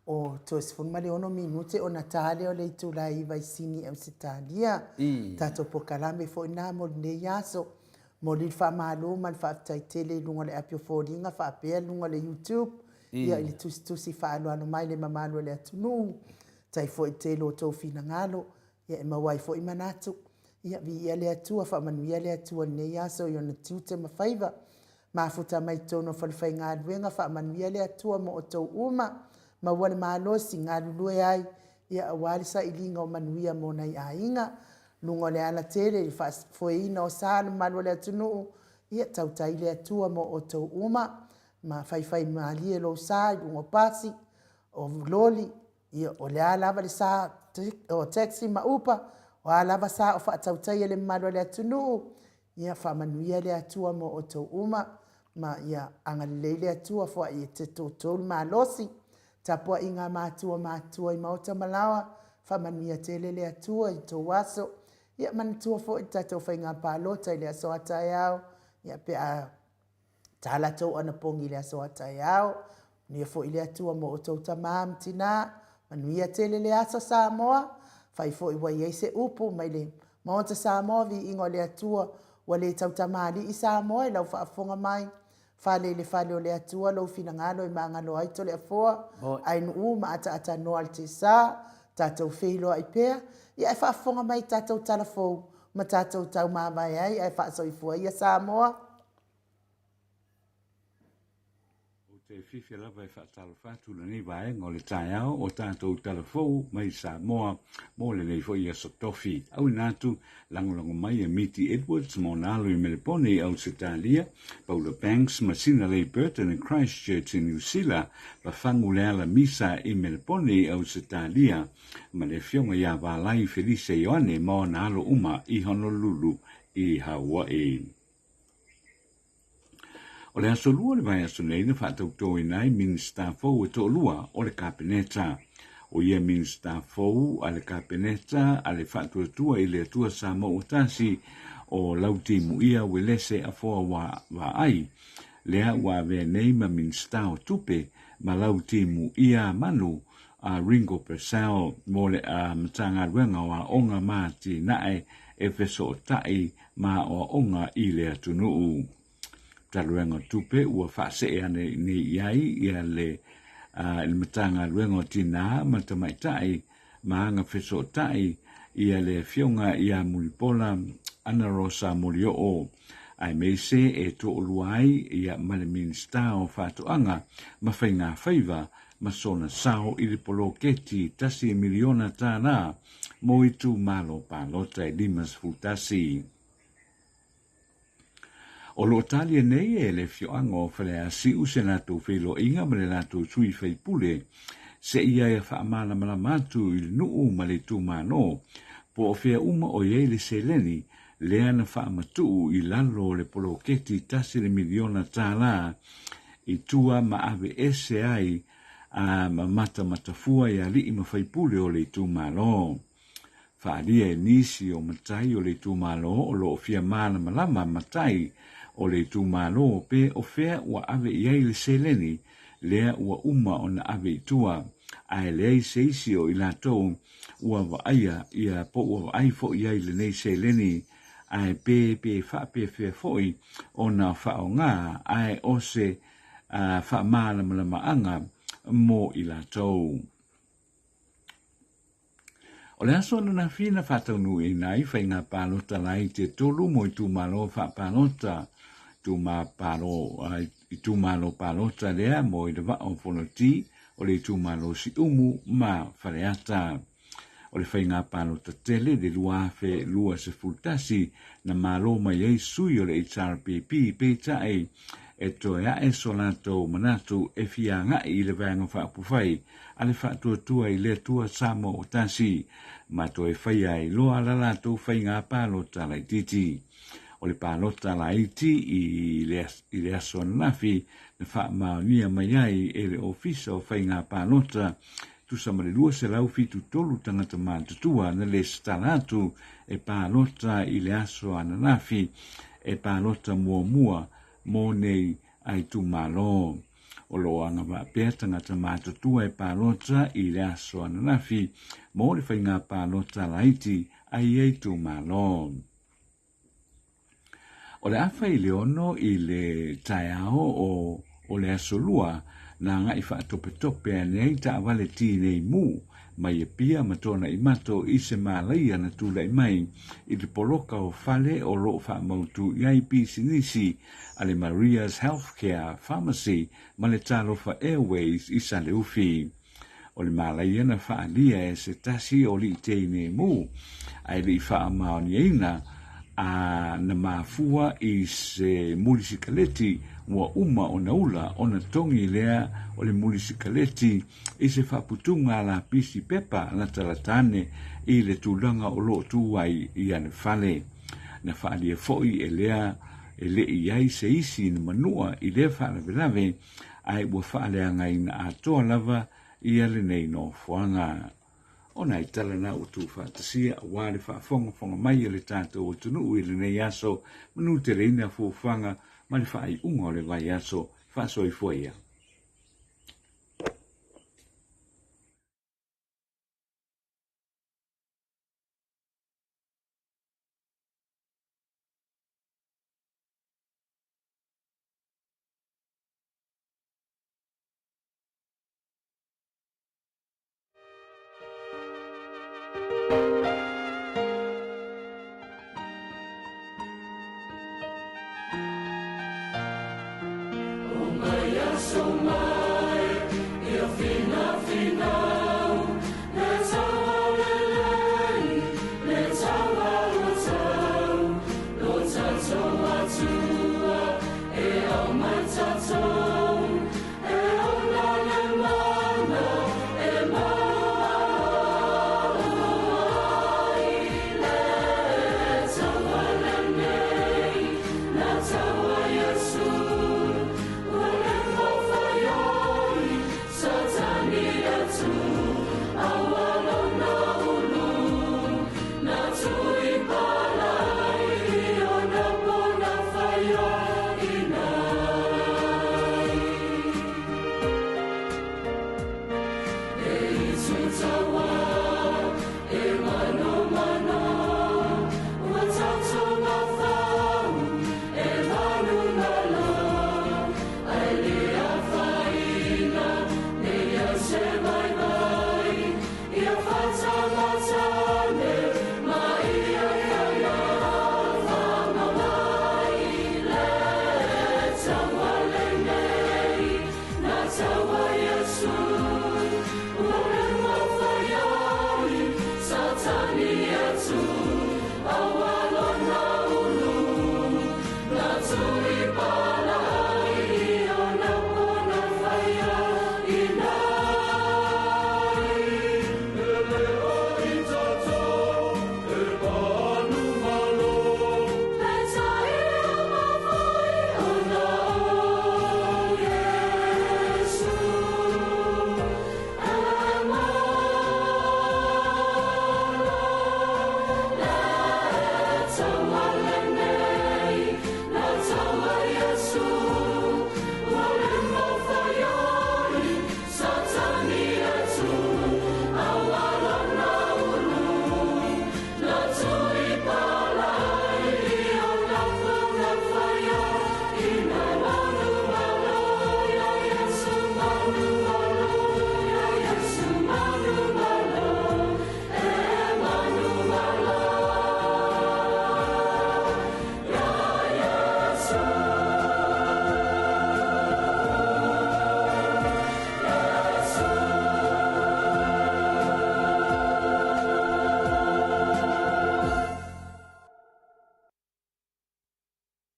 S1: o toe 16 minute ona ta lea o le itula e 9 i Sini, Ausetalia. Tatou polokalame foi lena mo lenei aso. Momoli le faamalo ma le faafetai tele i luga o le api o Foliga faapea luga o le YouTube, ia i le tusitusi faaaloalo mai le mamalu o le atunuu. Tai foi tele o tou finagalo, ia e maua ai foi manatu. Ia, viia le Atua, faamanuia le Atua i lenei aso i ona tiute ma faiva. Mafuta mai totonu o falefaigaluega, faamanuia le Atua mo outou uma. Maua le malosi, galulue ai, ia aua le sailiga o manuia mo nai aiga. Luga o le alatele i le faafoeina o sa le mamalu o le atunuu, ia tautai le Atua mo outou uma. Ma faifai malie lou sa i luga o pasi, o loli, Ia, o le a lava le sa o taxi ma Uber, o a lava sa o faatautaia le mamalu o le atunuu, ia faamanuia le Atua mo outou uma, ma ia agalelei le Atua foai e te toutou le malosi. Tapuaiga a matua matua i maota ma laoa, faamanuia tele le Atua i tou aso. Ia manatua foi le tatou faiga palota i le aso a taeao, ia pe a Tā latou anapogi i le aso a taeao. Manuia foi le Atua mo outou tamā ma tinā. Manuia tele le aso Samoa. Fai foi ua i ai se upu mai le Maota Samoa viiga o le Atua ua le tautamalii Samoa i lau faafofoga mai. Fale i le fale o le Atua lou finagalo e magalo ai Toleafoa, Ainuu ma ataatanoa le Tesa. Tatou feiloai pea, ia ae faafofoga mai i tatou tala fou ma tatou taumavae ai ae faasoifua ia Samoa.
S3: Ou te fiafia lava e faatalofa atu i lenei vaega o le taeao o tatou tala fou mai Samoa mo lenei foi aso tofi. Auina atu, lagolago mai e Miti Edwards ma ona alo i Melepone i Ausetalia, Paula Banks ma Sina Leigh Burton i Christchurch i Niu Sila, Pafangu Leala Misa i Melepone i Ausetalia, ma le afioga ia Valai Felise Ioane ma ona alo uma i Honolulu i Hawaii. O le aso Lua o le vaiaso nei na faatautoina ai Minisita fou e toalua o le Kapeneta. O ia Minisita fou a le Kapeneta a le Faatuatua i le Atua Samoa Ua Tasi o Lautimuia Uelese Afoa Vaai, lea ua avea nei ma Minisita o Tupe ma Lautimuia Manu a Ringo Purcell mo le Matagaluega o Aoga ma Atinae e Fesootai ma aoaoga i le atunuu. Matagaluega o Tupe ua faasee ane nei i ai ia le i le Matagaluega o Tinā ma Tamaitai ma Aga Fesootai ia le Afioga ia Mulipola Anarosa Molioo aemaise e toalua ai ia ma le Minisita o Faatoaga ma Faigafaiva ma sona sao i le poloketi $1 miliona mo itumalo palota e 51. O lo o talia nei e le afioaga o Faleasiu se latou feiloaiga ma le latou sui faipule seia e faamalamalama atu i le nuu ma le itumalo po o fea uma o i ai le seleni lea na faamatuu i lalo o le poloketi $1 miliona i tua ma ave ese ai a ma matamatafua i alii ma faipule o le itumalo. Faaalia e nisi o matai o le itumalo o lo o fia malamalama matai o le itumalo pe o fea ua ave i ai le seleni lea ua uma ona ave i tua, ae leai se isi o i latou ua vaaia ia po ua vaai foi i ai lenei seleni ae pe pe faapefea foi ona faaaoga ae o se faamalamalamaga mo i latou. O le aso ananafi na faataunuuina ai faiga palota laiti e tolu mo itumalo faapalota itumalo palota lea mo i le Vaa o Fonoti, o le itumalo Siumu ma Faleata. O le faiga palota tele i le 2021 na malo mai ai sui o le HRPP, peitai e toe ae so latou manatu e fia agai i le Vaega Faaupufai a le Faatuatua i le Atua Samoa Ua Tasi ma toe faia ai loa la latou faiga palota laitiiti. O le palota laiti i le aso ananafi na faamaonia mai ai e le Ofisa o Faiga Palota tusa ma le 273 tagata matutua na lesitala atu e palota i le aso ananafi e palota muamua mo nei a itumalo. O lo o agavaa pea tagata matutua e palota i le aso ananafi mo le faiga palota laiti a ia itumalo. O le 5:30 i le taeao o le aso Lua na agai faatopetope ane ai taavale tinei mu mai Apia ma Tuanaimato i se malaia na tulai mai i le poloka o fale o lo o faamautu i ai pisinisi a le Maria's Healthcare Pharmacy ma le Talofa Airways i Saleufi. O le malaia na faaalia e se tasi o alii teinemu ae le i faamaoniaina a na mafua i se mulisikaleti ua uma ona ula ona togi lea o le mulisikaleti i se faaputuga a lapisi pepa latalata ane i le tulaga o lo o tu ai ia le fale. Na faaalia foi e lea e le i ai se isi na manua i lea faalavelave ae ua faaleagaina atoa lava ia lenei nofoaga. O nai tala na ua tuufaatasia aua le faafogafoga mai a le tatou atunuu i lenei aso, manuteleina fuafuaga ma le faaiuga o le vaiaso. Faasoifua ia.
S4: Aso mai.